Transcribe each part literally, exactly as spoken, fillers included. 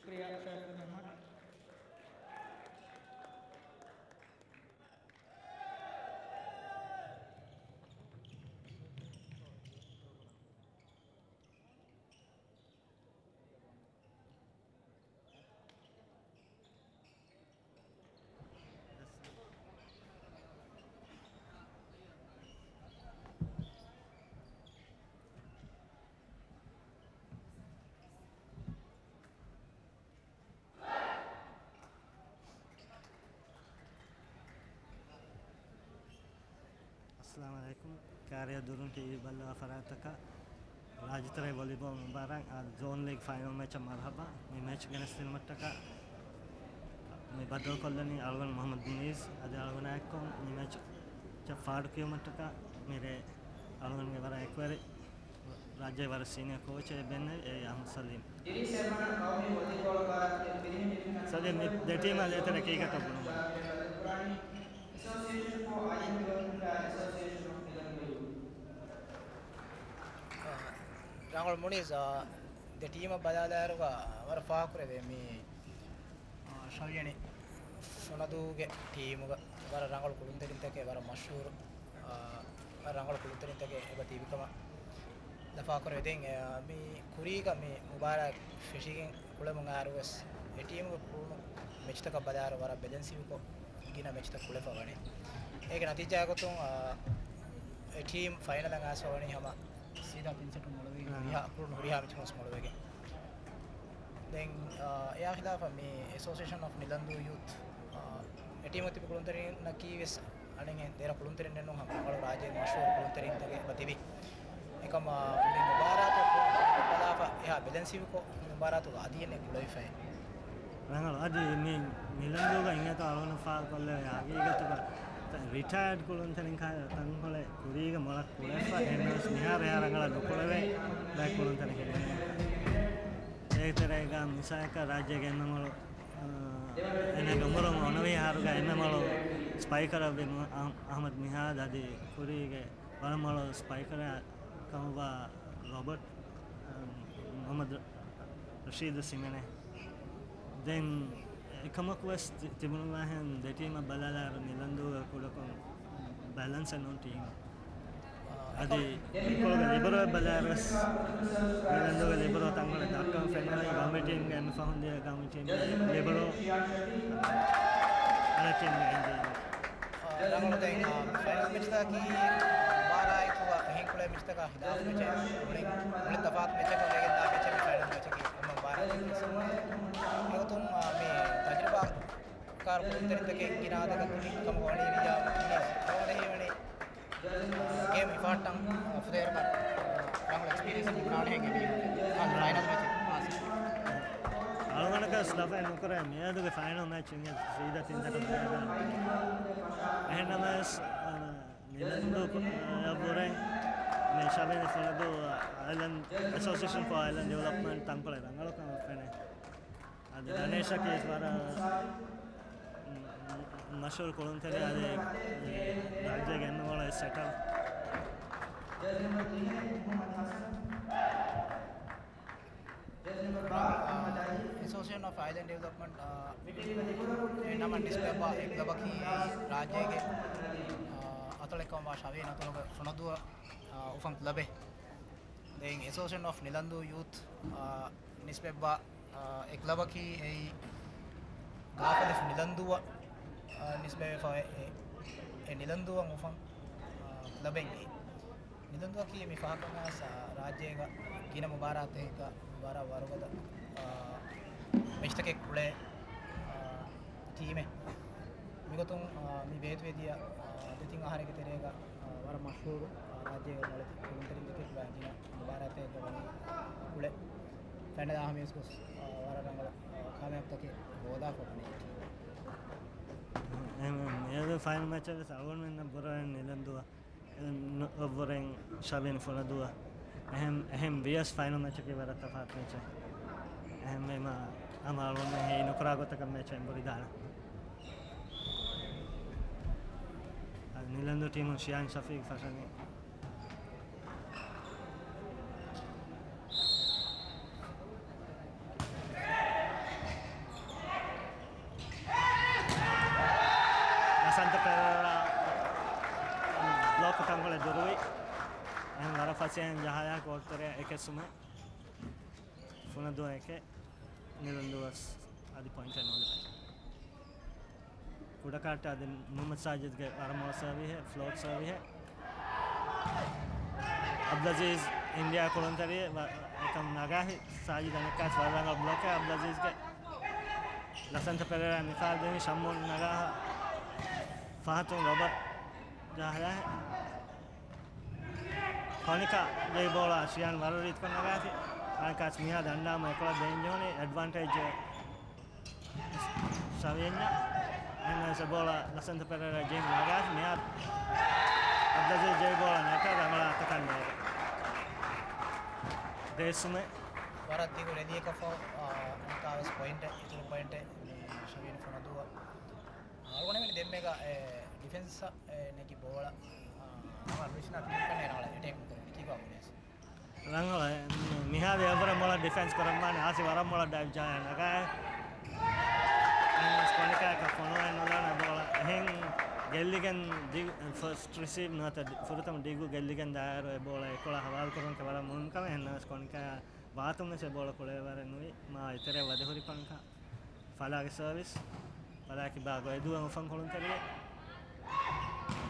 ޝުކްރިޔާ ޝައިޚު އަޙްމަދު. އައްސަލާމު ޢަލައިކުމް. ކާރިޔާ ދުރުން ޓީވީ ބައްލަވާ ފަރާތްތަކަށް ރާއްޖެތެރޭ ވޮލީބޯލް މުބާރާތް އާ ޒޯން ލީގް ފައިނަލް މެޗަށް މަރުޙަބާ. މި މެޗް ގެނެސްދިނުމަށްޓަކާ މި ބައްދަލުކޮށްލަނީ އަޅުގަނޑު މުޙައްމަދު މުނީޒް. އަދި އަޅުގަނޑާ އެއްކޮށް މި މެޗަށް ފާޑު ކިޔުމަށްޓަކާ މިރޭ އަޅުގަނޑުގެ ވަރަށް އެކުވެރި ރާއްޖޭގެ ވަރަށް ސީނިއާ ކޯޗެއް ބެންނެވި އެ އަޙްމަދު ސަލީމް. ސަލީމް، މި ދެ ޓީމާ ދޭތެރޭ ކީކޭތޯ ބުނުމަށް. ރަނގަޅު މުނީޒް، ދެ ޓީމަށް ބަލާލާއިރުގަ ވަރަށް ފާހަގަކުރެވޭ މި ޝަވިޔަނި ފުނަދޫގެ ޓީމުގަ ވަރަށް ރަނގަޅު ކުޅުންތެރިންތަކެއް، ވަރަށް މަޝްހޫރު، އާ، ވަރަށް ރަނގަޅު ކުޅުންތެރިންތަކެއް އެބަ ތިބިކަމަށް ލަފާކުރެވޭ. ދެން، އާ، މި ކުރީގަ މި މުބާރާތް ފެށިގެން ކުޅެމުން އައިރުވެސް އެ ޓީމުގެ ކުޅުނު މެޗްތަކަށް ބަލާއިރު ވަރަށް ބެލެންސްވިކޮށް ގިނަ މެޗްތައް ކުޅެފަ ވަނީ. އޭގެ ނަތީޖާގޮތުން، އާ، އެ ޓީމް ފައިނަލަށް އައިސްފަ ވަނީ ހަމަ ސީދާ ތިން ސެޓު މޮޅުވީ އާ. ހުރިހާ، ކުޅުނު ހުރިހާ މެޗުން ވެސް މޮޅުވެގެން. ދެން، އާ، އެއާ ޚިލާފަށް މި އެސޯސިއޭޝަން އޮފް ނިލަންދޫ ޔޫތް، އާ، އެ ޓީމު ތިބި ކުޅުންތެރިންނަކީ ވެސް އަނެއްހެން ދެރަ ކުޅުންތެރިންނެއް ނޫން، ހަމަ ރަނގަޅު ރާއްޖޭގެ މަޝްހޫރު ކުޅުންތެރިންތަކެއް އެބަ ތިބި. އެކަމާ މި މުބާރާތު ބަލާފަ އެހާ ބެލެންސްވިކޮށް މި މުބާރާތުގަ އަދި އެންމެ ކުޅެވިފައި. ރަނގަޅު. އަދި މި ނިލަންދޫގަ އިނގޭތޯ އަޅުގަނޑު ފާހަގަކޮށްލެވޭ ހަގީގަތުގަ ރިޓަޔަރޑް ކުޅުންތެރިން ކާ ތަންކޮޅެއް ކުރީގަ މޮޅަށް ކުޅެފަ އެހެންނަމަވެސް މިހާރު އެހާ ރަނގަޅަށް ނުކުޅެވޭ ބައެއް ކުޅުންތެރިން ހިމެނޭ. އޭގެ ތެރޭގަ މިސާލަކަށް ރާއްޖޭގެ އެންމެ މޮޅު އާ، އޭނާގެ އުމުރުން އޮނަވިހާރުގަ އެންމެ މޮޅު ސްޕައިކަރަށްވި މު-، އަހް-، އަހްމަދު މިހާދު އަދި ކުރީގެ ވަރަށް މޮޅު ސްޕައިކަރަށް ކަމަށްވާ ރޮބަޓް، އާ، މުޙައްމަދު ރަޝީދު ސިމެނެ. ދެން އެކަމަކުވެސް ތި-، ތިބުނުވާހެން ދެ ޓީމަށް ބަލާލާއިރު ނިލަންދޫގެ ކުޑަކޮށް ބެލެންސެއް ނޫން ޓީމަށް. އަދި އެކޮޅުގެ ލިބެރޯއަށް ބަލާއިރުވެސް ނިލަންދޫގެ ލިބެރޯ ތަންކޮޅެއް ދައްކަން ފެނުނީ ގައުމީ ޓީމްގެ އެންމެ ފަހުން ދިޔަ ގައުމީ ޓީމްގެ ލިބެރޯ އަނެއް ޓީމްގެ އެންޖީން. ރަނގަޅު ދެން، އާ، ފައިނަލް މެޗްތަކަކީ މުބާރާތުގަ އެހެން ކުޅޭ މެޗްތަކާ ހިލާފު މެޗެއް. މުޅި، މުޅި ތަފާތު މެޗެއް ގޮވައިގެންދާ މެޗެއް މި ފައިނަލް މެޗަކީ އެންމެ މުބާރާތެއް ވެސް. އެގޮތުން، އާ، މި ތަޖުރިބާ ކާރު ކުޅުންތެރިންތަކެއް ގިނަ އަދަދަކަށް ތިބި ކަމަށް ވަނީ ވިއްޔާ މުނީޒް އަޅުގަނޑަށް ހީވަނީ، ގޭމް ހިފަހައްޓަން ފުދޭވަރަކަށް ރަނގަޅު އެކްސްޕީރިއަންސް ތިބުނާނެ ހެން އެބީ އަދި ފައިނަލް މެޗެއް. އަޅުގަނޑަކަސް ލަފައެއް ނުކުރޭ މިއަދުގެ ފައިނަލް މެޗް އިނގޭ ސީދާ ތިން ސެޓު ބަލާލާނެ. އެހެންނަމަވެސް، އަ، ނިލަންދޫ އަށްވުރެ މި ޝަވިޔަނި ފުނަދޫ އައިލެންޑް އެސޯސިއޭޝަން ފޯ އައިލެންޑް ޑިވެލޮޕްމަންޓް ތަންކޮޅެއް ރަނގަޅުކަމަށް ފެނޭ. އަދި ދަނޭޝަކީ ވަރަށް މަޝްހޫރު ކުޅުންތެރި އަދި ރާއްޖޭގެ އެންމެ މޮޅު ސެޓަރ. އެސޯސިއޭޝަން އޮފް އައިލެންޑް ޑިވެލޮޕްމަންޓް، އާ، އެ ނަމަށް ނިސްބަތްވާ އެ ކްލަބަކީ ރާއްޖޭގެ، އާ، އަތޮޅެއްކަމަށްވާ ޝަވިޔަނި އަތޮޅުގެ ފުނަދޫއަށް، އާ، އުފަން ކްލަބެއް. ދެން އެސޯސިއޭޝަން އޮފް ނިލަންދޫ ޔޫތް، އާ، ނިސްބަތްވާ، އާ، އެ ކްލަބަކީ އެއީ ގާފަލިފު ނިލަންދޫއަށް، އާ، ނިސްބަތްވެފަ އެ، އެ، އެ ނިލަންދޫއަށް އުފަން، އާ، ކްލަބެއް. ނިލަންދޫއަކީ މި ފަހަކަށް އައިސް، އާ، ރާއްޖޭގަ ގިނަ މުބާރާތެއްގަ ވަރަށް ވަރުގަދަ، އާ، މެޗްތަކެއް ކުޅޭ، އާ، ޓީމެއް. މިގޮތުން، އާ، މި ބޭތުވެދިޔަ، އާ، ދެތިން އަހަރެއްގެ ތެރޭގަ، އާ، ވަރަށް މަޝްހޫރު، އާ، ރާއްޖޭގެ މޮޅެތި ކުޅުންތެރިންތަކެއްގަ ގިނަ މުބާރާތެއްގަ ވަނީ ކުޅެ. ފައިނަލް އާ ހަމަޔަސް ގޮސް، އާ، ވަރަށް ރަނގަޅަށް، އާ، ކާމިޔާބުތަކެއް ހޯދާފަ ވަނީ ޓީމެއް. އެހެން މިއަދު ފައިނަލް މެޗަށް ވެސް އަޅުގަނޑުމެންނަށް ބުރަވެން ނިލަންދޫއަށް އެ، ނު-، އަށްވުރެން ޝަވިޔަނި ފުނަދޫއަށް. އެހެން، އެހެން ވިޔަސް ފައިނަލް މެޗަކީ ވަރަށް ތަފާތު މެޗެއް. އެހެންވީމަ ހަމަ އަޅުގަނޑުމެން ހީ ނުކުރާ ގޮތަކަށް މެޗެއް އެނބުރިދާނެ. އަދި ނިލަންދޫ ޓީމުން ޝިޔާން ޝަފީގް ފަށަނީ. ކޮންކޮޅެއް ދުރުވި. އެހެން ވަރަށް ފަސޭހައިން ޖަހާލާ ކޯޓްތެރެއަށް އެކެއްސުމެއް. ފުނަދޫ އެކެއް، ނިލަންދޫ ވެސް އަދި ޕޮއިންޓެއް ނުލިބޭ. ކުޑަކާއްޓަށް އަދި މުހައްމަދު ސާޖިދްގެ ވަރަށް މޮޅަ ސަރވީހެއް، ފްލޯޓް ސަރވީހެއް. އަބްދުލްއަޒީޒް އިންޑިއާ ކުޅުންތެރިއެއް ވަ-، އެކަން ނަގާހި. ސާޖިދް އަނެއްކާސް ވަރަށް ރަނގަޅު ބްލޮކެއް. އަބްދުލްއަޒީޒްގެ ލަސަންތަ ޕެރޭރާ ނިފާލް ދެނީ ޝައްމޫން ނަގާހަ ފަހަތުން ރޮބަޓް ޖަހާލާ. ކޮނިކާ ޖެހި ބޯޅަ ޝިޔާން ވަރު ރީތިކޮށް ނަގާތި. އަނެއްކާސް މިހާ ދަންޑާމަ އެކޮޅަށް ދޭން ޖެހުނީ އެޑްވާންޓޭޖް ސަވިޔެންޏަށް. އެހެންނަމަވެސް އެ ބޯޅަ ލަސަންތަ ޕެރޭރާ ޖެހި ނަގާތި. މިހާ އަބްދުލްއަޒީޒް ޖެހި ބޯޅަ ނެޓަށް ރަނގަޅަށް އަތަކަށް ނޭރި. ދޭއްސުމެއް. ވަރަށް ދިގު ރެލީއަކަށްފަހު، އާ، އަނެއްކާވެސް ޕޮއިންޓެއް، އިތުރު ޕޮއިންޓެއް މި ޝަވީން ފުނަދޫއަށް. އަޅުގަނޑުމެން ދެންމެގަ އެ ޑިފެންސަށް އެ ނެގި ބޯޅަ، އާ، އަޅުގަނޑު ވިސްނާ ތިން ކަންނޭ ރަނގަޅަށް އެޓޭކް ނުކުރޭ. ކީކު އަމުނެސް. ރަނގަޅަށް މިހާރު އެއްވަރަށް މޮޅަށް ޑިފެންސް ކުރަންވާނެ. އާސި ވަރަށް މޮޅަށް ޑައިވް ޖަހާ ނަގާ. އެހެންނަމަވެސް ކޮނިކާއަކަށް ފޮނުވާ ނުލާނެ ބޯޅަ. އެހެން ގެއްލިގެން ދި-، ފަސްޓް ރިސީވް ނުވަތަ ދި-، ފުރަތަމަ ޑިގު ގެއްލިގެން ދާއިރު އެ ބޯޅަ އެކޮޅަށް ހަވާލު ކުރުމަކީ ވަރަށް މޮހުން ކަމެއް. އެހެންނަމަވެސް ކޮނިކާ ވާތުންވެސް އެ ބޯޅަ ކުޅޭވަރެއް ނުވި. މާ އެތެރެއަށް ވަދެހުރި ކޮނިކާ. ފަލާގެ ސަރވިސް. ފަލާ ކިބާ ގޮއެދޫއަށް އުފަން ކުޅުންތެރިއެއް.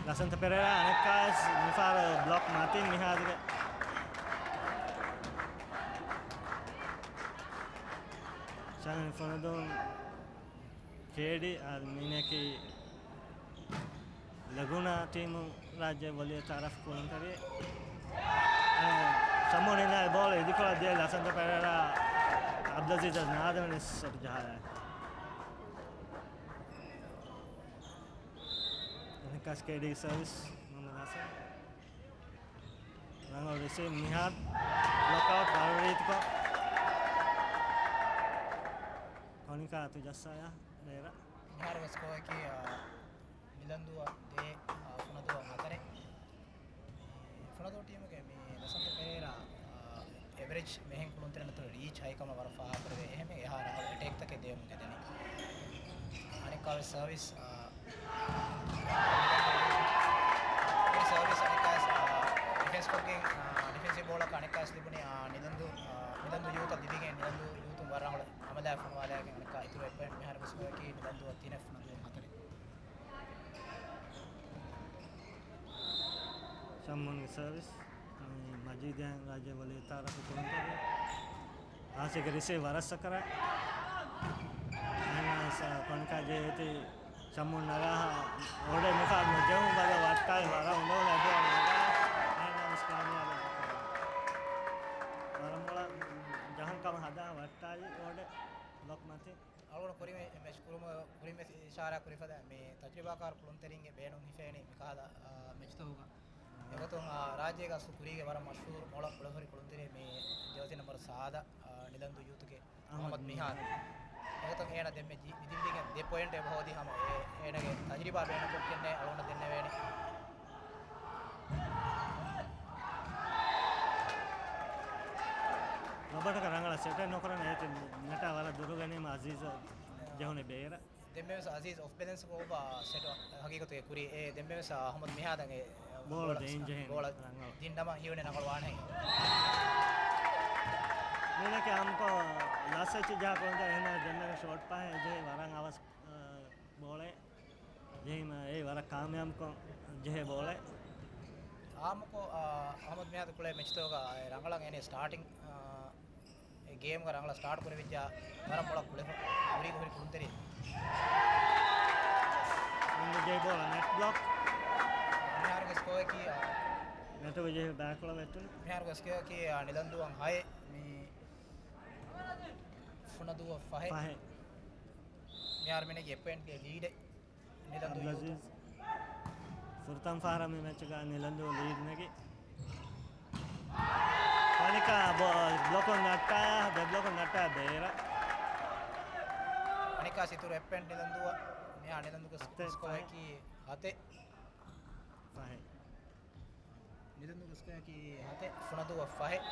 ލަސަންތަ ޕެރޭރާ އަނެއްކާވެސް މިފަހަރު ބްލޮކް މަތިން މިހާރުގެ ޝަން ފުނަދޫން ކޭޑީ އާ މީނަކީ ލަގޫނާ ޓީމު ރާއްޖެ ވޮލީ ތައާރަފް ކުޅުންތެރި. އެ، ޝަމޫން އިންނާ ބޯޅަ އިދިކޮޅަށް ދިޔަ ލަސަންތަ ޕެރޭރާ އަބްދުލްއަޒީޒަށް ނާދެވުނީ ޝޮޓް ޖަހާލާ. އަނެއްކާސް ކޭޑީ ސަރވިސް މުހައްމަދު ނާސިރު. ރަނގަޅު ރިސީވް މިހާރު ބްލޮކް އައުޓް ވަރު ރީތިކޮށް. ކޮނިކާ އަތު ޖައްސާޔާ ބޭރަށް. މިހާރު ސްކޯއަކީ، އާ، ނިލަންދޫއަށް ދޭއް، އާ، ފުނަދޫއަށް ހަތަރެއް. މި ފުނަދޫ ޓީމުގެ މި ލަސަންތަ ޕެރޭރާ، އާ، އެވަރޭޖް މިހެން ކުޅުންތެރިންނަށް ރީޗް ހައިކަމަށް ވަރަށް ފާހަގަކުރެވޭ. އެހެން އެހާ ރަނގަޅު އެޓޭކްތަކެއް ދެވެމުން ހެދެނީ. އަނެއްކާވެސް ސަރވިސް، އާ، އެ ސަރވިސް އަނެއްކާވެސް، އާ، ޑިފެންސް ކޮށްގެން، އާ، ޑިފެންސިވް ބޯޅަކަށް އަނެއްކާވެސް ލިބުނީ، އާ، ނިލަންދޫ، އާ، ނިލަންދޫ ޔޫތަށް ލިބިގެން ނިލަންދޫ ޔޫތުން ވަރަށް ރަނގަޅު ހަމަލާ ފޮނުވާލާގެން އަނެއްކާ އިތުރު އެއް ޕޮއިންޓް މިހާރު ގޮސްފައިކީ ނިލަންދޫއަށް ތިނެއް ފުނަދޫއަށް ހަތަރެއް. ޝަމްމޫންގެ ސަރވިސް. މި މަޖީދު ރާއްޖެ ވޮލީ ތައާރަފް ކުޅުންތެރި. އާސިގެ ރިސީވް ވަރަށް ސަކަރާތް. އެހެންނަމަވެސް ކޮނިކާ ޖެހޭތީ ޝަމްމޫން ނަގާހާ އޯޑެއް މިފަހަރު ނުޖެހުން ބަދަ ވައްޓާލި ވަރަށް އުނދަގުލު އެބޯ ނަގާ. އެހެންނަމަވެސް ކާމިޔާބެއް ނުކުރެވި. ވަރަށް މޮޅަށް ޖަހަން ކަމަށް ހަދާ ވައްޓާލި އޯޑެއް ބްލޮކް މަތިން. އަޅުގަނޑު ކުރިން މެޗް ކުރުމަށް ކުރިން ވެސް އިޝާރާ ކުރި ފަދަ މި ތަޖުރިބާކާރު ކުޅުންތެރިންގެ ބޭނުން ހިފޭނީ މިކަހަލަ، އާ، މެޗްތަކުގަ. އެގޮތުން، އާ، ރާއްޖޭގަ ސު ކުރީގެ ވަރަށް މަޝްހޫރު މޮޅަށް ކުޅެފަރި ކުޅުންތެރި މި ޖާސީ ނަމްބަރު ސާދަ، އާ، ނިލަންދޫ ޔޫތުގެ އަހްމަދު މިހާދު. އެގޮތުން އޭނަ ދެންމެ ޖި-، މިދިވެދިގެން ދެ ޕޮއިންޓް އެބަހޯދި ހަމަ އޭ-، އޭނަގެ ތަޖުރިބާ ބޭނުންކޮށްގެންނޭ އަޅުގަނޑަށް ދެންނެވޭނެ. ރޮބަޓަކަށް ރަނގަޅަށް ސެޓެއް ނުކުރަން އޭތި ނެޓާ ވަރަށް ދުރުގަނީމަ އަޒީޒަށް ޖެހުނީ ބޭރަށް. ދެންމެވެސް އަޒީޒް އޮފް ބެލެންސް ކޮށްފަ ސެޓް ހަގީގަތުގެ ކުރީ. އެ ދެންމެވެސް އަހްމަދު މިހާދަށް އެ ބޯޅަ ދޭން ޖެހޭނެ ބޯޅަ ރަނގަޅު. ދިންނަމަ ހީވަނީ ރަނގަޅު ވާނެ. މީނަކީ އާއްމުކޮށް ލަސް އެއްޗެއް ޖަހާ ކުޅުންތެރި އެހެންނަމަވެސް ދެންމެވެސް ޝޯޓް ޕާހެއް ޖެހި ވަރަށް އަވަސް، އަ، ބޯޅައެއް. ޖެހީމަ އެ ވަރަށް ކާމިޔާބުކޮށް ޖެހޭ ބޯޅައެއް. އާއްމުކޮށް، އާ، އަހްމަދު މިހާދު ކުޅޭ މެޗްތަކުގަ އެ ރަނގަޅަށް އޭނަ ސްޓާޓިން، އާ، އެ ގޭމްގަ ރަނގަޅަށް ސްޓާޓް ކުރެވިއްޖާ ވަރަށް މޮޅަށް ކުޅެފަ ކުރީގެ ހުރި ކުޅުންތެރި. މި ޖެހި ބޯޅަ ނެޓް ބްލޮކް. މިހާރުގެ ސްކޯއަކީ، އާ، ނެޓުގެ ޖެހި ބައިކުޅަ ވެއްޓުނު. މިހާރުގެ ސްކޯއަކީ، އާ، ނިލަންދޫއަށް ހައެއް މި ފުނަދޫއަށް ފަހެއް. ފަހެއް. މިހާރު މިނެގި އެއް ޕޮއިންޓްގެ ލީޑެއް. ނިލަންދޫ ޔޫތު. އަބްދުލްއަޒީޒް. ފުރަތަމަ ފަހަރަށް މި މެޗުގަ ނިލަންދޫ ލީޑް ނެގި. ކޮނިކާ ބޮ-، ބްލޮކުން ނައްޓާ، ދެ ބްލޮކުން ނައްޓާ ބޭރަށް. ކޮނިކާ އިތުރު އެއް ޕޮއިންޓް ނިލަންދޫއަށް. މިހާ ނިލަންދޫގެ ހަތެއް ސްކޯއަކީ ފަހެއް. ހަތެއް. ފަހެއް. ނިލަންދޫގެ ސްކޯއަކީ ހަތެއް، ފުނަދޫއަށް ފަހެއް.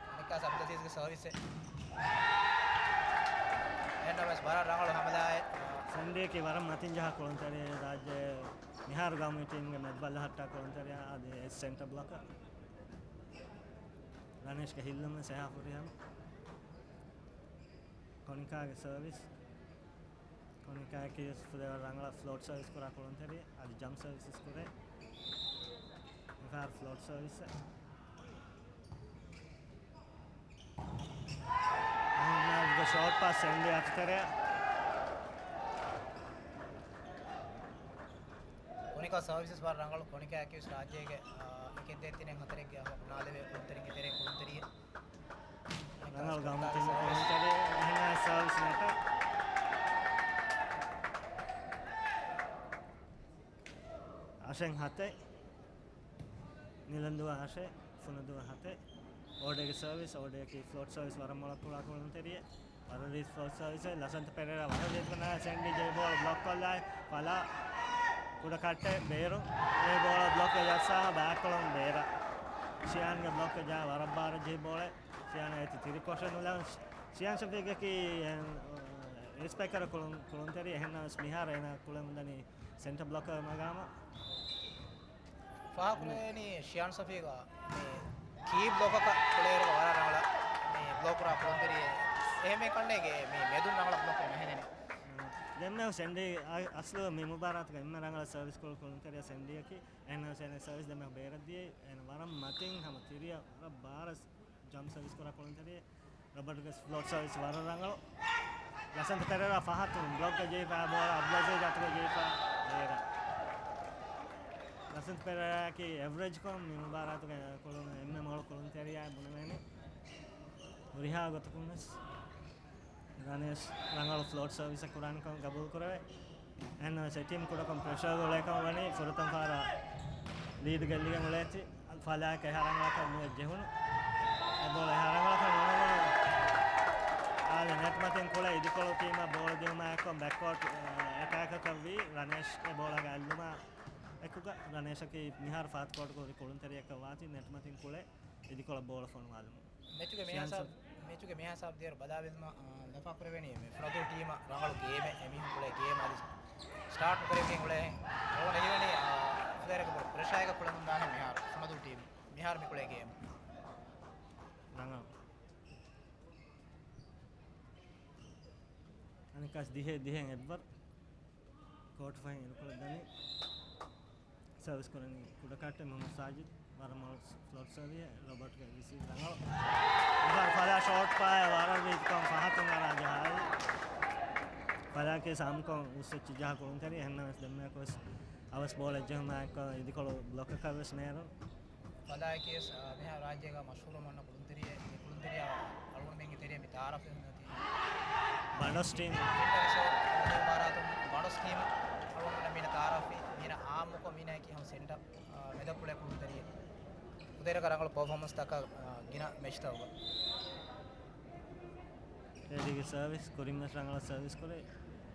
އަނެއްކާސް އަބްދުލްއަޒީޒްގެ ސަރވިސްއެއް. އެހެންނަމަވެސް ވަރަށް ރަނގަޅު ހަމަލާއެއް. ސެންޑީއަކީ ވަރަށް މަތިން ޖަހާ ކުޅުންތެރި ރާއްޖެ މިހާރު ގައުމީ ޓީމްގެ މެދުބައްލަ ހައްޓާ ކުޅުންތެރިއާ އަދި އެ ސެންޓަ ބްލޮކަ. ރަނޭޝްގެ ހިއްލުމެއް ސެހާ ފުރިހަމަ. ކޮނިކާގެ ސަރވިސް. ކޮނިކާއަކީ ފުދޭވަރު ރަނގަޅަށް ފްލޯޓް ސަރވިސް ކުރާ ކުޅުންތެރި އަދި ޖަމްޕް ސަރވިސް ކުރޭ. މިފަހަރު ފްލޯޓް ސަރވިސް. އަހްމަދުގެ ޝޯޓް ޕާސް ސެންޑީ އަތުތެރެއަށް. ކޮނިކާ ސަރވިސަސް ވަރަށް ރަނގަޅު. ކޮނިކާއަކީވެސް ރާއްޖޭގެ، އާ، އެކެއް ދޭތިނެއް ހަތަރެއްގެ އަހަރު ނާދެވޭ ކުޅުންތެރިންގެ ތެރޭ ކުޅުންތެރިއެއް. ރަނގަޅު ގައުމު ޓީމު ކުޅުންތެރި އެހެންނަމަ ސަރވިސް ނެޓަ. އަށެއް ހަތެއް. ނިލަންދުއަށް އަށެއް، ފުނަދޫއަށް ހަތެއް. އޯޑޭގެ ސަރވިސް، އޯޑޭއަކީ ފްލޯޓް ސަރވިސް ވަރަށް މޮޅަށް ކުޅާ ކުޅުންތެރިއެއް. ވަރަށް ރީތި ފްލޯޓް ސަރވިސް. ލަސަންތަ ޕެރޭރާ ވަރަށް ރީތިކޮށް ސެންޑީ ޖެހި ބޯޅަ ބްލޮކް ކޮށްލާ ފަލާ ކުޑަކައްޓެއް ބޭރު. އެ ބޯޅަ ބްލޮކް ޖައްސާ ބޭކްކޮޅުން ބޭރަށް. ޝިޔާންގެ ބްލޮކް ޖާ ވަރަށް ބާރަށް ޖެހި ބޯޅަ. ޝިޔާން އޭތި ތިރިކޮށެއް ނުލަވަން. ޝިޔާން ޝަފީގަކީ ރެސްޕެކްޓް ކުޅުން، ކުޅުންތެރި އެހެންނަމަވެސް މިހާރު އޭނާ ކުޅެމުންދަނީ ސެންޓަ ބްލޮކަރ މަގާމަށް. ފާހަގަކުރެވޭނީ ޝިޔާން ސަފީގަ މި ކީ ބްލޮކަކަށް ކުޅޭއިރުގަ ވަރަށް ރަނގަޅަށް މި ބްލޮކް ކުރާ ކުޅުންތެރިއެއް. އެހެން ކަންނޭނގެ މި މެދުން ރަނގަޅަށް ބްލޮކް ނުހެދެނީ. ދެންމެ ސެންޑީ އަ-، އަސްލު މި މުބާރާތުގަ އެންމެ ރަނގަޅަށް ސަރވިސް ކުޅު ކުޅުންތެރިއަށް ސެންޑީއަކީ. އެހެންނަމަވެސް ސަރވިސް ދެންމެ ބޭރަށް ދިޔައީ. އޭނަ ވަރަށް މަތިން ހަމަ ތިރިއަށް ވަރަށް ބާރަށް ޖަމްޕް ސަރވިސް ކުރާ ކުޅުންތެރިއެއް. ރޮބަޓްގެ ފްލޯޓް ސަރވިސް ވަރަށް ރަނގަޅު. ލަސަންތަ ޕެރޭރާ ފަހަތުން ބްލޮކްގަ ޖެހިފަ ބޯޅަ އަބްދުލްއަޒީޒް އަތުގަ ޖެހިފަ ބޭރަށް. ލަސަންތަ ޕެރޭރާއަކީ އެވްރެޖްކޮށް މި މުބާރާތުގެ ކުޅުނު އެންމެ މޮޅު ކުޅުންތެރިއާއެއް ބުނެވޭނެ. ހުރިހާ ގޮތަކުން ވެސް ރަނޭޝް ރަނގަޅު ފްލޯޓް ސަރވިސްއެއް ކުރާނެ ކަމަށް ގަބޫލު ކުރެވޭ. އެހެންނަމަވެސް އެ ޓީމް ކުޑަކޮށް ޕްރެޝަރ އުޅޭ ކަމަށް ވަނީ ފުރަތަމަ ފަހަރަށް ލީޑް ގެއްލިގެން އުޅޭތީ. ފަލާއަކަށް އެހާ ރަނގަޅަކަށް ނުވެ ޖެހުނު. އެ ބޯޅަ އެހާ ރަނގަޅަކަށް ނުނަމުނު އާދެ ނެޓް މަތިން ކުޅެ އިދިކޮޅު ޓީމަށް ބޯޅަ ދިއުމާއެކު ބެކްވާޓް އެޓޭކަކަށް ވީ. ރަނޭޝް އެ ބޯޅަ ގައިލުމާ އެކުގަ ރަނޭޝަކީ މިހާރު ފާސްޓް ކޯޓްގަ ހުރި ކުޅުންތެރިއެއްކަށް ވާތީ ނެޓް މަތިން ކުޅެ އިދިކޮޅަށް ބޯޅަ ފޮނުވާލުމުން. މެޗުގެ މިހާސާބް، މެޗުގެ މިހާސާބް ދިޔައިރު ބަލާބެލުމަށް، އާ، ލަފާކުރެވެނީ މި ފުނަދޫ ޓީމަށް ރަނގަޅު ގޭމެއް، އެމީހުން ކުޅޭ ގޭމް އަދި ސްޓާޓް ނުކުރެވިގެން އުޅޭ. އަޅުގަނޑަށް ހީވަނީ، އާ، ފުލޭރަކަށް ބޮޑު ޕްރެޝާއެއް ކުޅެމުން ދާނެ މިހާރު ފުނަދޫ ޓީމް. މިހާރު މި ކުޅޭ ގޭމް. ރަނގަޅު. އަނެއްކާސް ދިހައެއް ދިހައިން އެއްވަރު. ކޯޓު ފަހެއް އިރުކޮޅަށް ދަނީ. ސަރވިސް ކުރަނީ ކުޑަކައްޓެއް މުހައްމަދު ސާޖިދު. ވަރަށް މޮޅު ފްލޯޓް ސަރވިސް ރޮބަޓްގެ ރިސީވް ރަނގަޅު. ފަލާ ޝޯޓް ޕާއެއް ވަރަށް ރީތިކޮށް ފަހަތުން އަރާ ޖަހާލި. ފަލާކީ ސާމްކޮށް އުސްއެއްޗި ޖަހާ ކުޅުންތެރި. އެހެންނަމަވެސް ދެންމެއަކުވެސް އަވަސް ބޯޅަ އެއްޖެހުމާއެކު އިދިކޮޅު ބްލޮކަކަށް ވެސް ނޭރުނު. ފަލާއަކީވެސް، އާ، މިހާރު ރާއްޖޭގަ މަޝްހޫރު ވަންނަ ކުޅުންތެރިއެއް. މި ކުޅުންތެރިޔާ އަޅުގަނޑުމެންގެ ތެރެއިން މި ތައާރަފް ހުންނަތީ. ބަނޑޮސް ޓީމް. މި މުބާރާތުން ބަނޑޮސް ޓީމް އަޅުގަނޑުމެން މީނަ ތައާރަފްވީ. މީނަ އާއްމުކޮށް މީނައަކީ ހަމަ ސެންޓަރ، އާ، މެދަށް ކުޅޭ ކުޅުންތެރިއެއް. ކުދިން ރަނގަޅު ޕަރފޯމަންސްތަކަށް، އާ، ގިނަ މެޗްތަކުގަ. އޭޑީގެ ސަރވިސް ކުރިންވެސް ރަނގަޅަށް ސަރވިސް ކުރޭ.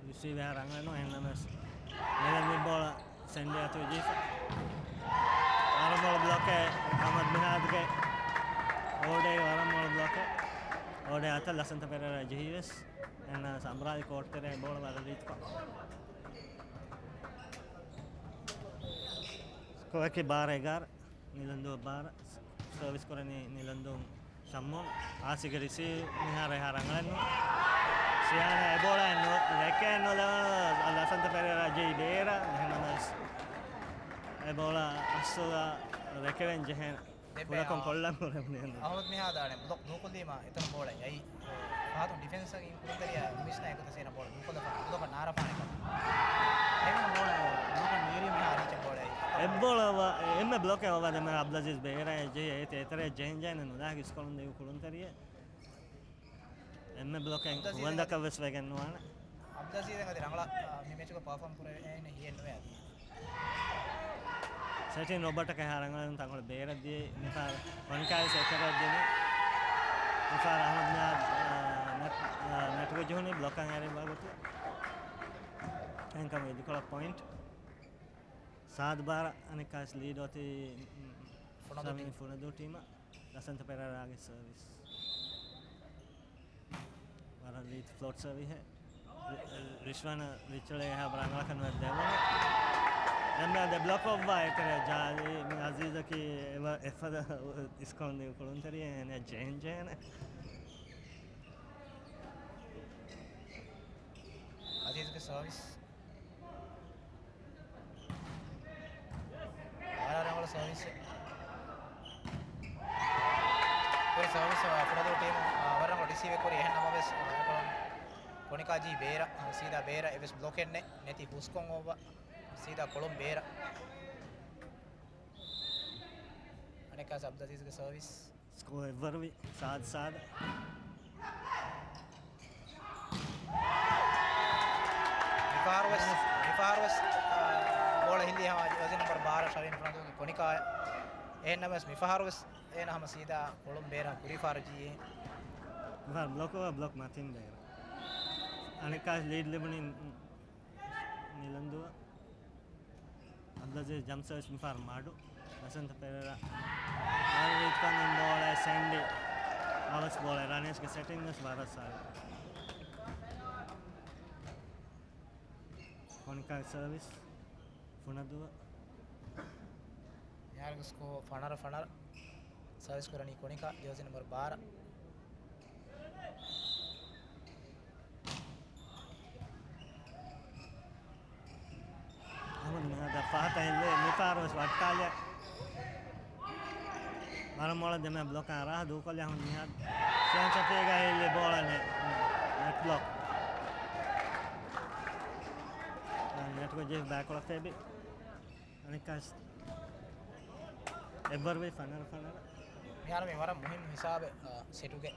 ރިސީވް އެހާ ރަނގަޅެއް ނޫން. އެހެންނަމަވެސް މި ބޯޅަ ސެންޑީ އަތުގަ ޖެހިފަ. ވަރަށް މޮޅު ބްލޮކެއް އަހްމަދު މިހާދުގެ. އޯޑޭގެ ވަރަށް މޮޅު ބްލޮކެއް. އޯޑޭ އަތަށް ލަސަންތަ ޕެރޭރާ ޖެހީވެސް. އެހެންނަމަވެސް އަމްރާލި ކޯޓް ތެރޭ ބޯޅަ ވަރަށް ރީތިކޮށް. ސްކޯއަކީ ބާރަ އެގާރަ. ނިލަންދޫ ބާރަ. ސަރވިސް ކުރަނީ ނިލަންދޫ ޝައްމޫން. އާސިގެ ރިސީވް މިހާރު އެހާ ރަނގަޅެއް ނޫން. ސިޔާނާ އެ ބޯޅަ ނު-، ރެކެއް ނުލަވަން ލަސަންތަ ޕެރޭރާ ޖެހި ބޭރަށް. އެހެންނަމަވެސް އެ ބޯޅަ އަސްލުގަ ރެކެވެން ޖެހޭނެ. ދެންމެ ކުޑަކޮށް ކޮށްލަން ކުރެވުނީ. އަހުމަދު މިހާދާނެ ބްލޮކް ދޫކޮށްލީމާ އެތަން ބޯޅަ އައި ފަހަތުން ޑިފެންސް އިން ކުޅުންތެރިޔާ ނުވިސްނާ އެގޮތަށް ސޭނަ ބޯޅަ ދޫކޮށްލަފާނެ ބްލޮކަށް ނާރަފާނެ ކަމަށް. އެހެން ބޯޅަ ބްލޮކަށް ނޭރީ މިހާ ރީޗެއް ބޯޅަ އައި. އެއްބޯޅަ ވަ-، އެންމެ ބްލޮކެއް ވަވާ ދެންމެ އަބްދުލްއަޒީޒް ބޭރަށް ޖެހި އޭތި އެތެރެ ޖެހެން ޖެހެން ނުލާހި ސްކޯރުން ދެވި ކުޅުންތެރިއެއް. އެންމެ ބްލޮކެއް އަބްދުލްއަޒީޒް ހުވަނދަކަށް ވެސް ވެގެން ނުވާނެ. އަބްދުލްއަޒީޒް އަދި ރަނގަޅަށް، އާ، މި މެޗުގަ ޕާފޯމް ކުރެވޭނެ ހިއެއް ނުވޭ އަދި. ސެޓިން ރޮބަޓަކަށް ހަރަނގަޅުން ތަންކޮޅެއް ބޭރަށް ދިޔައީ. މިފަހަރު ކޮނިކާވެސް އެތެރެއަށް ދިނީ. މިފަހަރު އަހްމަދު މިއާދު، އާ، ނެޓް-، އާ، ނެޓުގަ ޖެހުނީ ބްލޮކަށް އެރި ވަގުތު. އެހެންކަމުން އިދިކޮޅަށް ޕޮއިންޓް. ސާދު ބާރަ އަނެއްކާވެސް ލީޑް އޮތީ، ފުނަދޫ ސަމީ ޓީމް. ފުނަދޫ ޓީމަށް. ލަސަންތަ ޕެރޭރާގެ ސަރވިސް. ވަރަށް ރީތި ފްލޯޓް ސަރވިހެއް. ރިޝްވާން ރިޗަޑް އެހާ ރަނގަޅަކަށް ނުވެ ދެވުނު. ދެން ދެ ބްލޮކް އޮއްވާ އެތެރެ ޖާލި މި އަޒީޒަކީ އެވަ އެފަދަ އިސްކޮންދި ކުޅުންތެރިއެއް އެނެ ޖޭން ޖޭނެ. އަޒީޒްގެ ސާވިސް. ވަރަށް ރަނގަޅު ސާވިސް. ކުރި ސާވިސް، ފުނަދޫ ޓީމު، ވަރަށް ރަނގަޅު ރިސީވެއް ކުރި. އެހެން ނަމަވެސް، ކޮނިކާ ޖީ ބޭރަށް، ސީދާ ބޭރަށް އެއްވެސް ބްލޮކެއް ނެތް. ނެތި ހުސްކޮށް އޮއްވާ، ސީދާ ކޮޅުން ބޭރަށް. އަނެއްކާ އަބްދުލް އަޒީޒްގެ ސާވިސް. ސްކޯ އެއްވަރުވި ސާދަ ސާދަ. މިފަހަރުވެސް، މިފަހަރުވެސް، އާ، ބޯޅަ ހިންދީ ހަމަ ޖާޒީ ނަމްބަރު ބާރަ ޝަވީން ފުނަދޫގެ ކޮނިކާ. އެހެން ނަމަވެސް މިފަހަރުވެސް އޭނަ ހަމަ ސީދާ ކޮޅުން ބޭރަށް ކުރީ ފާރު ޖީއޭ. މިފަހަރު ބްލޮކް އޮވާ ބްލޮކް މަތިން ބޭރަށް. އަނެއްކާ ލީޑް ލިބުނީ ނިލަންދޫއަށް. އަބްދުލް އަޒީޒް ޖަމްޕް ސާވިސް މިފަހަރު މަޑު. ލަސަންތަ ޕެރޭރާ. ވަރަށް ރީތިކޮށް ދިން ބޯޅަ ސެންޑި. އަވަސް ބޯޅަ ރަނޭޝްގެ ސެޓިން ވެސް ވަރަށް ސާދަ. ކޮނިކާގެ ސާވިސް. ފުނަދޫއަށް. މިހާރުގެ ސްކޯ ފަނަރަ ފަނަރަ. ސާވިސް ކުރަނީ ކޮނިކާ ޖާޒީ ނަމްބަރު ބާރަ. އަހުމަދު މިހާދަށް ފަހަތަށް ހިއްލެވި މިފަހަރު ވެސް ވައްޓާލިއަ. ވަރަށް މޮޅަށް ދެމެ ބްލޮކާ ރާހަ ދޫކޮށްލި އަހުމަދު މިހާދު. ސިޔާން ޝަފީގަ ހިއްލި ބޯޅަ ނެ-، ނެޓް ބްލޮކް. ނެޓްގަ ޖެހި ބައިކުޅަ ފޭބި. އަނެއްކާސް އެއްވަރުވެ ފަނަރަ ފަނަރަ. މިހާރު މި ވަރަށް މުހިންމު ހިސާބެއް، އަ، ސެޓުގެ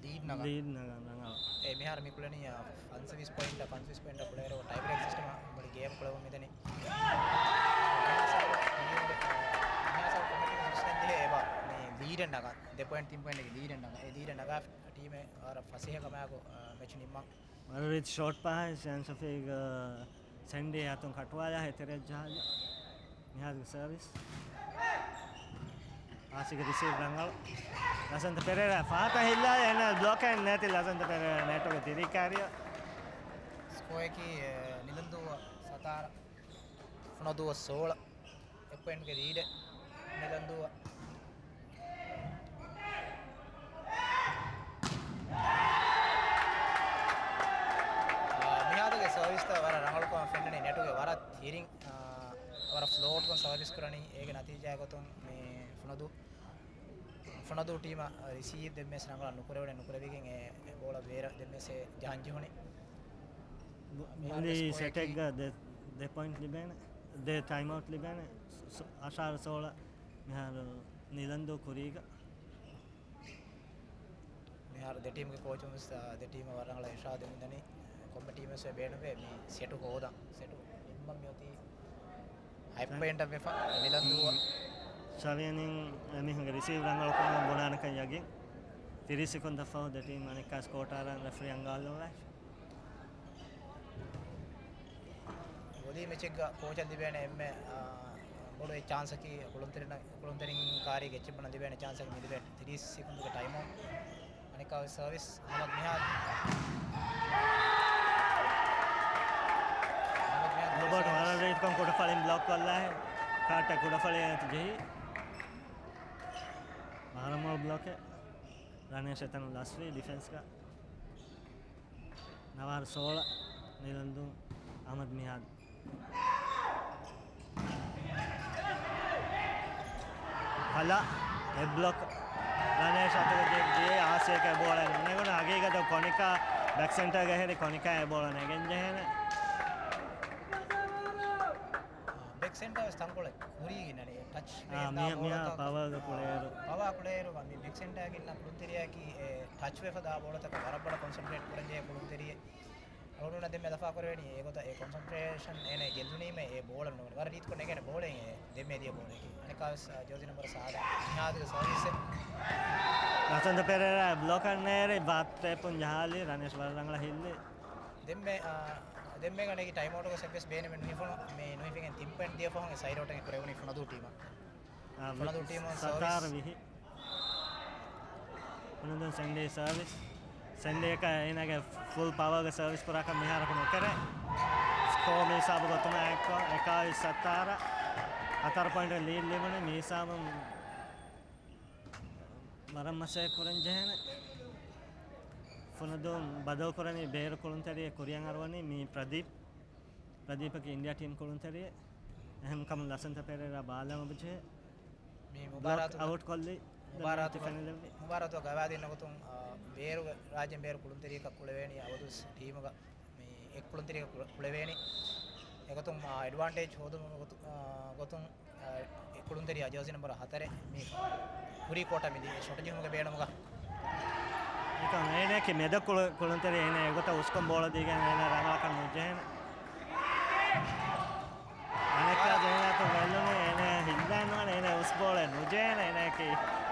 ލީޑް ނަގަން. ލީޑް ނަގަން ރަނގަޅަށް. އެ މިހާރު މި ކުޅެނީ، އަ، ފަންސަވީސް ޕޮއިންޓަށް، ފަންސަވީސް ޕޮއިންޓަށް ކުޅޭއިރު ޓައިބްރޭކް ސިސްޓަމަށް މުޅި ގޭމް ކުޅެވުން މިދަނީ. މިހާރު ކޮމެންޓް ސިސްޓަމް ޖެހޭ އެބަ މި ލީޑެއް ނަގަން. ދެ ޕޮއިންޓް ތިން ޕޮއިންޓްގެ ލީޑެއް ނަގަން. އެ ލީޑެއް ނަގާ ޓީމެއް ވަރަށް ފަސޭހަ ކަމާއެކު، އަ، މެޗު ނިންމަން. ވަރަށް ރީތި ޝޯޓް ޕާހެއް ޝިޔާން ޝަފީގް ސެންޑީ އަތުން ކަޓުވާލާ އެތެރެއަށް ޖަހާލި. މިހާރުގެ ސަރވިސް. އާސިގެ ރިސީވް ރަނގަޅު. ލަސަންތަ ޕެރޭރާ ފަހަތަށް ހިއްލާލި އެންނަ ބްލޮކެއް ނެތި ލަސަންތަ ޕެރޭރާ ނެޓުގެ ތިރީ ކާރިއަށް. ސްކޯއަކީ، އެ، ނިލަންދޫއަށް ސަތާރަ. ފުނަދޫއަށް ސޯޅަ. އެއް ޕޮއިންޓްގެ ލީޑެއް ނިލަންދޫއަށް. އާ، މިހާދުގެ ސަރވިސްތައް ވަރަށް ރަނގަޅުކަމަށް ފެންނަނީ ނެޓުގެ ވަރަށް ތިރިން، އާ، ވަރަށް ފްލޯޓްކޮށް ސަރވިސް ކުރަނީ. އޭގެ ނަތީޖާގެ ގޮތުން މި ފުނަދޫ، ފުނަދޫ ޓީމަށް ރިސީވް ދެންމެސް ރަނގަޅަށް ނުކުރެވުނެ، ނުކުރެވިގެން އެ، އެ ބޯޅަ ބޭރަށް ދެންމެސް އެ ޖަހަން ޖެހުނީ. މު-، މިހާރު މުޅި ސްކޯއަކީ ސެޓެއްގަ ދެ، ދެ ޕޮއިންޓް ލިބޭނެ، ދެ ޓައިމް އައުޓް ލިބޭނެ. ސު-، ސު-، އަށާރަ ސޯޅަ މިހާރު ނިލަންދޫ ކުރީގަ. މިހާރު ދެ ޓީމްގެ ކޯޗުން ވެސް، އާ، ދެ ޓީމަށް ވަރަށް ރަނގަޅަށް އިރުޝާދު ދެމުންދަނީ. ކޮންމެ ޓީމެއް ވެސް ބޭނުންވޭ މި ސެޓު ހޯދަން. ސެޓު ނިންމަން މިއޮތީ ހަތް ޕޮއިންޓަށް ވެފަ ނިލަންދޫއަށް. ޝަވިޔަނިން އެމީހުންގެ ރިސީވް ރަނގަޅުކަމުން ބުނާނެކަން ޔަގީން. ތިރީސް ސެކަންޑް ތަފާވަތު ދެ ޓީމް އަނެއްކާސް ކޯޓާރަށް ރެފްރީ އަންގާލައްވާ. ވޮލީ މެޗެއްގަ ކޯޗަށް ލިބޭނެ އެންމެ، އާ، ބޮޑު އެއް ޗާންސަކީ ކުޅުންތެރިން، ކުޅުންތެރިން ކާރީގެ އެއްޗެއް ބުނަން ލިބޭނެ ޗާންސަކީ މި ލިބޭނެ ތިރީސް ސެކަންޑުގެ ޓައިމް އައުޓް. އަނެއްކާވެސް ސަރވިސް އަހްމަދު މިހާދު. އަހްމަދު މިހާދު ލޮބޯޓް ސަރވިސް. ވަރަށް ރީތިކޮށް ކުޑަފަޅިން ބްލޮކް ކޮށްލާހެން. ކާޓަށް ކުޑަފަޅި އަތު ޖެހި. މާރަމޯ ބްލޮކެއް. ރަނޭޝް އެތަނުން ލަސްވީ ޑިފެންސްގަ. ނަވާރަ ސޯޅަ ނިލަންދޫ އަހްމަދު މިހާދު. ކަލާ އެއް ބްލޮކް ރަނޭޝް އަތުގަ ދިޔައީ އާސިޔަކަށް ބޯޅަ ނުނެގުނު. ހަގީގަތަށް ކޮނިކާ ބެކް ސެންޓަރގަ ހެރި ކޮނިކާ އެ ބޯޅަ ނެގެން ޖެހޭނެ. ބެކް ސެންޓަރ ވެސް ތަންކޮޅެއް ކުރީގެ ނަނީ. ޓަޗް އާ، ވެގެން މި-، ދާ މިހާ ބޯޅަތަކަށް، ޕަވާގަ ކުޅޭއިރު. ޕަވާ ކުޅޭއިރު މި ބެކް ސެންޓަރގަ އިންނަ ކުޅުންތެރިޔާއަކީ އެ ޓަޗް ވެފަ ދާ ބޯޅަތަކަށް ވަރަށް ބޮޑަށް ކޮންސަންޓްރޭޓް ކުރަންޖެހޭ ކުޅުންތެރިއެއް. އަޅުގަނޑު ދެންމެ ލަފާ ކުރެވެނީ އެގޮތަށް އެ ކޮންސަންޓްރޭޝަން އޭނަ ގެއްލުނީމަ އެ ބޯޅަ ނުވަނީ. ވަރަށް ރީތިކޮށް ނެގޭނެ ބޯޅައެއް އެ ދެންމެ ދިޔަ ބޯޅައަކީ. އަނެއްކާވެސް، އާ، ޖާޒީ ނަމްބަރު ސާދަ މިހާދުގެ ސަރވިސްއެއް. ލަސަންތަ ޕެރޭރާ ބްލޮކަށް ނޭރި ބާތް ޓޭޕުން ޖަހާލި ރަނޭޝް ވަރަށް ރަނގަޅަށް ހިއްލި. ދެންމެ، އާ، ދެންމެ ގަނޑެގި ޓައިމް އައުޓުގަ ސެއްވެސް ބޭނުމެއް ނުހިފުނު. މި ނުހިފިގެން ތިން ޕޮއިންޓް ދިޔަ ފަހުން އެ ސައިޑް އައުޓެއް ކުރެވުނީ ފުނަދޫ ޓީމަށް. އާ، ފުނަދޫ ޓީމުން ސަތާރަ ސަރވިސް. ވިހި. ފުނަދޫ ސެންޑީ ސަރވިސް. ސެންޑީއަކަށް އޭނާގެ ފުލް ޕަވަރގަ ސަރވިސް ކުރާކަށް މިހާރަކު ނުކެރޭ. ސްކޯ މި ހިސާބު ގޮތުމާ އެއްކޮށް، އެކާވީސް ސަތާރަ، ހަތަރު ޕޮއިންޓް ލީޑް ލިބުނީ. މި ހިސާބުން ވަރަށް މަސައްކަތް ކުރަން ޖެހޭނެ. ފުނަދޫ ބަދަލު ކުރަނީ ބޭރު ކުޅުންތެރިއެއް ކުރިއަށް އަރުވަނީ މީ ޕްރަދީޕް. ޕްރަދީޕަކީ އިންޑިއާ ޓީމް ކުޅުންތެރިއެއް. އެހެންކަމުން ލަސަންތަ ޕެރޭރާ ބާލަން އޮބްޖެ މި ބްލޮކް މުބާރާތުގަ-، އައުޓް ކޮށްލި. މުބާރާތުގަ-، ދެން ފެނިލެއްވި. މުބާރާތު ގަވާދިން ގޮތުން، އާ، ބޭރު ރާއްޖޭން ބޭރު ކުޅުންތެރިޔަކަށް ކުޅެވޭނީ އަބަދުވެސް ޓީމުގަ މި އެއް ކުޅުންތެރިޔަކަށް ކުޅެ-، ކުޅެވޭނީ. އެގޮތުން، އާ، އެޑްވާންޓޭޖް ހޯދުމުގެ ގޮތު-، އާ، ގޮތުން، އާ، އެ ކުޅުންތެރިޔާ ޖާސި ނަންބަރު ހަތަރެއް މި ކުރީ ކޯޓަށް މިދިޔަ ޝޮޓް ޖެހުމުގެ ބޭނުމުގަ. އެކަމް އޭނައަކީ މެދަށް ކުޅު-، ކުޅުންތެރި އޭނަ އެގޮތަށް އުސްކޮން ބޯޅަ ދީގެން އޭނަ ރަނގަޅަކަށް ނުޖެހޭނެ. އަނެއްކާ ޖެހޭނަތޯ ބެލުނީ އޭނަ ހިންދާން ނުވަނެ އޭނަ އުސް ބޯޅަ ނުޖެހޭނެ އޭނައަކީ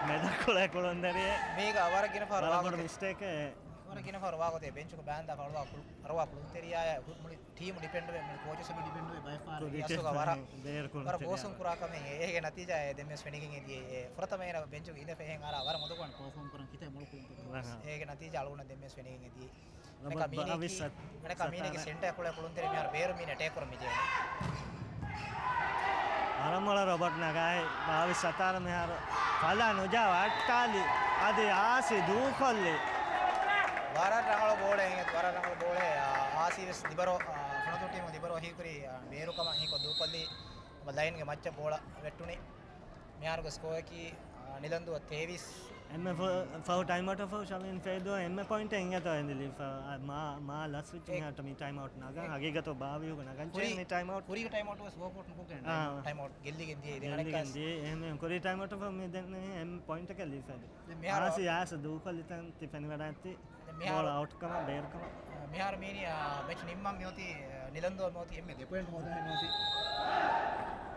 މެދަށް ކުޅޭ ކުޅުންތެރިއެއް. މީގަ ވަރަށް ގިނަ ފަހަރު ވަރަށް ބޮޑު ވާގޮތެއް. މިސްޓޭކެއް. ވަރަށް ގިނަ ފަހަރު ވާގޮތެއް ބެންޗުގަ ބާންދާ ފަޅުވާ ކުޅު-، ފަޅުވާ ކުޅުންތެރިޔާ މުޅި ޓީމު ޑިޕެންޑް ވޭ، މުޅި ކޯޗަށް ޑިޕެންޑް ވޭ ބައެއް ފަހަރު ކުދި އެ އަސްލުގަ ވަރަށް، ބޭރު ވަރަށް ކުޅުންތެރި ގޯސް ކުރާ ކަމެއް އޭގެ ނަތީޖާ ދެންވެސް ފެނިގެން އެދިޔަ. އެ ފުރަތަމަ އޭނަ ބެންޗުގަ އިނދެފަ އެހެން އަރާ ވަރަށް މޮދުކޮށް ޕަރފޯމް ކުރަން ކިތައް މޮޅު ކުޅުންތެރި އޭގެ ނަތީޖާ އަޅުގަނޑަށް ދެންވެސް ފެނިގެން އެދިޔަ. އަނެކާ މީނީ ކީ، އަނެކާ މީނީ ކީ ސެންޓަރ ކުޅޭ ކުޅުންތެރި މިހާރު ބޭރު މީން އެޓޭކް ކުރަން މި ޖެހޭނެ. ވަރަށް މޮޅަށް ރޮބަޓް ނަގާއި ބާވީސް ސަތާރަ މިހާރު ފަލާ ނުޖާ ވައްޓާލި. އަދި އާސި ދޫކޮށްލި. ވަރަށް ރަނގަޅު ބޯޅައެއް، ވަރަށް ރަނގަޅު ބޯޅައެއް. އާ، އާސި ވެސް ދިބަރޯ، އާ، ފުނަތޫ ޓީމު ދިބަރޯ ހީކުރި، އާ، ބޭރުކަމަށް ހީކޮށް ދޫކޮށްލި. ލައިންގެ މައްޗަށް ބޯޅަ ވެއްޓުނީ. މިހާރުގެ ސްކޯއަކީ، އާ، ނިލަންދޫ ތޭވީސް. އެންމެ ފަ-، ފަހު ޓައިމްއައުޓަށް ފަހު ޝަމީން ފޭދު އެންމެ ޕޮއިންޓެއް އިނގޭތޯ އެނދިލި. ފަ-، މާ، މާ ލަސްވެއްޖެ އެ މިހާރު މި ޓައިމްއައުޓް ނަގަން. އެ ހަގީގަތު ބާވީހުގަ ނަގަން ކުރީ، މި ޓައިމްއައުޓް. ކުރީގެ ޓައިމްއައުޓް ވެސް ވޯކްއައުޓް ނުކޮށްގެން އާ. ޓައިމްއައުޓް ގެއްލިގެން ދިޔަ. އެހެން ކުރީ ޓައިމްއައުޓް މި ދެން އެންމެ ޕޮއިންޓަކަށް ލިބިފައި. ދެން މިހާރު އާސި އާސި ދޫކޮށްލިތަން ތި ފެނިވަޑާތި. ދެން މިހާރު ބޯޅަ އައުޓްކަމަށް ބޭރުކަމަށް. މިހާރު މީނި، އާ، މެޗް ނިންމަން މިއޮތީ، އާ، ނިލަންދޫ މިއޮތީ އެންމެ ދެ ޕޮއިންޓް ހޯދަން މިއޮތީ.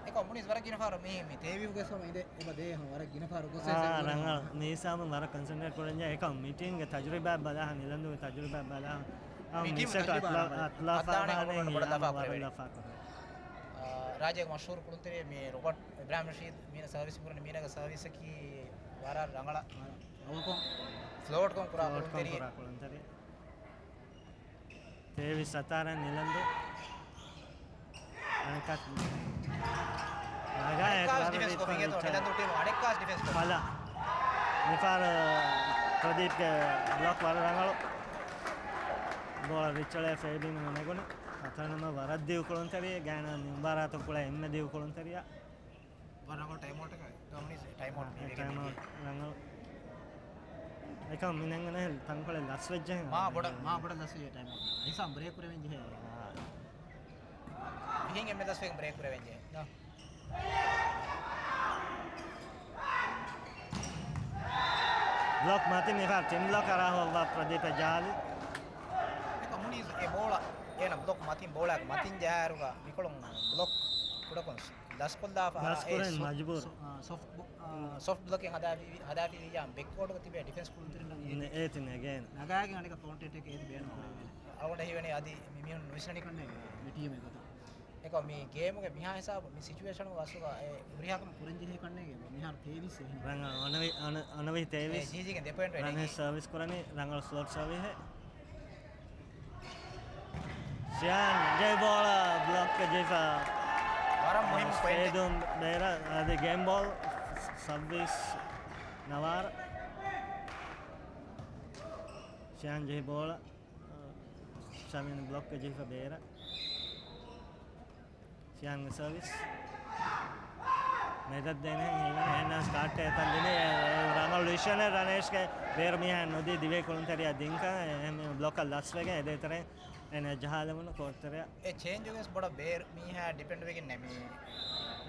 އެކަމް މުނީސް ވަރަށް ގިނަ ފަހަރު މި، މި ތޭވީހުގެ ސޯމަ އިނދެ އެބަ ދޭހަ ވަރަށް ގިނަ ފަހަރު ގޮސް އާ، އެސެ ރަނގަޅު. މީސާމު ވަރަށް ކޮންސެންޓްރޭޓް ކުރަންޖެހޭ. އެކަމް މި ޓީމްގެ ތަޖުރިބާ ބަލާ، ނިލަންދޫގެ ތަޖުރިބާ ބަލާ. އާ، މި ޓީމް މިސެޓް ތަޖުރިބާ އަތްލާ-، އަތްލާފާ ވަރަށް ހާނެ ބޮޑަށް އޭނާ ލަފާ ވަރަށް ކުރެވޭ. ލަފާ ކުރެވޭ. އާ، ރާއްޖޭގެ މަޝްހޫރު ކުޅުންތެރި މި ރޮބަޓް އިބްރާހިމް ރަޝީދު މީނަ ސަރވިސް ކުރަނީ މީނަގެ ސަރވިސަކީ ވަރަށް ރަނގަޅަށް. ފްލޯޓްކޮން ކުރާ ފްލޯޓްކޮން ކުޅުންތެރި. ކުރާ ކުޅުންތެރި. ތޭވީސް ސަތާރަ ނިލަންދޫ. އަނެއްކާ ނަގާ އަނެއްކާވެސް އެކު ޑިފެންސް ކޮށްފިނގޭތޯ ނިލަންދޫ ޓީމު އަނެއްކާވެސް ޑިފެންސް ކޮށް. ފަލާ. މިފާރު ޕްރަދީޕްގެ ބްލޮކް ވަރަށް ރަނގަޅު. ބޯޅަ ރިޗަޅޭ ފޭބީން ނެގުނީ. ހަތަރު ނަމަ ވަރަށް ދިގު ކުޅުންތެރި. ގާތްގަނޑަކަށް މި މުބާރާތު ކުޅޭ އެންމެ ދިގު ކުޅުންތެރިޔާ. ވަރަށް ރަނގަޅު ޓައިމްއައުޓް އެއް ގަވަނީސް ޓައިމްއައުޓް އެ، މީ ޓައިމްއައުޓް ވެގެން ރަނގަޅު. އެކަމް މި ނެނގުނޭ ތަންކޮޅެއް ލަސްވެއްޖެ. މާ ބޮޑަށް، މާ ބޮޑަށް ލަސްވެއްޖެ ޓައިމްއައުޓް. އިސާން ބްރޭކް ކުރެވެން ޖެހޭ. އާ. މިހެން އެންމެ ލަސްވެގެން ބްރޭކް ކުރެވެން ޖެހޭ. ނޯ. ބްލޮކް މަތިން މިފަހަރު ޓިމް ބްލޮކް އަރާ ހޮވާ ޕްރަދީޕް ޖާލި. އެކަމް މުނީސް އެ ބޯޅަ އޭނަ ބްލޮކް މަތިން ބޯޅައަކު މަތިން ޖަހާއިރުގަ މިކޮޅުން ބްލޮކް ކުޑަކޮށް ލަސްކޮށްލާފަ ލަސް އަރާ ކުރަން އެ ސޮ-، މަޖުބޫރު. ސޮ-، އާ، ސޮފްޓް ބޯ-، އާ، ސޮފްޓް ބްލޮކިން ހަދާފި، ހަދާފި ވިއްޔާ ބެކްކޯޓުގަ ތިބޭ ޑިފެންސް ކުޅުންތެރިންނަށް ނެ-، އޭތި ނެގޭނެ. ނަގާގެން އަނެކަ ކައުންޓަރ އެޓެކް އޭތި ބޭނުން ކުރެވޭނެ. އަޅުގަނޑަށް ހީވަނީ އަދި މި މީހުން ނުވިސްނަނީ ކަންނޭނގެ މި ޓީމެއް ގޮތަށް. އެކަމް މި ގޭމުގެ މިހާ ހިސާބު މި ސިޗުއޭޝަނުގެ އަސްލުގަ އެ ހުރިހާ ކަމެއް ކުރަން ޖެހޭ ކަންނޭނގެ މިހާރު ތޭވީސް އެހެން. ރަނގަޅު އޮނަވި-، އޮނ-، އޮނަވި ތޭވީސް. އެ ޖީޖީގެ ދެ ޕޮއިންޓް ރަނެ ނެގީ. ސަރވިސް ކުރަނީ ރަނގަޅު ސްލޮޓް ސަރވިހެއް. ޝިޔާން ޖެހި ބޯޅަ ބްލޮކް ޖެހިފަ. ވަރަށް މުހިއްމު ޕޮއިންޓެއް. ސްޕޭދުން ބޭރަށް އަދި ގޭމް ބޯލް ސައްވީސް ނަވާރަ. ޝިޔާން ޖެހި ބޯޅަ ޝަމީން ބްލޮކް ޖެހިފަ ބޭރަށް. ޝިޔާންގެ ސަރވިސް. މެދަށް ދޭނެ ހީވަނީ އެހެންނަމަވެސް ކާޓް އެތަން ދިނީ. އެ، ރަނގަޅު ޑިސިޝަނެއް ރަނޭޝްގެ ބޭރު މީހާ ނުދީ ދިވެހި ކުޅުންތެރިޔާ ދިންކަން. އެހެން ބްލޮކަށް ލަސްވެގެން އެދޭތެރޭ އޭނަ ޖަހާލެވުނު ކޯޓްތެރެއަށް. އެ ޗޭންޖުގެސް ބޮޑަށް ބޭރު މީހާ ޑިޕެންޑް ވެގެން ނެމީ.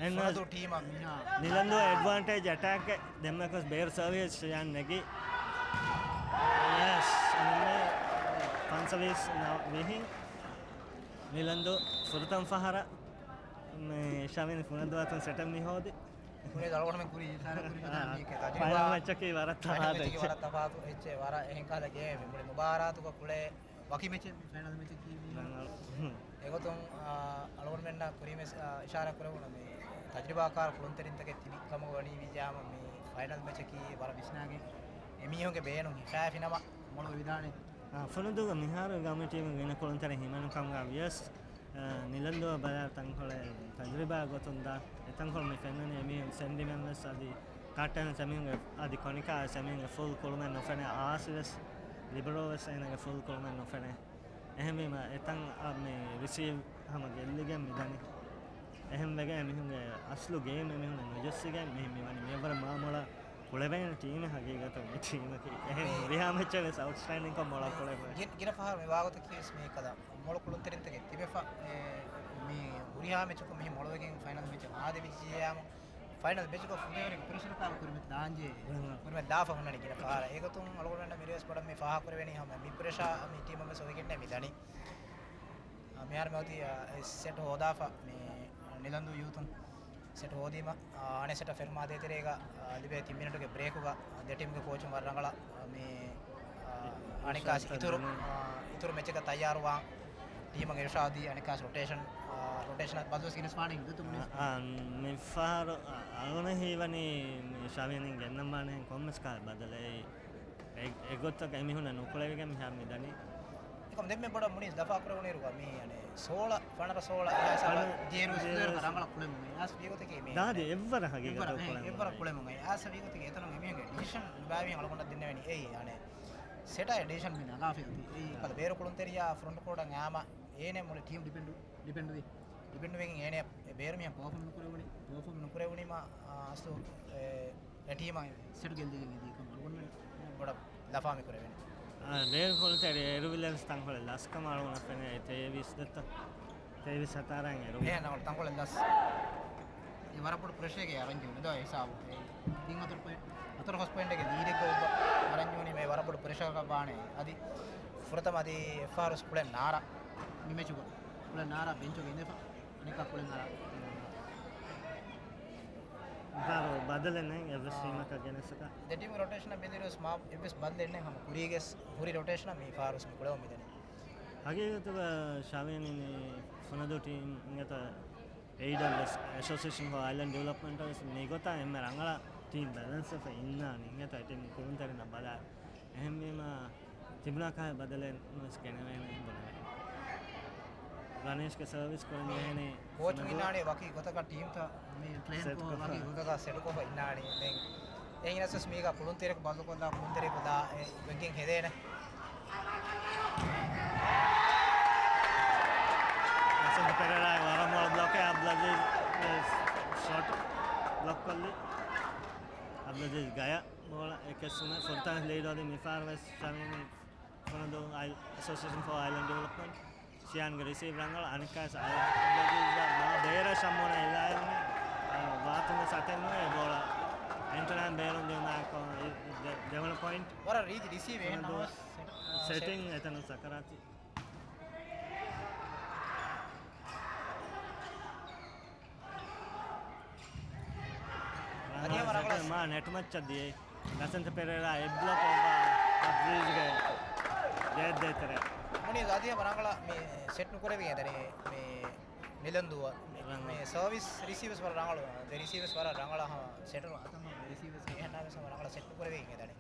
އެން ފުރަތު ޓީމަށް މީހާ. ނިލަންދޫ އެޑްވާންޓޭޖް އެޓާކް ދެންމެކޮސް ބޭރު ސަރވިސް ޝިޔާން ނެގި. ޔެސް. އެންމެ ފަންސަވީސް ނަ-، ވިހި. ނިލަންދޫ ފުރަތަމަ ފަހަރަށް މި ޝަމީން ފުނަދުއަތުން ސެޓަށް މި ހޯދި. ކުރި ދަޅުގަނޑުމެން ކުރި އިޝާރާ ކުރި ކަން މީކެ ތަޖުރިބާ. ފައިނަލް މެޗަކީ ވަރަށް ތަފާތު ފައިނަލް މެޗަކީ އެއްޗެއް. ވަރަށް ތަފާތު އެއްޗެއް. ވަރަށް އެހެން ކަހަލަ ގޭމެއް. މުޅި މުބާރާތުގަ ކުޅޭ ވަކި މެޗެއް މި ފައިނަލް މެޗަކީ މީ. ރަނގަޅު. އެގޮތުން، އާ، އަޅުގަނޑުމެންނަށް ކުރީމެސް، އާ، އިޝާރާ ކުރެވުނު މި ތަޖުރިބާކާރު ކުޅުންތެރިންތަކެއް ތިބި ކަމުގަ ވަނީ ވިއްޔާމަ މި ފައިނަލް މެޗަކީ ވަރަށް ވިސްނާގެން އެމީހުންގެ ބޭނުން ހިފާފިނަމަ މޮޅުވެވިދާނެ. ފުނަދޫގަ މިހާރު ގައުމީ ޓީމުގެ ގިނަ ކުޅުންތެރިން ހިމެނު ކަމުގަ ވިޔަސް، އަ، ނިލަންދޫއަށް ބަލާ ތަންކޮޅެއް ތަޖުރިބާ ގޮތުން ދާ އެތަންކޮޅު މި ފެންނަނީ އެމީހުން ސެންޓިމެންޓް ވެސް އަދި ކާއްޓަން ވެސް އެމީހުންގެ އަދި ކޮނިކާ ވެސް އެމީހުންގެ ފުލް ކުޅުމެއް ނުފެނޭ. އާސި ވެސް ލިބެރޯ ވެސް އޭނަގެ ފުލް ކުޅުމެއް ނުފެނޭ. އެހެންވީމަ އެތަން އަށް މި ރިސީވް ހަމަ ގެއްލިގެން މި ދަނީ. އެހެން ވެގެން އެމީހުންގެ އަސްލު ގޭމް އެމީހުން ނުޖެއްސިގެން މި، މިވަނީ މިއަށްވުރެ މާ މޮޅަށް ކުޅެވޭނެ ޓީމެއް ހަގީގަތުން މި ޓީމަކީ. އެހެން މި ހުރިހާ މެޗެއް ވެސް އައުޓްސްޓޭންޑިން ކޮށް މޮޅަށް ކުޅެވޭ. ގި-، ގިނަ ފަހަރު މި ވާގޮތަކީ ވެސް މީ ކަލަ މޮޅު ކުޅުންތެރިންތަކެއް ތިބެފަ، އެ، މި ހުރިހާ މެޗަކުން މިހި މޮޅުވެގެން ފައިނަލް މެޗަށް އާދެވިއްޖިއްޔާމު، ފައިނަލް މެޗަކަށް ފުދޭވަރެއްގެ ޕްރެޝަރ ކާލް ކުރިމަތި ދާންޖެހޭ. ކުރިމަތި ދާފަ ހުންނަނީ ގިނަ ފަހަރަށް. އެގޮތުން އަޅުގަނޑުމެންނަށް މިރޭވެސް ބޮޑަށް މި ފާހަގަކުރެވެނީ ހަމަ މި ޕްރެޝާ މި ޓީމަށް ވެސް އޮވެގެންނޭ މި ދަނީ. އާ، މިހާރު މި އޮތީ، އާ، އެ ސެޓް ހޯދާފަ މި ނިލަންދޫ ޔޫތުން ސެޓް ހޯދީމަ، އާ، އަނެއް ސެޓަށް ފެނުމާ ދޭތެރޭގަ، އާ، ލިބޭ ތިން މިނެޓުގެ ބްރޭކުގަ، އާ، ދެ ޓީމްގެ ކޯޗުން ވަރަށް ރަނގަޅަށް، އާ، މި، އާ، އަނެއްކާސް އިތުރު، އާ، އިތުރު މެޗެއްގަ ތައްޔާރުވާން ޓީމަށް އިރުޝާދީ އަނެއްކާސް ރޮޓޭޝަން، އާ، ރޮޓޭޝަނަށް ބަދަލުވެސް ގެނެސްފާނެ ދުތު މުނިސް. އާ، މި ފަހަރު، އާ، އަޅުގަނޑަށް ހީވަނީ މި ޝަވިޔަނިން ގެންނަންވާނެ ކޮންމެސް ކާ ބަދަލެއް. އެ-، އެގޮތަކަށް އެމީހުންނަށް ނުކުޅެވިގެން މިހާރު މި ދަނީ. އެކަމް ދެންމެ ބޮޑަށް މުނީސް ލަފާ ކުރެވުނުއިރުގަ މީ، އަނެ، ސޯޅަ، ފަނަރަ ސޯޅަ އެހާ ސަބަ ދިޔައިރު ސުދޭރު ރަނގަޅަށް ކުޅެމުން އައިސް ވީގޮތަކީ މީ، ދާދި އަނެ، އެއްވަރަށް ހަގީގަތަށް އެއްވަރަށް، ކުޅެމުން އެއްވަރަށް އައިސް. ކުޅެމުން އައިސް ވީގޮތަކީ އެތަނުން އެމީހުންގެ ޑިސިޝަން ލިބާވީ އަޅުގަނޑަށް ދެންނެވެނީ އެއީ، އަނެ، ސެޓާ ޑިސިޝަން މި ނަގާފި އޮތީ. އެއީ ކަލަ ބޭރު ކުޅުންތެރިޔާ ފްރޮންޓް ކޯޑަށް އާމަ އޭނެ މުޅި ޓީމް ޑިޕެންޑު، ޑިޕެންޑުވި، ޑިޕެންޑުވެގެން އޭނެ ބޭރު މީހާ ޕާފޯމް ނުކުރެވުނީ، ޕާފޯމް ނުކުރެވުނީމަ، އާ، އަސްލު، އެ، އެ ޓީމާ ސެޓް ގެއްލިގެން އެދީ ކަމަށް އަޅުގަނޑުމެން ބޮޑަށް ލަފާ މި ކުރެވެނީ. އާ، ބޭރު ކުޅުންތެރި އެރުވިލެވެސް ތަންކޮޅެއް ލަސްކަމަށް އަޅުގަނޑަށް ފެނޭ. ތޭވީސް ދެއްތަ؟ ތޭވީސް ހަތާރައިން އެރުވި. އެހެން ތަންކޮޅެއް ލަސް. އެ ވަރަށް ބޮޑު ޕްރެޝަރެއްގެ އަރަންޖެހުނު ދޯ ހިސާބު. އެ ތިން ހަތަރު ޕޮއިންޓް، ހަތަރު ފަސް ޕޮއިންޓެއްގެ ލީޑެއްގަ އޮއްވަ އަރަންޖެހުނީމަ ވަރަށް ބޮޑު ޕްރެޝަރަކަށް ވާނެ. އަދި ފުރަތަމަ އަދި އެއްފަހަރު ކުޅެން ނާރާ މި މެޗުގަ. ކުޅެން ނާރާ ބެންޗުގަ އިނދެފަ. އަނެއްކާ ކުޅެން ނާރާ. މިހާރު ބަދަލެއް ނެތް އެއްވެސް އާ. ޓީމަކަށް ގެނެސްއަކަށް. ދެ ޓީމް ރޮޓޭޝަނަށް ބެލިއިރުވެސް މާ އެއްވެސް ބަދަލެއް ނެތް ހަމަ ކުރީގެސް ހުރި ރޮޓޭޝަނަށް މި ފާރުސް މި ކުޅެވުން މިދަނީ. ހަގީގަތުގަ ޝަވިޔަނި މި ފުނަދޫ ޓީމް އިނގޭތޯ އެއިޑަށް ވެސް އެސޯސިއޭޝަން ފޯ އައިލެންޑް ޑިވެލޮޕްމަންޓަށް ވެސް މިގޮތަށް އެންމެ ރަނގަޅަށް ޓީމް ބެލެންސްވެފަ އިންނާނީ އިނގޭތޯ އެ ޓީމް ކުޅުންތެރިންނަށް ބަލާ. އެހެންވީމަ ތިބުނާކާ ބަދަލެއް ނުވެސް ގެނެވޭނެ ބުނެވޭ. ރަނޭޝްގެ ސަރވިސް ކުރަން ޖެހޭނެ. ކޯޗު ފުނަދޫ އިންނާނީ ވަކި ގޮތަކަށް ޓީމްތައް މި ޕްލޭން ސެޓް ކޮށް ކޮށްފަ. ވަކި ގޮތަކަށް ސެޓް ކޮށްފަ އިންނާނީ. ދެން އެހިނަސް މީގަ ކުޅުންތެރިކު ބަދަލުކޮށްލާ ކުޅުންތެރިކު ދާ އެ ވެގެން ހެދޭނެ. ލަސަންތަ ޕެރޭރާ ވަރަށް މޮޅު ބްލޮކެއް އަބްދުލްއަޒީޒް ޝޮޓް ބްލޮކް ކޮށްލި. އަބްދުލްއަޒީޒް ގަޔަ ބޯޅަ އެކެއްސުމެ ފުރަތަމަ ލީޑް އޮތީ މިފާރު ވެސް ޝަމީމް ފުނަދޫ އައި-، އެސޯސިއޭޝަން ފޯ އައިލެންޑް ޑިވެލޮޕްމަންޓް. ޝިޔާންގެ ރިސީވް ރަނގަޅު އަނެއްކާސް އަބްދުލްއަޒީޒް މާ ބޭރަށް ޝަމްމޫނާ އިލާއެވުނީ. ވާތުން ވެސް އަތެއް ނުވޭ ބޯޅަ. އެންޓަނާ ބޭރުން ދިއުމާ ދެ-، ދެވަނަ ޕޮއިންޓް. ވަރަށް ރީތި ރިސީވް އެހެން ފުނަދޫ ނަމަވެސް ސެޓް-، އާ، ސެޓިން ސެޓް. އެތަނުން ސަކަރާތި. އަދި ހަމަ ރަނގަޅަށް މާ ނެޓް މައްޗަށް ދިޔައީ. ލަސަންތަ ޕެރޭރާ އެއް ބްލޮކް އޮއްވާ އަބްދުލްއަޒީޒްގެ ގެއަށް ދޭތެރެ. މުނީސް އަދި ހަމަ ރަނގަޅަށް މި ސެޓް ނުކުރެވިގެން ދަނީ މި ނިލަންދޫއަށް މި، ރަނގަޅަށް. މި ސަރވިސް ރިސީވްސް ވަރަށް ރަނގަޅު. ދެ ރިސީވްސް ވަރަށް ރަނގަޅަށް ހަމަ ސެޓް އަތަށް ހަމަ ދެ ރިސީވްސް އެހެންނާ ވެސް ހަމަ ރަނގަޅަށް ސެޓް ނުކުރެވިގެން ދަނީ.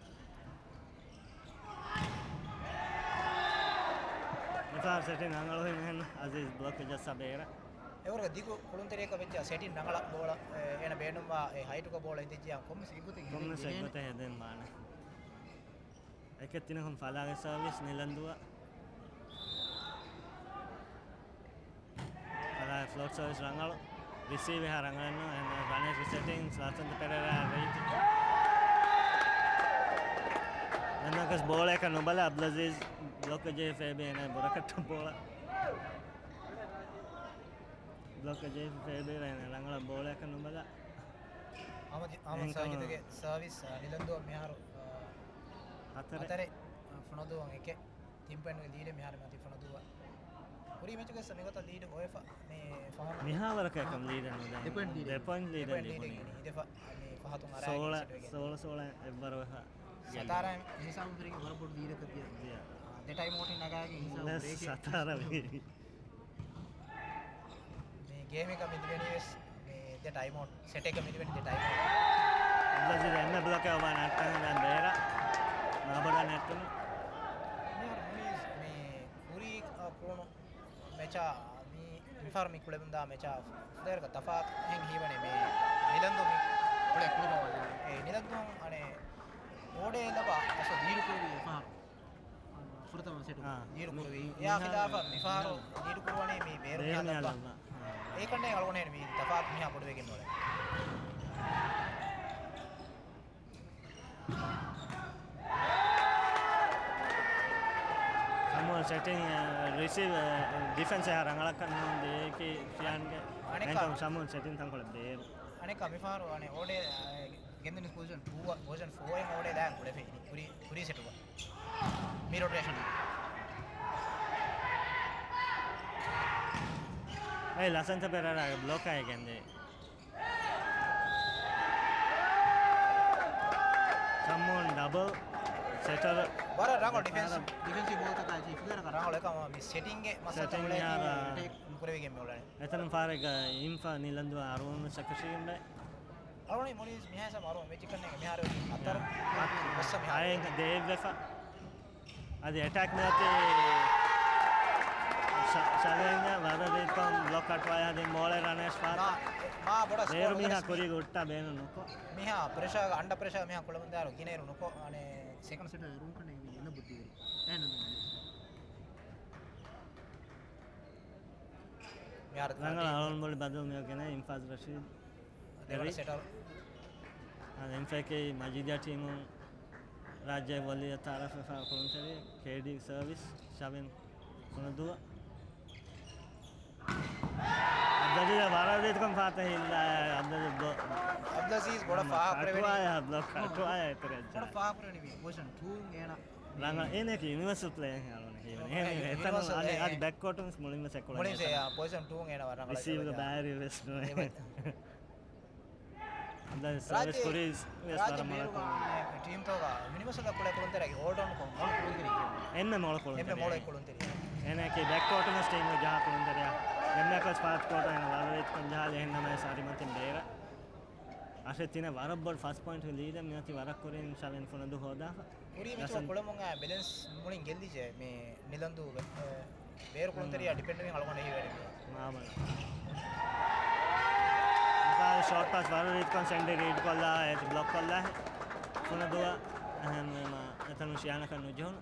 މިފަހަރު ސެޓިން ރަނގަޅު ހިމެން އަޒީޒް ބްލޮކް ޖައްސާ ބޭރަށް. އެވަރުގެ ދިގު ކުޅުންތެރިޔަކަށް ވެއްޖެ ސެޓިން ރަނގަޅަށް ބޯޅަ، އޭނަ ބޭނުންވާ އެ ހައިޓުގަ ބޯޅަ އިނދެއްޖެ ކޮންމެސް އެއްގޮތެއް ކޮންމެސް ހެދެން އެއްގޮތެއް ހެދެން ވާނެ. އެކެއް ތިނަކުން ފަލާގެ ސަރވިސް ނިލަންދޫއަށް. ފަލާގެ ފްލޯޓް ސަރވިސް ރަނގަޅު. ރިސީވް އެހާ ރަނގަޅެއް ނޫން. އެހެން ރަނޭޝް ސެޓިން ލަސަންތަ ޕެރޭރާ ރީތި. އެންމެކަސް ބޯޅައަކަށް ނުބަލާ އަބްދުލްއަޒީޒް ބްލޮކް ޖެހިފައި އެބޭނެ ބުރަކައްޓަށް ބޯޅަ. ބްލޮކް ޖެހިފައި އެބޭނެ ރަނގަޅަށް ބޯޅައަކަށް ނުބަލާ. އަހްމަދު، އަހްމަދު އެހެންކަމުން ސާޖިދުގެ ސާވިސް، އާ، ނިލަންދޫ މިހާރު، އާ، ހަތަރެއް. ހަތަރެއް، އާ، ފުނަދޫއަށް އެކެއް. ތިން ޕޮއިންޓްގެ ލީޑެއް މިހާރު މަތި ފުނަދޫއަށް. ކުރީ މެޗުގެ ސަ މިގޮތަށް ލީޑު އޮވެފަ މި ފަހުން. މިހާވަރަކަށް އެކަމް ލީޑެއް ނުދޭ. ދެ ޕޮއިންޓް ލީޑެއް ދެ ޕޮއިންޓް ލީޑެއް ލިބުނީ. ލީޑެއް އިނދެފަ މި ފަހަތުން އަރާ ސޯޅަ، ސޯޅަ ސޯޅަ އެއްވަރު ވެފަ. ސަތާރަ ހިސާބުން ފެރިގެން ވަރަށް ބޮޑު ލީޑަކަށް ދިޔަ. ދެ ޓައިމް އައުޓިން ނަގާގެން ހިސާބު ބްރޭކެއް. ސަތާރަ ވީ. މި ގޭމެއްގަ މި ލިބެނީ ވެސް މި ދެ ޓައިމް އައުޓް، ސެޓެއްގަ މި ލިބެނީ ދެ ޓައިމް އައުޓް. އަބްދުލްއަޒީޒް އެންމެ ބްލޮކެއް އޮވާ ނައްޓަން ހަދާން ބޭރަށް މާބޮޑަށް ނެއްޓުނު. މިހާރު މުނީ މެޗާ މި، މިފަހަރު މި ކުޅެމުންދާ މެޗާ ފުލޭރަކަށް ތަފާތު ހެން ހީވަނީ މި ނިލަންދު މި ކުޅެ ކުޅުމަށް ވަނީ. އެ ނިލަންދު އަނެ އޯޑޭ ލަބާ އަސް ލީޑު ކުރެވި ފަހަރު. ފުރަތަމަ ސެޓު އާ. ލީޑު ކުރެވި. އެއާ މިހާ ޚިލާފަށް މިފަހަރު ލީޑު ކުރުވަނީ މި ބޭރު ބޭރު މިހާ މިހާ ލަބާ. ލަބާ. އާ. އެކަންނޭ އަޅުގަނޑު މި ތަފާތު މިހާ ބޮޑުވެގެން އުޅޭ. ސަމޫ ސެޓިން، އަ، ރިސީވް، އަ، ޑިފެންސް އެހާ ރަނގަޅަކަށް ނޫން ދޭކި ފިޔާންގެ އަނެއްކާ އެންކަމް ސަމޫ ސެޓިން ތަންކޮޅެއް ބޭރު. އަނެއްކާ މިފަހަރު އަނެ އޯޑޭ، އަ، ގެންދަނީ ޕޮޒިޝަން ޓޫ، ޕޮޒިޝަން ފޯއިން އޯޑޭ ލާން ކުޅެފައި ކުރި، ކުރީ ސެޓުގަ. މި ރޮޓޭޝަން. އެ ލަސަންތަ ޕެރޭރާގެ ބްލޮކާއި ގެންދޭ. ސަމޫން ޑަބަލް ސެޓަރ. ވަރަށް ރަނގަޅު ޑިފެންސް، ވަރަށް ޑިފެންސިވް ބޯލްތަކާއި ފުލޭރަކަށް ރަނގަޅު އެކަމަށް މި ސެޓިންގެ މައްސަލަ ސެޓިން އުޅޭ ތީ އެޓޭކް ނުކުރެވިގެން މި އުޅެނީ. އެތަނުން ފާރެއްގަ އިންފާ ނިލަންދު އަރުވަން ސަކަށީގެން ބައެއް. އަޅުގަނޑު މުޅި މިހާ ސަމް އަރުވަން މެޗިކަންނޭގެ މިހާރު ހަތަރު ހަތް ވެސް މިހާރު. ހައެއް ދޭއްވެފަ. އަދި އެޓޭކް މިއޮތީ ޝަ-، ޝަލޭންގ ވަރަށް ރީތިކޮށް ބްލޮކް ކަޓުވާ ހަދި މޯޅެ ރަނޭޝް ފާތަ. މާ، މާ ބޮޑަށް ބޭރު ސްކޯރު މީހާ ކުރީ ގުއްޓާ ބޭނުން ނުކޮށް. މީހާ ޕްރެޝާގަ، އަންޑަ ޕްރެޝާގަ މީހާ ކުޅަމުންދާރު ގިނައިރު ނުކޮށް، އަނެ ސެކަންޑް ސެޓަށް އެރުން ކަނޑެ މި އެން ބުއްދިވެރި. އެހެން ނޫން. މިހާރު ރަނގަޅަށް އަޅުން ބޮލި ބަދަލު މިއޮގެނެ އިންފާޒް ރަޝީދު. ދެވަނަ ސެޓަރ. އަދި އެންފޭކޭ މަޖީދިޔާ ޓީމުން ރާއްޖޭ ވޮލީ ތައާރަފްވެފާ ކުޅުންތެރި ކޭޑީ ސަރވިސް ޝަވިން ފުނަދޫ. އަބްދަލީ ވަރަށް ރީތިކޮށް ފާތަ ހިއްލާ. އަބްދަލީ ބްލޮ-، އަބްދަލްއަޒީޒް ބޮޑަށް ފާހަގަ ކުރެވެނީ. ކަޓުވާ ބްލޮކް ކަޓުވާ އިތުރެއްޖާ. ބޮޑަށް ފާހަގަ ކުރެވެނީ ޕޮޒިޝަން ޓޫ އޭނަ. ރަނގަޅަށް އޭނައަކީ ޔުނިވަރސަލް ޕްލޭޔަރެއް އަޅުގަނޑު ހީވަނީ. އޭނަ އޭ، އޭނަ ޔުނިވަރސަލް އަދި، އޭ. އަދި ބެކް ކޯޓުން މުޅިންވެސް އެކުޅެނީ މުޅިން އެތަނަށް. ޕޮޒިޝަން ޓޫ އޭނަ ވަރަށް ރަނގަޅަށް ރިސީވްގ އެބަ ބައިވެރި ވެސް ނުވޭ. އެބަ. އަދި ސަރވިސް ރާއްޖެ، ކުރީސް ވެސް ރާއްޖެ ވަރަށް ބޭރުގަ މަރަކު. ޓީމްތަކުގަ ޔުނިވަރސަލް ކުޅޭ ކުޅުންތެރިޔާގެ އޯލްރައުންޑް ކޮން މޮޅު ކުޅުންތެރި. އެންމެ މޮޅު ކުޅުންތެރި. އެންމެ މޮޅު ކުޅުންތެރި. އޭނައަކީ ބެކް ކޯޓުން ވެސް ޓީމްގަ ޖަހާ ކުޅުންތެރިޔާ. އެންމެ ފަސްޓް ފާސްޓް ކޯޓަށް އޭނަ ވަރަށް ރީތިކޮށް ޖަހާލި އެހެންނަމަވެސް އަދި މަތިން ބޭރަށް. އަށެއް ތިނެއް ވަރަށް ބޮޑު ފަސް ޕޮއިންޓް ލީޑެއް މިއޮތީ ވަރަށް ކުރިން ޝަވިން ފުނަދޫ ހޯދާފަ. ކުރީ މެޗުގަ ކުޅެމުން އާ ބެލެންސް މުޅިން ގެއްލިއްޖެ މި ނިލަންދޫ ވެ-، އެ، ބޭރު ކުޅުންތެރިޔާ ޑިޕެންޑް ވިން އަޅުގަނޑު ހީވަނީ މި. މާބަލަ. މިސާލު ޝޯޓް ޕާސް ވަރަށް ރީތިކޮށް ސެންޑި ރީޑް ކޮށްލާ އޭތި ބްލޮކް ކޮށްލާ ފުނަދޫ އެހެންވީމަ އެތަނުން ޝިޔާނަކަށް ނުޖެހުނު.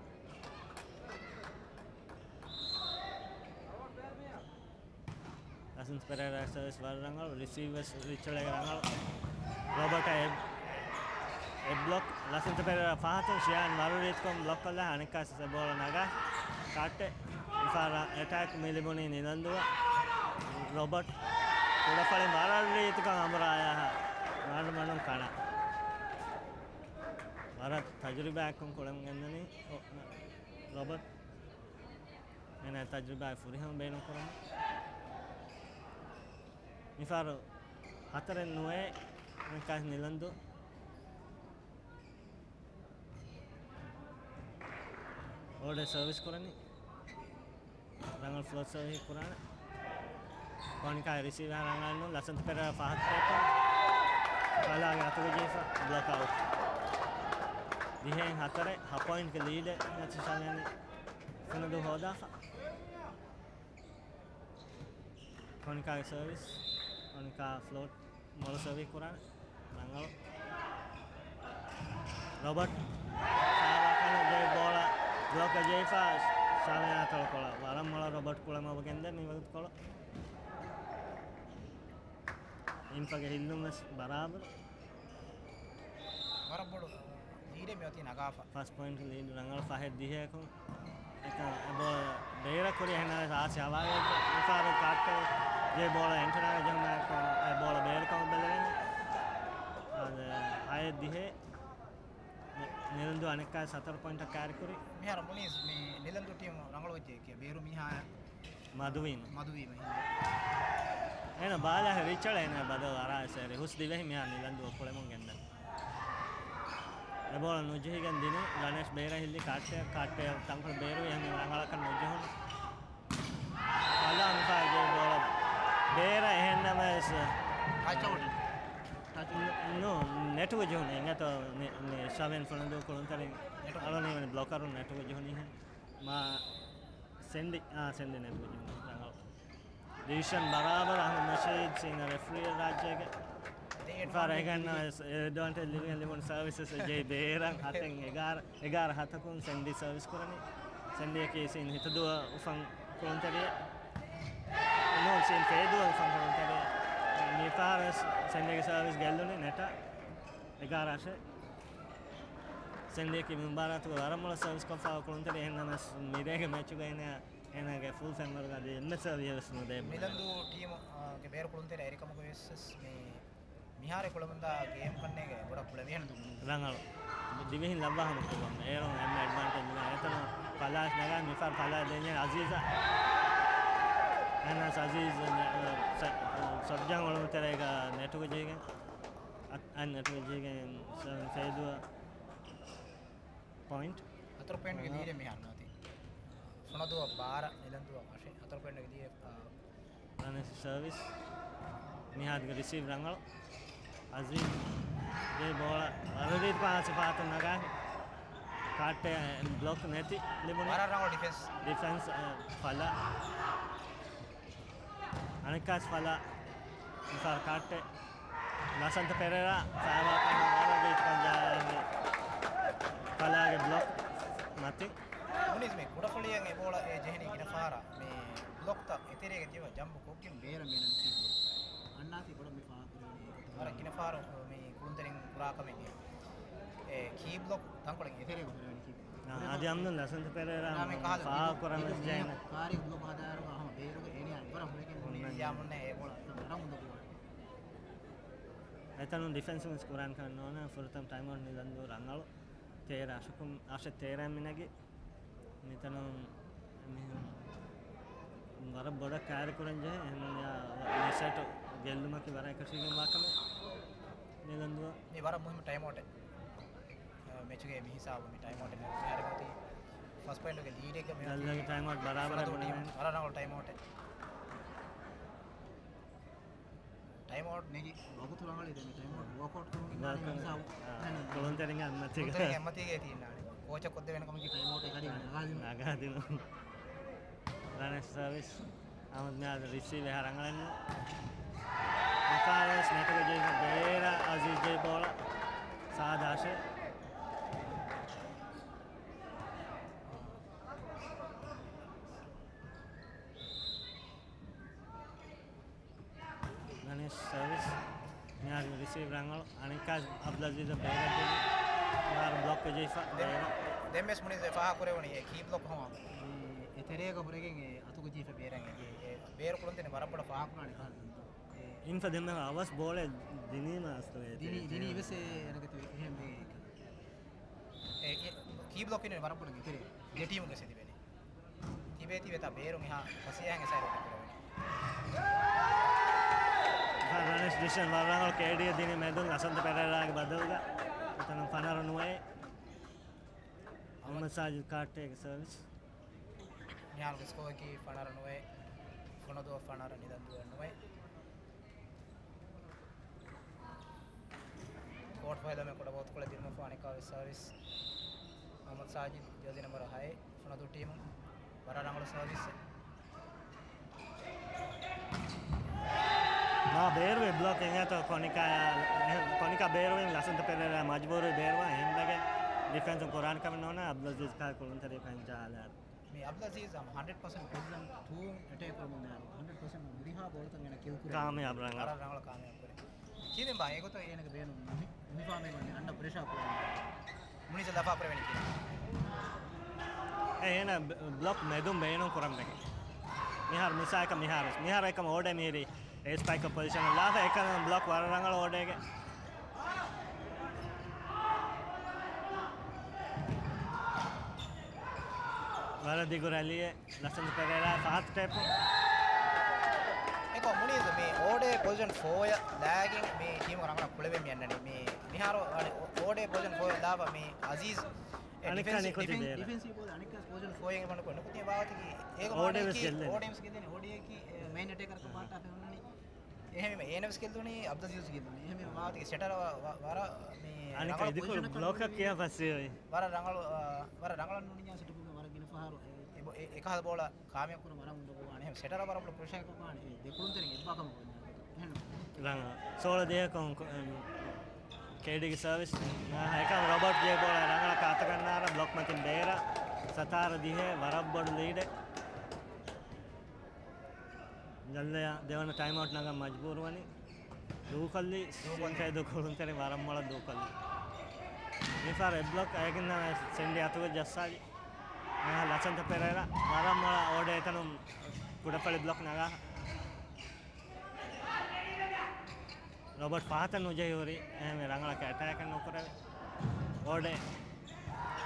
ލަސަންތަ ޕެރޭރާ ސަރވިސް ވަރަށް ރަނގަޅު، ރިސީވް ވެސް ރިޗަޅޭގެ ރަނގަޅު. ރޮބަޓާ އެ-، އެ ބްލޮކް. ލަސަންތަ ޕެރޭރާ ފަހަތުން ޝިޔާން ވަރު ރީތިކޮށް ބްލޮކް ކޮށްލާ އަނެއްކާ ސެ ބޯޅަ ނަގާ ކާއްޓެ. މިފަހަރަށް އެޓޭކް މި ލިބުނީ ނިލަންދުއަށް. ރޮބަޓް ކުޑަފަޅިން ވަރަށް ރީތިކޮށް އަނބުރާޔާ މަޑުމަޑުން ކަނާ. ވަރަށް ތަޖުރިބާއެއްކޮން ކުޅެމުން ގެންދަނީ ރޮ-، ރޮބަޓް. އޭނާ ތަޖުރިބާއެއް ފުރިހަމަ ބޭނުން ކުރަމުން. މިފަހަރު ހަތަރެއް ނުވޭ ނިކާސް ނިލަންދު. އޯޑޭ ސަރވިސް ކުރަނީ. ރަނގަޅު ފްލޯ ސަރވިސް ކުރާނެ. ކޯނިކާ ރިސީވަރ ރަނގަޅު ނޫން. ލަސަންތަ ޕެރޭރާ ފަހަތު ކޯޓު. ކަލާގެ އަތުގަ ޖެހިފަ ބްލޮކް އައުޓް. ދިހައެއް ހަތަރެއް ހަ ޕޮއިންޓްގެ ލީޑެއް ނަތި ޝަލޭނި ފުނަދޫ ހޯދާފަ. ކޮނިކާގެ ސަރވިސް، ކޮނިކާ ފްލޯޓް މޮޅު ސަރވިސް ކުރާނެ. ރަނގަޅު. ރޮބަޓް ސާވާކަނު ޖެ ބޯޅަ ބްލޮކް ޖެހިފަ ޝަވިނާ ތޮޅުކޮޅަށް. ވަރަށް މޮޅަށް ރޮބަޓް ކުޅަމަށް ގެންދެން ނިވަގުތުކޮޅު. އިންފާގެ ހިއްލުން ވެސް ބަރާބަރު. ވަރަށް ބޮޑު ލީޑެއް މިއޮތީ ނަގާފަ. ފަސް ޕޮއިންޓް ލީޑް ރަނގަޅު ފަހެއް ދިހައަކުން. އެކަން އެ ބޯޅަ ބޭރަށް ކުރި އެހެންނަމަވެސް އާސި ހަވާގައްޖެ މިފަހަރު ކާއްޓެ ޖެ ބޯޅަ އެންޓަނާގެ ޖެހުމާއެކު އެ ބޯޅަ ބޭރުކަމަށް ބެލެވެން. އާދެ، ހައެއް ދިހައެއް. ނި-، ނިލަންދޫ އަނެއްކާ ސަތަރު ޕޮއިންޓަށް ކާރި ކުރި. މިހާރު މުނީސް މި ނިލަންދޫ ޓީމު ރަނގަޅު ވެއްޖެ ކިޔާ ބޭރު މީހާ މަދުވީމަ. މަދުވީމަ ހިނދު. އޭނަ ބާލާ ރިޗަޅް އޭނަ ބަދަލު އަރާ ސޭރި ހުސް ދިވެހި މިހާ ނިލަންދޫ ކުޅެމުން ގެންދަން. އެ ބޯޅަ ނުޖެހިގެން ދިނީ ރަނޭޝް ބޭރަށް ހިއްލި ކާއްޓެ، ކާއްޓެ ތަންކޮޅު ބޭރު އެހެން ރަނގަޅަކަށް ނުޖެހުނު. ކަލާ މިފާގެ ބޯޅަ ބޭރަށް އެހެންނަމަވެސް ޓަޗް އައުޓް. ޓަޗް އައުޓް. ނޫ، ނެޓުގަ ޖެހުނީ. އިނގޭތޯ ނި-، ނި-، ޝަވިން ފުނަދޫ ކުޅުންތެރިން ނެޓު. އަޅުގަނޑު ބްލޮކަރުން ނެޓުގަ ޖެހުނީހެން. މާ ސެންޑި، އާ، ސެންޑި ނެޓުގަ ޖެހުނީ. ރަނގަޅު. ޕޮޒިޝަން ބަރާބަރަށް އަހްމަދު ނަޝީދު ސީނިއރ ރެފްރީ ރާއްޖޭގެ. މިފަހަރު އެކަން ވެސް އެޑްވާންޓޭޖް ލިބިގެން ލިބުނު ސަރވިސަސް ޖެހި ބޭރަށް ހަތެއް އެގާރަ، އެގާރަ ހަތަކުން ސެންޑީ ސަރވިސް ކުރަނީ. ސެންޑީއަކީ ސީން ހިތަދުވަ އުފަން ކުޅުންތެރިއެއް. ނޫން، ސީން ފޭދުވަ އުފަން ކުޅުންތެރިއެއް. މިފަހަރު ވެސް ސެންޑީގެ ސަރވިސް ގެއްލުނީ ނެޓަށް އެގާރަ އަށެއް. ސެންޑީއަކީ މި މުބާރާތުގަ ވަރަށް މޮޅަށް ސަރވިސް ކޮށްފަ ކުޅުންތެރި. އެހެންނަމަވެސް މިރޭގެ މެޗުގަ އޭނަ، އޭނާގެ ފުލް ފެންވަރުގަ އަދި އެންމެ ސަރވިސް ވެސް ނުދޭ. މިލަންދޫ ޓީމު، އާ، ގެ ބޭރު ކުޅުންތެރި އައިރިކަމުގަ ވެސް ވެސް މި މިހާރު ކުޅަމުންދާ ގޭމް ކަންނޭގެ ބޮޑަށް ކުޅެވިހެން ދުން. ރަނގަޅު. ދިވެހިން ލައްވާ ހަމަ ކުރުވަން. އޭރުން އެންމެ އެޑްވާންޓޭޖް ދިނާ. އެތަނު ފަލާސް ނަގާ މިފަހަރު ފަލާ ދެންޏެ އަޒީޒަށް. އަންނަސް އަޒީޒް ނެ-، ސަ-، ސަބްޖާން އޮޅުންތެރޭގަ ނެޓުގަ ޖެހިގެން. އަ-، އަން ނެޓުގަ ޖެހިގެން ސަ-، ފޭދުވަ ޕޮއިންޓް. ހަތަރު ޕޮއިންޓްގެ ލީޑެއް މިހާރު ނާތި. ފުނަދޫއަށް ބާރަ، ނިލަންދޫއަށް އަށެއް. ހަތަރު ޕޮއިންޓްގެ ލީޑެއް، އާ، ރަނެސް ސަރވިސް. މިހާދުގެ ރިސީވް ރަނގަޅު. އަޒީޒް ގެ ބޯޅަ ވަރަށް ރީތި ފާސް ފާތުން ނަގާ. ކާއްޓެ ބްލޮކް ނެތި ލިބުނު. ވަރަށް ރަނގަޅު ޑިފެންސް. ޑިފެންސް، އަ، ފަލާ. އަނެއްކާސް ފަލާ. މިފަހަރު ކާއްޓެ. ލަސަންތަ ޕެރޭރާ ފައިވާކަން ވަރަށް ރީތިކަން ޖާގައިގެ ފަލާގެ ބްލޮކް މަތިން. މުނީޒް މި ކުޑަފުޅިއަށް އެ ބޯޅަ އެ ޖެހެނީ ގިނަ ފަހަރަށް މި ބްލޮކްތައް އެތެރޭގަ ތިބަ ޖަމްޕް ކޮށްގެން ބޭރަށް މޭނަން ކީ ބްލޮކް. އަންނާތީ ބޮޑަށް މި ފާހަގަކުރެވެނީ އެގޮތަށް. ވަރަށް ގިނަ ފަހަރު މި ކުޅުންތެރިން ކުރާ ކަމެއް އެ ކީ ބްލޮކް ތަންކޮޅެއް އެތެރޭގަ ހުރެވެނީ ކީ ބްލޮކް. އާ، އަދި އަމްދުން ލަސަންތަ ޕެރޭރާ މި ފާހަގަކުރަން ވެސް ޖެހޭނެ. ކާރި ބްލޮކް ހަދާއިރު އަހަމަ ބޭރުގަ އެނިޔާ ވަރަށް ހުރެގެން ހުންނަ ޔާމުންނެ އެ ބޯޅަ ވަރަށް މުދަ ބޯޅަ. އެތަނުން ޑިފެންސް މިސް ކުރާން ކަމެއް ނޯންނާ. ފުރަތަމަ ޓައިމް އައުޓް ނިލަންދޫ ރަނގަޅު. ތޭރަ އަށަކުން، އަށެއް ތޭރައިން މި ނެގި. މިތަނުން މި ވަރަށް ބޮޑަށް ކައިރި ކުރަން ޖެހޭ. އެހެންވެ މި ސެޓް ގެއްލުމަކީ ވަރަށް އެކަށީގެންވާ ކަމެއް. ނިލަންދޫއަށް. މި ވަރަށް މުހިއްމު ޓައިމް އައުޓެއް. މެޗުގެ މި ހިސާބު މި ޓައިމް އައުޓެއް މިހާރު އޮތީ ފަސް ޕޮއިންޓުގެ ލީޑެއްގަ މި އޮތީ. ގަލްލަގެ ޓައިމް އައުޓް ބަރާބަރަށް ފުރަތަމަ ޓީމް ބުނެވެން. ވަރަށް ރަނގަޅު ޓައިމް އައުޓެއް. ޓައިމް އައުޓް ނެގި ވަގުތު ރަނގަޅީ ދެން ޓައިމް އައުޓް ވޯކްއައުޓް ކުރުމުގެ ނާނީ ވޯކްއައުޓް. ހިސާބު. އާ، ކުޅުންތެރިންގެ އަތްމަތީގަ. ކުޅުންތެރިންގެ އަތްމަތީގަ އެތީ އިންނާނެ. ކޯޗަށް ކޮށްދެވޭނެ ކަމަކީ ޓައިމް އައުޓް އެކަނި ނަގާދިނުން. ނަގާދިނުން. ނަގާދިނުން. ރަނެސް ސަރވިސް. އަހްމަދު މިއާދު ރިސީވް އެހާ ރަނގަޅެއްނު. މިފާވެސް ނެޓުގަ ޖެހި ބޭރަށް އަޒީޒް ޖެހި ބޯޅަ ސާދާށޭ. ރަނެސް ސަރވިސް. މިހާރު ރިސީވް ރަނގަޅު. އަނެއްކާ އަބްދުލް އަޒީޒަށް ބޭރަށް ދިނީ. މިހާރު ބްލޮކް ކޮށް ޖެހިފަ ދެން، ބޭރަށް. ދެން ވެސް މުނީޒް ފާހަގަ ކުރެވުނީ އެ ކީ ބްލޮކް ހަމަ. މި އެތެރޭގަ ހުރެގެން އެ އަތުގަ ޖެހިފަ ބޭރަށް އެ ބޭރު ކުޅުންތެރިން ވަރަށް ބޮޑަށް ފާހަގަ ކުރާނެ ކާ. އިންފަ ދެންމެ އަވަސް ބޯޅަ ދިނީމަ އަސްލު އެ ދިނީ، ދިނީ ވެސް އެ އަނެކަތި އެހެން ވެ. އެ، އެ، ކީ ބްލޮކް އިން ވަރަށް ބޮޑަށް އެތެރޭ ދެ ޓީމުގެ ސެދި ވެނީ. ތިބޭތި ވެތާ ބޭރުން އެހާ ފަސޭހައިން އެސާއި ރޯޓެ ކުރެވެނީ. ރަނެސް ޑިޝަން ވަރަށް ރަނގަޅު ކޭޑީއަށް ދިނީ މެދުން ލަސަންތަ ޕެރޭރާގެ ބަދަލުގަ. އެތަނުން ފަނަރަ ނުވައެއް. މުހައްމަދު ސާޖިދު ކާއްޓޭގެ ސަރވިސް. މިހާރުގެ ސްކޯއަކީ ފަނަރަ ނުވައެއް. ފުނަދޫއަށް ފަނަރަ ނިލަންދޫއަށް ނުވައެއް. ކޯޓް ފަހެލަމެ ކުޑަ ބޯތުކޮޅެއް ދިނުމަށްފަހު އަނެއްކާވެސް ސަރވިސް. މުހައްމަދު ސާޖިދު ޖާޒީ ނަންބަރު ހައެއް ފުނަދޫ ޓީމުން. ވަރަށް ރަނގަޅު ސަރވިސްއެއް. މާ ބޭރުވެ ބްލޮކް އެނގޭތޯ ކޮނިކާ، ކޮނިކާ ބޭރުވެ ލަސަންތަ ޕެރޭރާ މަޖްބޫރު ބޭރުވާ އެހެންވެގެން ޑިފެންސުން ކުރާން ކަމެއް ނޯންނާ އަބްދުލް އަޒީޒް ކާ ކުޅުންތެރި ކަން ޖަހާލާ. މި އަބްދުލް އަޒީޒް ހަމަ ހަންޑްރެޑް ޕަސެންޓް ޕޮޒިޝަން ޓޫ އެޓޭކް ކުރަމުން ދާން ހަންޑްރެޑް ޕަސެންޓް ހުރިހާ ބޯޅަތައް އޭނަ ކިލް ކުރޭ. ކާމިޔާބު ރަނގަޅު. ވަރަށް ރަނގަޅަށް ކާމިޔާބު ކުރޭ. ކީއްވެ ބާ އެގޮތަށް އޭނަގެ ބޭނުން މި-، މިފާމެއް ވަނީ އަންޑަ ޕްރެޝާ ކުރަން. މުނީޒަށް ލަފާ ކުރެވެނީ ކީއްވެ؟ އޭނަ ބް-، ބްލޮކް މެދުން ބޭނުން ކުރަން ބެހޭ. މިހާރު މިސާލަކަށް މިހާރު، މިހާރު އެކަމަ އޯޑޭ މީރި އެ ސްޕައިކަރ ޕޮޒިޝަނަށް ލާފަ އެކަން ބްލޮކް ވަރަށް ރަނގަޅު އޯޑޭގެ. ވަރަށް ދިގު ރެލީއެއް. ލަސަންދު ޕެރޭރާ ފަހަތު ޓޭޕު. އެކޮ މުނީޒު މި އޯޑޭ ޕޮޒިޝަން ފޯއަށް ލާގެން މި ޓީމު ރަނގަޅަށް ކުޅެވެން މި އަންނަނީ. މި މިހާރު އަނެ އޯޑޭ ޕޮޒިޝަން ފޯއަށް ލާފަ މި އަޒީޒް އެ އަނެއްކާ ޑިފެންސި، ނިކުތި ޑިފެން-، ބޭރަށް. ޑިފެންސީ ބޯލަ އަނެއްކާ ޕޮޒިޝަން ފޯއަށް އެނގި ބަނޑު ކޮން ނިކުތި ވާވަތަކީ އޭގަ އޯޑޭ ވެސް މާނައަކީ ގެއްލެން. އޯޑޭ ވެސް ގެއްލެން. އޯޑޭއަކީ މޭން އެޓޭކަރަކަށް ބާއްޓާފަ ހުންނަނީ. އެހެންވީމަ އޭނަ ވެސް ގެއްލުނީ އަބްދުލް އަޒީޒް ގެއްލުނީ. އެހެންވީމަ ވާވަތަކީ ސެޓަރ ވަ-، ވަ-، ވަރަށް މި އަނެއްކާ ރަނގަޅު އިދިކޮޅު ޕޮޒިޝަނަކަށް ބްލޮކަށް ނުނިމި. ކިޔާ ފަސޭހަވައި. ވަރަށް ރަނގަޅު، އާ، ވަރަށް ރަނގަޅަށް ނުނިންޏާ ސެޓަޕުގަ ވަރަށް ގިނަ ފަހަރު އެ، އެ ބޮ-، އެ، އެކަހަލަ ބޯޅަ ކާމިޔާބު ކުރަން ވަރަށް އުނދަގޫވާނެ. ސެޓަރ ވަރަށް ބޮޑު ޕްރެޝަރއެއް ކޮށްފާނެ ދެކުޅުންތެރިން އެއްބާކަމަށް ގޮތް ނުވަތަ. ރަނގަޅަށް. ސޯޅަ ދޭކޮށް، އެ، ކޭޑީގެ ސަރވިސް. އެކަމް ރޮބަޓް ޖޭ ބޯޅަ ރަނގަޅަށް ކާތަކަންނާރަ ބްލޮކް މަތިން ބޭރަށް. ސަތާރަ ދިހަ ވަރަށް ބޮޑު ލީޑެއް. ޖަލްލަޔާ ދެވަނަ ޓައިމްއައުޓް ނަގަން މަޖްބޫރުވަނީ. ދޫކޮށްލީ ޝިންކައި ދޫކޮށްލުންތެރި ވަރަށް މޮޅަށް ދޫކޮށްލީ. މިފަހަރު އެއް ބްލޮކް އަޔަކިން ސެންޑި އަތުގަ ޖައްސާލި. އަ، ލަސަންތަ ޕެރޭރާ ވަރަށް މޮޅަށް އޯޑޭ އެތަނުން ކުޑަފަޅި ބްލޮކް ނަގާ. ރޮބަޓް ފަހަތަށް ނުޖެހި ހުރި އެހެންވެ ރަނގަޅަކަށް އެޓޭކެއް ނުކުރެވި. އޯޑޭ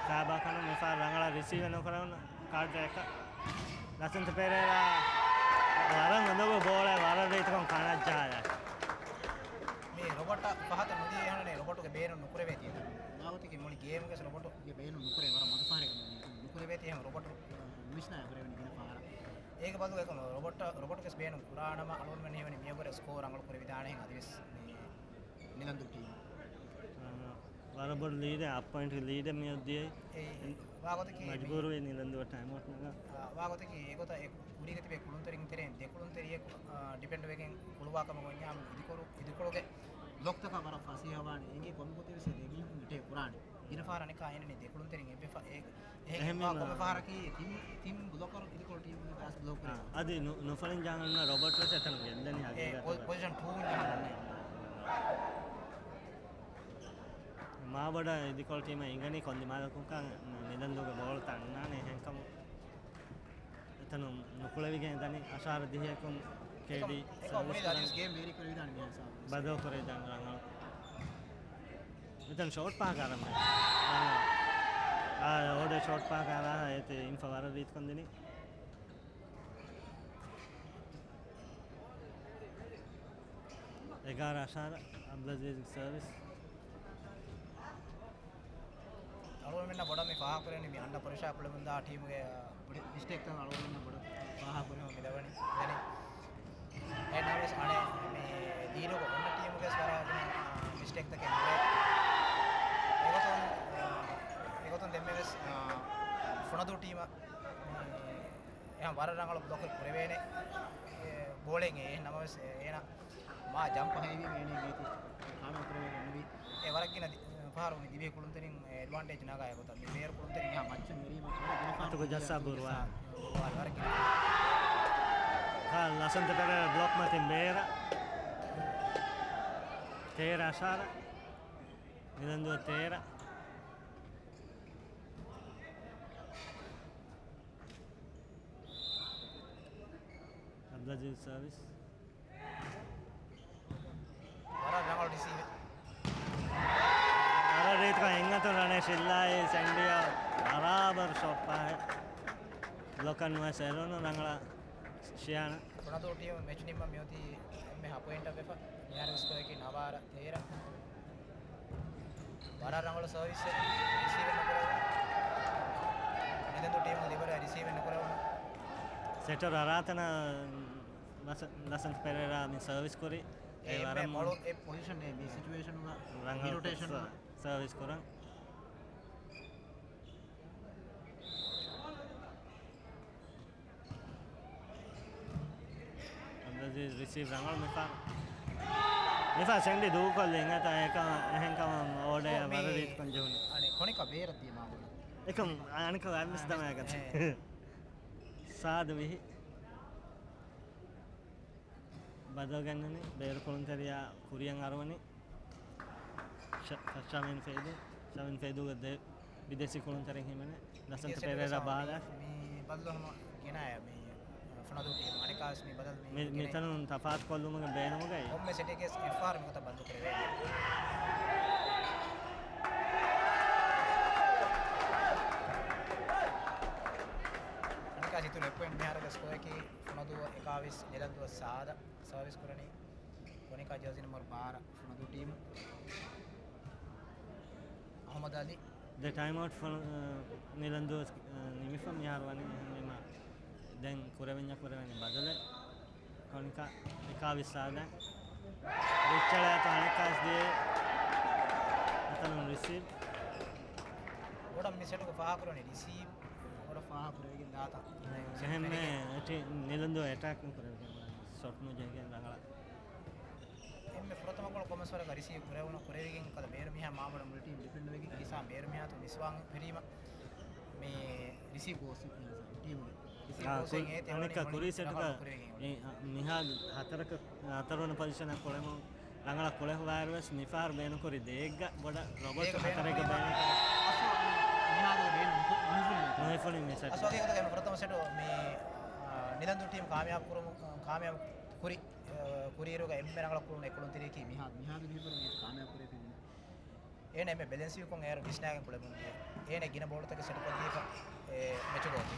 ކާބާކަނު މިފަހަރު ރަނގަޅަށް ރިސީވެއް ނުކުރެވުނު ކާޑްރެއަކަށް. ލަސަންތަ ޕެރޭރާ ވަރަށް އުނދަގޫ ބޯޅަ ވަރަށް ރީތިކޮށް ކަނަށްޖަހާލާ. މި ރޮބޮޓަށް ފަހަތަށް ނުދީ އެހެންނެއް ރޮބޮޓުގެ ބޭނުން ނުކުރެވޭތީ. މާގޮތަކީ މުޅި ގޭމުގެ ރޮބޮޓުގެ ބޭނުން ނުކުރޭ ވަރަށް މަދު ފަހަރެއް ނުކުރެވޭތީ އެހެން ރޮބޮޓު ނުވިސްނާ ކުރެވެނީ ގިނަ ފަހަރަށް. އޭގެ ބަދަލު އެކަމް ރޮބޮޓަށް، ރޮބޮޓުގެ ބޭނުން ކުރާނަމަ އަޅުގަނޑުމެން ހީވަނީ މިއަށްވުރެ ސްކޯ ރަނގަޅު ކުރެވިދާނެހެން އަދިވެސް މި ނިލަންދޫ ޓީމު. ވަރަށް ބޮޑު ލީޑެއް، އަށް ޕޮއިންޓް ލީޑެއް މިއޮއް ދިޔައީ. އެ، ވާގޮތަކީ މި، މަޖުބޫރުވެ ނިލަންދޫ ޓައިމްއައުޓް ނަގާ. އާ، ވާގޮތަކީ އެގޮތަށް އެ ކުރީގަ ތިބޭ ކުޅުންތެރިން ތެރެއިން ދެ ކުޅުންތެރިއެއް، އާ، ޑިފެންޑް ވެގެން ކުޅުވާ ކަމަށް އޮންޏާ އިދިކޮޅު، އިދިކޮޅުގެ ބްލޮކްތަކަށް ވަރަށް ފަސޭހަވާނެ. އެނގޭ ކޮންމެ ގޮތެއް ވެސް ދެ މީހުން އެޓޭކް ކުރާނެ. ގިނަ ފަހަރަށް އަނެއްކާ އެހެންނެއް ދެ ކުޅުންތެރިން އެއްބަފަ އެ އެހެން އެހެން ކޮންމެ ފަހަރަކީ ތިން، ތިން ބްލޮކަރު އިދިކޮޅު ޓީމުގެ ފާސްޓް ބްލޮކަރު. އާ، އަދި ނު-، ނުފަޅިން ޖަހަން އޮންނަ ރޮބަޓް ވެސް އެތަނުން ގެންދަނީ އެ، ހަގީގަތުގަ. ޕޮ-، ޕޮޒިޝަން ޓޫ އިން ޖަހަން އޮންނަ. މާބޮޑަށް އިދިކޮޅު ޓީމަށް އިނގަނީ ކޮންދިމާލަކުންކަން ނިލަންދޫގެ ބޯޅަތައް އަންނާނެ އެހެންކަމުން. އެތަނުން ނުކުޅެވިގެން ދަނީ އަޝާރަށް ދިހައެކުން ކޭޑީ އެކަމް، އެކަމް ސަރވިސް މުޅި ކުރަން. އަދިވެސް ގޭމް ވޭރި ކުރެވިދާނެ މިހާ ހިސާބު. ބަދަލު ކުރެވިދާނެ ރަނގަޅު. މިތަން ޝޯޓް ޕަހަކަށް އަރަން މެ. އާ، އޯޑޭ ޝޯޓް ޕަހަކަށް އަރާ އޭތި އިންފަ ވަރަށް ރީތިކޮށް ދިނީ. އެގާރަ އަޝާރަ، އަބްދުލްއަޒީޒް ސަރވިސް. އަޅުގަނޑުމެންނަށް ބޮޑަށް މި ފާހަގަކުރެވެނީ މި އަންޑަ ޕްރެޝާ ކުޅެމުންދާ ޓީމުގެ ބޮޑު މިސްޓޭކްތައް އަޅުގަނޑުމެންނަށް ބޮޑަށް ފާހަގަކުރެވެމުން މިދަނީ. އެހެންނަމަވެސް އަނެއް މި ލީޑުގަ އޮންނަ ޓީމުގެ ވަރަށް މިސްޓޭކްތަކެއް ނުވޭ. އެގޮތުން، އެގޮތުން ދެންމެވެސް، ފުނަދޫ ޓީމަށް މި އެހާ ވަރަށް ރަނގަޅު ބްލޮކެއް ކުރެވޭނެ. އެ، ބޯޅައެއް އެ ނަމަވެސް އޭނަ މާ ޖަމްޕް ހައިވީމަ އޭނަ ގޭތި ކާމިޔާބު ކުރެވޭ ގެންނެވި. އެ ވަރަށް ގިނަ ދި-، ފަހަރު މި ދިވެހި ކުޅުންތެރިން އެޑްވާންޓޭޖް ނަގާ އެގޮތަށް މި ބޭރު ކުޅުންތެރިން އެހާ މައްޗަށް ނެރީމަ ވަރަށް ގިނަ ފަހަރު އަތުގަ ޖައްސާ ބުރުވާ. ވަރަށް ގިނަ. ކާ ލަސަންތަ ޕެރޭރާ ބްލޮކް މަތިން ބޭރަށް. ތޭރަ އަށާރަ. ނިލަންދޫ ތޭރަ. އަބްދުލްއަޒީޒް ސަރވިސް. ވަރަށް ރަނގަޅު ރިސީވެއް. ވަރަށް ރީތިކޮށް އެއްއަތުން ރަނެ ޝިއްލާއި ސެންޑިއަށް ބަރާބަރު ޝޮޓް ފަހެއް. ބްލޮކަށް ނުވެސް އެރުނު ރަނގަޅަށް ޝިޔާނަ. ފުނަދޫ ޓީމު މެޗް ނިންމަން މިއޮތީ އެންމެ ހަ ޕޮއިންޓަށް ވެފަ. މިހާރު ސްކޯއަކީ ނަވާރަ ތޭރަ. ވަރަށް ރަނގަޅު ސަރވިސްއެއް ރިސީވެއް ނުކުރެވުނު. ނިލަންދޫ ޓީމު ލިބަރ ރިސީވެއް ނުކުރެވުނު. ސެޓަރު އަރާތަނަށް ލަސ-، ލަސަންތަ ޕެރޭރާ މި ސަރވިސް ކުރި. އެ އެ ވަރަށް މޮޅު އެ ޕޮޒިޝަން އެ މި ސިޗުއޭޝަނުގަ ރަނގަޅު މި ރޮޓޭޝަން ސަ-، ސަރވިސް ކުރަން. އަބްދުލްއަޒީޒް ރިސީވް ރަނގަޅު މިފަހަރު. މިފަހަރު ސެންޑި ދޫކޮށްލި އިނގޭތަ އެކަމަށް އެހެންކަމަށް އޯޑޭ އަށް ވަރަށް ރީތިކޮށް ޖެހުނު. އަނެ ކޮނިކަ ބޭރަށް ދިޔަ މާބޮޑަށް. އެކަމް އަނެކަ އަވިސް ދަމާގަތ. ސާދު މިހި. ބަދަލު ގެންނަނީ ބޭރު ކުޅުންތެރިޔާ ކުރިއަށް އަރުވަނީ. ޝަ-، ޝަމީން ފައިދޫ، ޝަމީން ފައިދޫގެ ދެ-، ބިދޭސީ ކުޅުންތެރިން ހިމެނޭ. ލަސަންތަ ޕެރޭރާ ބާލާ. މި ބަދަލު ހަމަ ގެނައޭ މި ފުނަދޫ ޓީމު. އަނެކާސް މި ބަދަލު މި، މި ގެނައޭ. މިތަނުން ތަފާތު ކޮށްލުމުގެ ބޭނުމުގައި. ކޮންމެ ސެޓެއްގެ އެއްފަހަރު މިގޮތަށް ބަދަލު ކުރެވޭ. އަނެކާސް އިތުރު އެއް ޕޮއިންޓް މިހާރުގެ ސްކޯއަކީ ފުނަދޫ އެކާވީސް ނިލަންދޫ ސާދަ ސަރވިސް ކުރަނީ. ކޮނިކާ ޖާޒި ނަމްބަރު ބާރަ ފުނަދޫ ޓީމު. އަހުމަދު އަލީ. ދެ ޓައިމް އައުޓް ފު-، ނިލަންދޫ ނިމިފަ މިހާރު ވަނީ އެހެންވީމަ ދެން ކުރެވެންޏާ ކުރެވެނީ ބަދަލެއް. ކޮނިކާ އެކާވީސް ސާދަ. ރިޗަޑް އަތު އަނެކާސް ދިޔަ އެތަނުން ރިސީވް. ބޮޑަށް މި ސެޓުގަ ފާހަގަކުރަނީ ރިސީވް. ބޮޑަށް ފާހަގަކުރެވިގެން ދާތަން. އެހެންމެ އެޓި-، ނިލަންދޫ އެޓާކް ނުކުރެވިގެން ޝޮޓް ނުޖެހިގެން ރަނގަޅަށް. އެންމެ ފުރަތަމަ ގޯލް ކޮންމެސް ވަރަކަށް ރިސީވް ކުރެވުނު، ކުރެވިގެން ކަލަ ބޭރު މީހާ މާބޮޑަށް މުޅި ޓީމް ޑިފެންޑް ވެގެން އިހްސާން ބޭރު މީހާ ތު ނިސްވާން ފެރީމަ މި ރިސީވް ގޯސް ޓީމުގެ ރިސީވް އާ، ގޯސް ކުރި-، އޭތެ އަނެއްކާ ކުރީ ސެޓުގަ މި-، އަ، މިހާރު ހަތަރަކަށް، ހަތަރުވަނަ ޕޮޒިޝަނަށް ކުޅެމުން ރަނގަޅަށް ކުޅެހުވާއިރުވެސް މިފަހަރު ބޭނުންކުރި ދޭއްގަ ބޮޑަށް ރޮބޯޓް ދޭއްގަ ބޭނުން ހަތަރެއްގަ ބޭނުން އަސްލު މިހާރު ބޭނުން ނު-، ނުފުނި. ނުފުނި މި ސެޓް. އަސްލު ހަގީގަތުގައި މި ފުރަތަމަ ސެޓު މި، އާ، ނިލަންދޫ ޓީމް ކާމިޔާބު ކުރުމު-، ކާމިޔާބު ކުރި، އާ، ކުރިއިރުގަ އެންމެ ރަނގަޅަށް ކުޅުނު އެކުޅުންތެރިޔަކީ މިހާ-، މިހާރު ބިހިފުރު މީ ކާމިޔާބު ކުރެވި. އޭނަ އެންމެ ބެލެންސްވިކޮށް އޭރު ވިސްނާގެން ކުޅެމުން ދިޔަ. އޭނަ ގިނަ ބޯޅަތަކެއް ސެޓްކޮށްދީފަ އެ މެޗުގަ އޮތީ.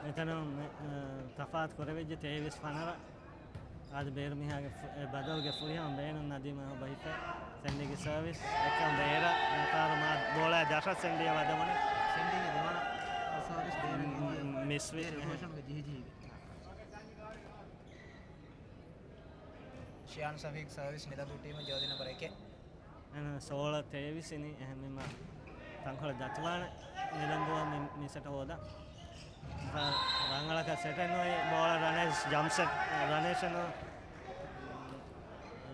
އެތަނުން މެ-، އަ، ތަފާތު ކުރެވިއްޖެ ތޭވީސް ފަނަރަ. އާދެ ބޭރު މީހާގެ ފު-، އެ ބަދަލުގެ ފުރިހަމަ ބޭނުން ނަދީމަށް އެބަ ހިފޭ. ސެންޑީގެ ސަރވިސް. އެކަން ބޭރަށް ނަތާރު މާ ބޯޅަ ޖަށަށް ސެންޑީއަށް ވަދެވުނީ. ސެންޑީގެ ދެވަނަ ސަރވިސް ބޭރަށް މި-، މިސްވި. ބޭރު ރޮޓޭޝަންގެ ޖިހިޖިހި. ޝިޔާން ޝަފީޤް ސަރވިސް ނިލަންދޫ ޓީމު ޖާޒި ނަމްބަރު އެކެއް. އެން ސޯޅަ ތޭވީސް އިނީ އެހެންވީމަ ތަންކޮޅެއް ދަތުވާނެ ނިލަންދޫއަށް މި-، މި ސެޓަށް ހޯދަން. ރަ-، ރަނގަޅަކަށް ސެޓެއް ނުވި ބޯޅަ ރަނޭޝް ޖަމްޕް ސެޓް، ރަނޭޝް ނު-،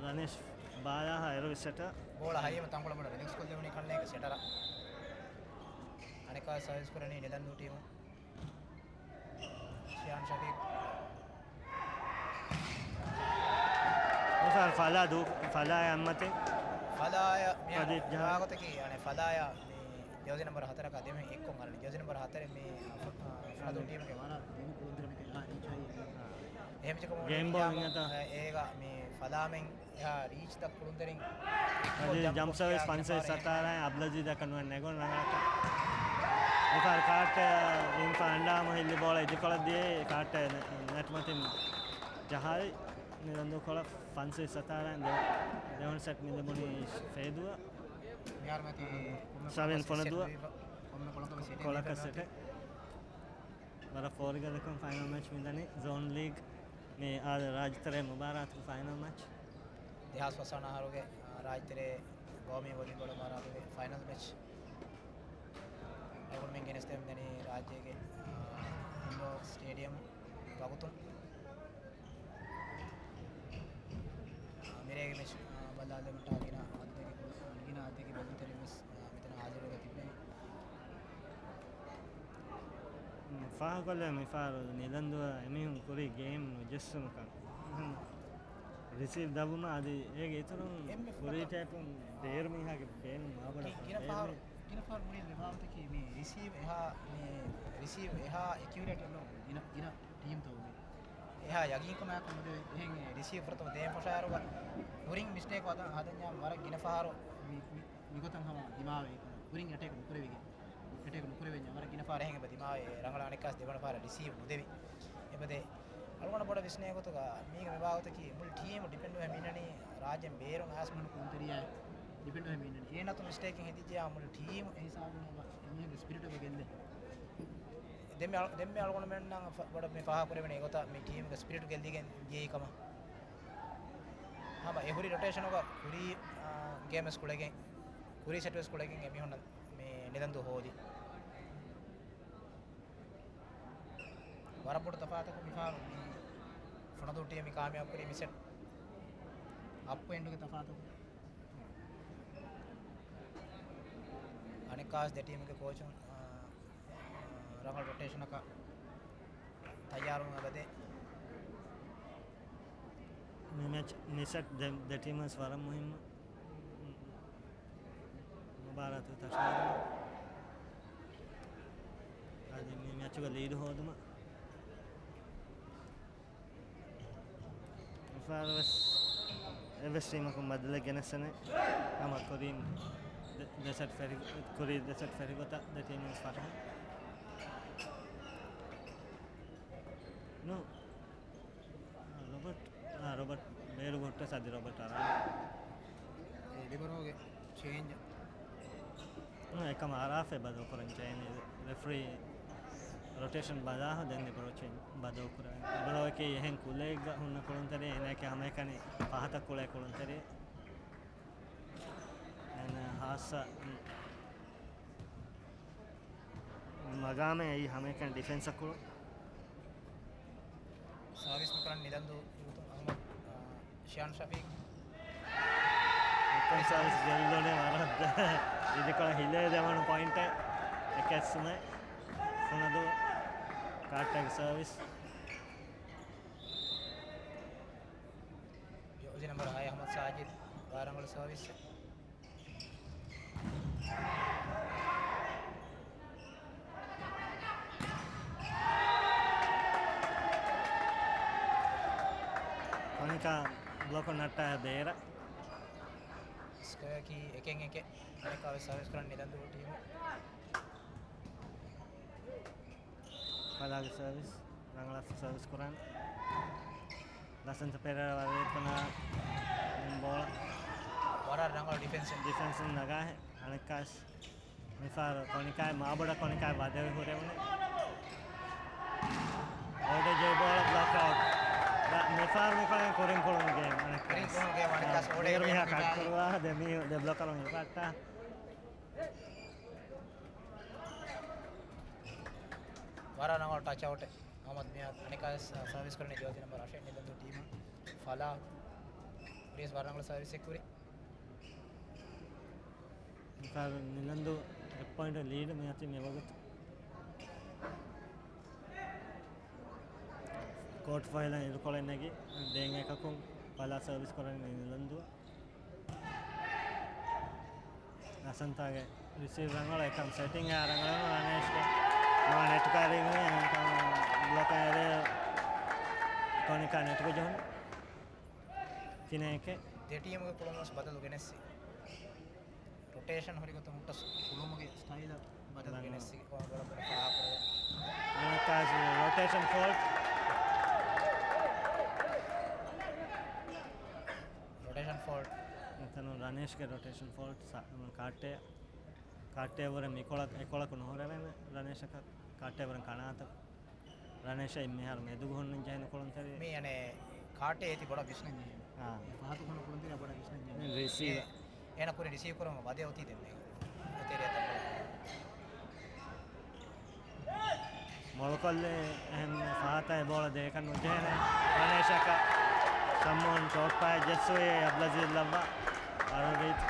ރަނޭޝް ބާލާހާ އެރުވި ސެޓަށް. ބޯޅަ ހައިމަ ތަންކޮޅެއް ބޮޑަށް ރިލެކްސް ކޮށްލެވުނީ ކަންނޭނގެ ސެޓަރަށް. އަނެއްކާ ސަރވިސް ކުރަނީ ނިލަންދޫ ޓީމު. ޝިޔާން ޝަފީޤް. މިސާލް ފަލާ ދޫ-، ފަލާ އަތްމަތިން. ފަލާޔަ މިހާރު ޕްރަދީޕް ޖަހާ. ވާގޮތަކީ، އަނެއް ފަލާޔަ މި ޖާޒި ނަމްބަރު ހަތަރަކާ ދެމެ އެއްކޮށް އަރަނީ. ޖާޒި ނަމްބަރު ހަތަރެއް މި ފު-، އާ، ފުނަދޫ ޓީމުގެ ވަރަށް ދިގު ކުޅުންތެރިން އެހާ ރީޗް އޮތް. އެހެން ވެއްޖެ ކަމުން ގޭމް ބޯލް އެހާ އިނގޭތަ؟ އޭގަ މި ފަލާމެން އެހާ ރީޗްތައް ކުޅުންތެރިން އަދި ޖަމްޕް ސަރވިސް ފަންސަވީސް ސަތާރައިން އަބްލަޒީދަށް ކަނޑުވަން ނެގުން ރަނގަޅަކަށް. މިފަހަރު ކާޓް އިންފާ އަންޑާމު ހިއްލި ބޯޅަ އިދިކޮޅަށް ދިޔައީ ކާޓް ނެޓް މަތިން ޖަހާލި ނިލަންދޫ ކޮޅަށް ފަންސަވީސް ސަތާރައިން ދެ-، ދެވަނަ ސެޓް މި ލިބުނީ ފޭދޫއަށް. މިހާރު މަތީ ސަވިން ފުނަދޫ ކޮޅަކަށް ސެޓެއް. ވަރަށް ފޯރިގަދަކޮށް ފައިނަލް މެޗް މިދަނީ ޒޯން ލީގް މި އާދެ ރާއްޖެތެރޭ މުބާރާތުގެ ފައިނަލް މެޗް. ދެހާސް ފަސް ވަނަ އަހަރުގެ، އާ، ރާއްޖެތެރޭ ގައުމީ ވޮލީބޯޅަ މުބާރާތުގެ ފައިނަލް މެޗް. އެގޮތުން ގެނެސްދެމުން ދަނީ ރާއްޖޭގެ، އާ، އިންޑޯ ސްޓޭޑިއަމް ވަގުތުން. އާ، މިރޭގެ މެޗް، އާ، ބަލާލުމަށްޓަކާ ގިނަ އަދަދެއްގެ، ގިނަ އަދަދެއްގެ ބައްލަވަންތެރިން ވެސް މިތަނަށް ހާޒިރުވެ ތިބެނީ. ފާހަގަކޮށްލެވޭ މިފަހަރު ނިލަންދޫއަށް އެމީހުން ކުރީ ގޭމް ނުޖެއްސުމަކަށް. ރިސީވް ދަށްވުމަށް އަދި އޭގެ އިތުރުން އެންމެ ކުރީ ފުރަތަމަ ޓައިޕުން ބޭރު މީހާގެ ބޭނުން މާބޮޑަށް ގިނަ ފަހަރު، ގިނަ ފަހަރު މުޅިން ލިބާފަތަކީ މި ރިސީވް އެހާ، މި ރިސީވް އެހާ އެކިއުރޭޓް ނޫން ގިނަ، ގިނަ ޓީމްތަކުގެ. އެހާ ޔަގީންކަމާއެކު ނުދެވޭ. އެހެން ރިސީވް ފުރަތަމަ ދޭން ފަށާއިރުގަ ކުރިން މިސްޓޭކް ހަދަން، ހަދަންޏާ ވަރަށް ގިނަ ފަހަރު މި، މި، މިގޮތަށް ހަމަ ދިމާވެ ކުރިން އެޓޭކް ނުކުރެވިގެން، އެޓޭކް ނުކުރެވެންޏާ ވަރަށް ގިނަ ފަހަރު އެހެން އެބަ ދިމާވެ ރަނގަޅަށް އަނެއްކާސް ދެވަނަ ފަހަރަށް ރިސީވް ނުދެވި. އެބަދޭ އަޅުގަނޑަށް ބޮޑަށް ވިސްނޭ ގޮތުގަ މީގެ މި ބާވަތަކީ މުޅި ޓީމު ޑިޕެންޑްވެ މިންނަނީ ރާއްޖެން ބޭރުން އައިސް މިހުން ކުޅުންތެރިޔާ ޑިޕެންޑްވެ މިންނަނީ. އޭނަތު މިސްޓޭކެއް ހެދިއްޖެޔާ މުޅި ޓީމު އެހިސާބުން އެމީހުންގެ ސްޕިރިޓު އެބަ ގެއްލޭ. ދެންމެ އަޅު-، ދެންމެ އަޅުގަނޑުމެންނަށް ފަ-، ބޮޑަށް މި ފާހަގަ ކުރެވެނީ އެގޮތަށް މި ޓީމުގެ ސްޕިރިޓު ގެއްލިގެން ދިޔައީ ކަމަށް. ހަމަ އެ ހުރި ރޮޓޭޝަނުގަ ކުރީ، އާ، ގޭމް ވެސް ކުޅެގެން، ކުރީ ސެޓް ވެސް ކުޅެގެން އެމީހުންނަށް މި ނިލަންދޫ ހޯދި. ވަރަށް ބޮޑު ތަފާތަކު މިފަހަރު މި ފުނަދޫ ޓީމް މި ކާމިޔާބު ކުރީ މި ސެޓް އަޕް އެންޑުގެ ތަފާތަކު. އަނެއްކާސް ދެ ޓީމުގެ ކޯޗުން، އާ، ރަނގަޅު ރޮޓޭޝަނަކަށް ތައްޔާރުވުން އެބަދޭ. މި މެޗް، މި ސެޓް ދެ، ދެ ޓީމަށް ވަރަށް މުހިއްމު މުބާރާތު ތަށާރު. އަދި މި މެޗުގެ ލީޑު ހޯދުމަށް މިފަހަރު ވެސް އެއްވެސް ޓީމަކުން ބަދަލެއް ގެނެސްދެނެ ހަމަ ކުރީން ދެ-، ދެ ސެޓް ފެރި-، ކުރީ ދެ ސެޓް ފެރިގޮތަށް ދެ ޓީމުން ފަށަން. ނޫ. އާ، ރޮބަޓް، އާ، ރޮބަޓް ބޭރު ހުއްޓަސް އަދި ރޮބަޓް އަރާ. އެ ލިބަރޯގެ ޗޭންޖަށް. އާ، އެކަމަ އަރާފައި ބަދަލު ކުރަން ޗެއިން ރެފްރީ ރޮޓޭޝަން ބަލާހަ ދެން ލިބަރޯ ޗޭންޖް ބަދަލު ކުރަން. ލިބަރޯއަކީ އެހެން ކުލައެއްގަ ހުންނަ ކުޅުންތެރި އޭނައަކީ ހަމައެކަނި ފަހަތަށް ކުޅޭ ކުޅުންތެރި. ހާއްސަ މަގާމެއް އެއީ ހަމައެކަނި ޑިފެންސަށް ކުޅުން. ސާވިސް މިކުރަން ނިލަންދޫ އަހްމަދު، އާ، ޝިޔާން ޝަފީޤް. މިކަން ސާވިސް ގެއްލުނެ ވަރަށް އިދިކޮޅަށް ހިލޭ ދެވަނަ ޕޮއިންޓެއް އެކެއްސުމެއް ފުނަދޫ ކާއްޓެއްގެ ސާވިސް. ޖާޒީ ނަމްބަރު ހައެއް އަހްމަދު ސާޖިދު ވަރަށް ރަނގަޅު ސާވިސް. ކޮނިކާ ބްލޮކު ނައްޓާ ބޭރަށް. ސްކޮއަރަކީ އެކެއް އެކެއް. ކޮނިކާ ސާވިސް ކުރަން ނިލަންދޫ ޓީމު. ފަލާގެ ސާވިސް، ރަނގަޅަށް ސާވިސް ކުރަން. ލަސަންތަ ޕެރޭރާ ވަރަށް ރީތިކޮށް ބޯޅަ. ވަރަށް ރަނގަޅު ޑިފެންސް. ޑިފެންސް ނަގާހެ. އަނެއްކާސް މިފަހަރު ކޮނިކާއި މާބޮޑަށް ކޮނިކާއި ވަދެވި ހުރެވުނެ. އޯޑޭ ޖޭ ބޯޅަ ބްލޮކް އައުޓް. މިފަހަރު މިކޮޅެން ކުރިން ކުޅުނު ގޭމް އަނެއްކާސް. ކުރިން ކުޅުނު ގޭމް އަނެއްކާސް. އާ، އޯޑޭ މީރު މީހާ ކަޓް ކުރުވާ ދެ މީ-، ދެ ބްލޮކަރުން ހިފައްޓާ. ވަރަށް ރަނގަޅު ޓަޗް އައުޓެއް. އަހްމަދު މިހާ އަނެކާވެސް ސާވިސް ކުރަނީ ޖާޒީ ނަމްބަރު އަށެއް ނިލަންދޫ ޓީމަށް. ފަލާ ހުރިޔަސް ވަރަށް ރަނގަޅު ސާވިސްއެއް ކުރި. މިކާރު ނިލަންދޫ އެއް ޕޮއިންޓް ލީޑް މި އަތި މި ވަގުތު. ކޯޓް ފަހިލަން އިރުކޮޅެއް ނެގި ދެން އެކަކުން ފަލާ ސާވިސް ކުރަނީ ނިލަންދޫ. ލަސަންތާގެ ރިސީވް ރަނގަޅު އެކަން ސެޓިންގ އާ ރަނގަޅު ރަނޭޝްގެ މާ ނެޓް ކާރިން އެކަން ބްލޮކަށް އެރޭ ކޮނިކާ ނެޓްގެ ޖެހުނު. ތިނެއް އެކެއް. ދެ ޓީމުގެ ކުޅުނުވެސް ބަދަލު ގެނެއްސި. ރޮޓޭޝަން ހުރި ގޮތުން ހުއްޓަސް ކުޅުމުގެ ސްޓައިލަށް ބަދަލު ބަދަލު. ގެނެއްސި ގޮ-، ގޮޅަށް ބުނެ ފާހަގަކުރެވޭ. އަނެއްކާސް ރޮޓޭޝަން ފޯލްޓް. ރޮޓޭޝަން ފޯލްޓް. އެތަނުން ރަނޭޝްގެ ރޮޓޭޝަން ފޯލްޓް ސަ-، ކާއްޓެއް، ކާއްޓެއް ވުރެ މިކޮޅަށް، އެކޮޅަކު ނުހުރެވޭނެ ރަނޭޝަކަށް ކާއްޓެއް ވުރެ ކަނާތަ. ރަނޭޝް އެއް މިހާރު މެދުގަ ހުންނަން ޖެހޭނެ ކުޅުންތެރި. މި އަނެއް ކާއްޓެއް އޭތި ބޮޑަށް ވިސްނަން ޖެހޭ. އާ. ފަހަތު ހުންނަ ކުޅުންތެރި ބޮޑަށް ވިސްނަން ޖެހޭ. ރިސީވަ. އޭ، އޭނަ ކުރިން ރިސީވް ކުރަމުން ވަދެ އޮތީ ދެން މެ. އެތެރެއަށް މޮޅުކޮށްލި އެހެން ފަހަތަށް އެ ބޯޅަ ދޭކަށް ނުޖެހޭނެ. ރަނޭޝަކަށް ސަމްމޯން ޗޯޓް ޕާއެއް ޖެއްސުވި އަބްލަޒީޒް ލައްވާ. ވަރަށް ރީތި.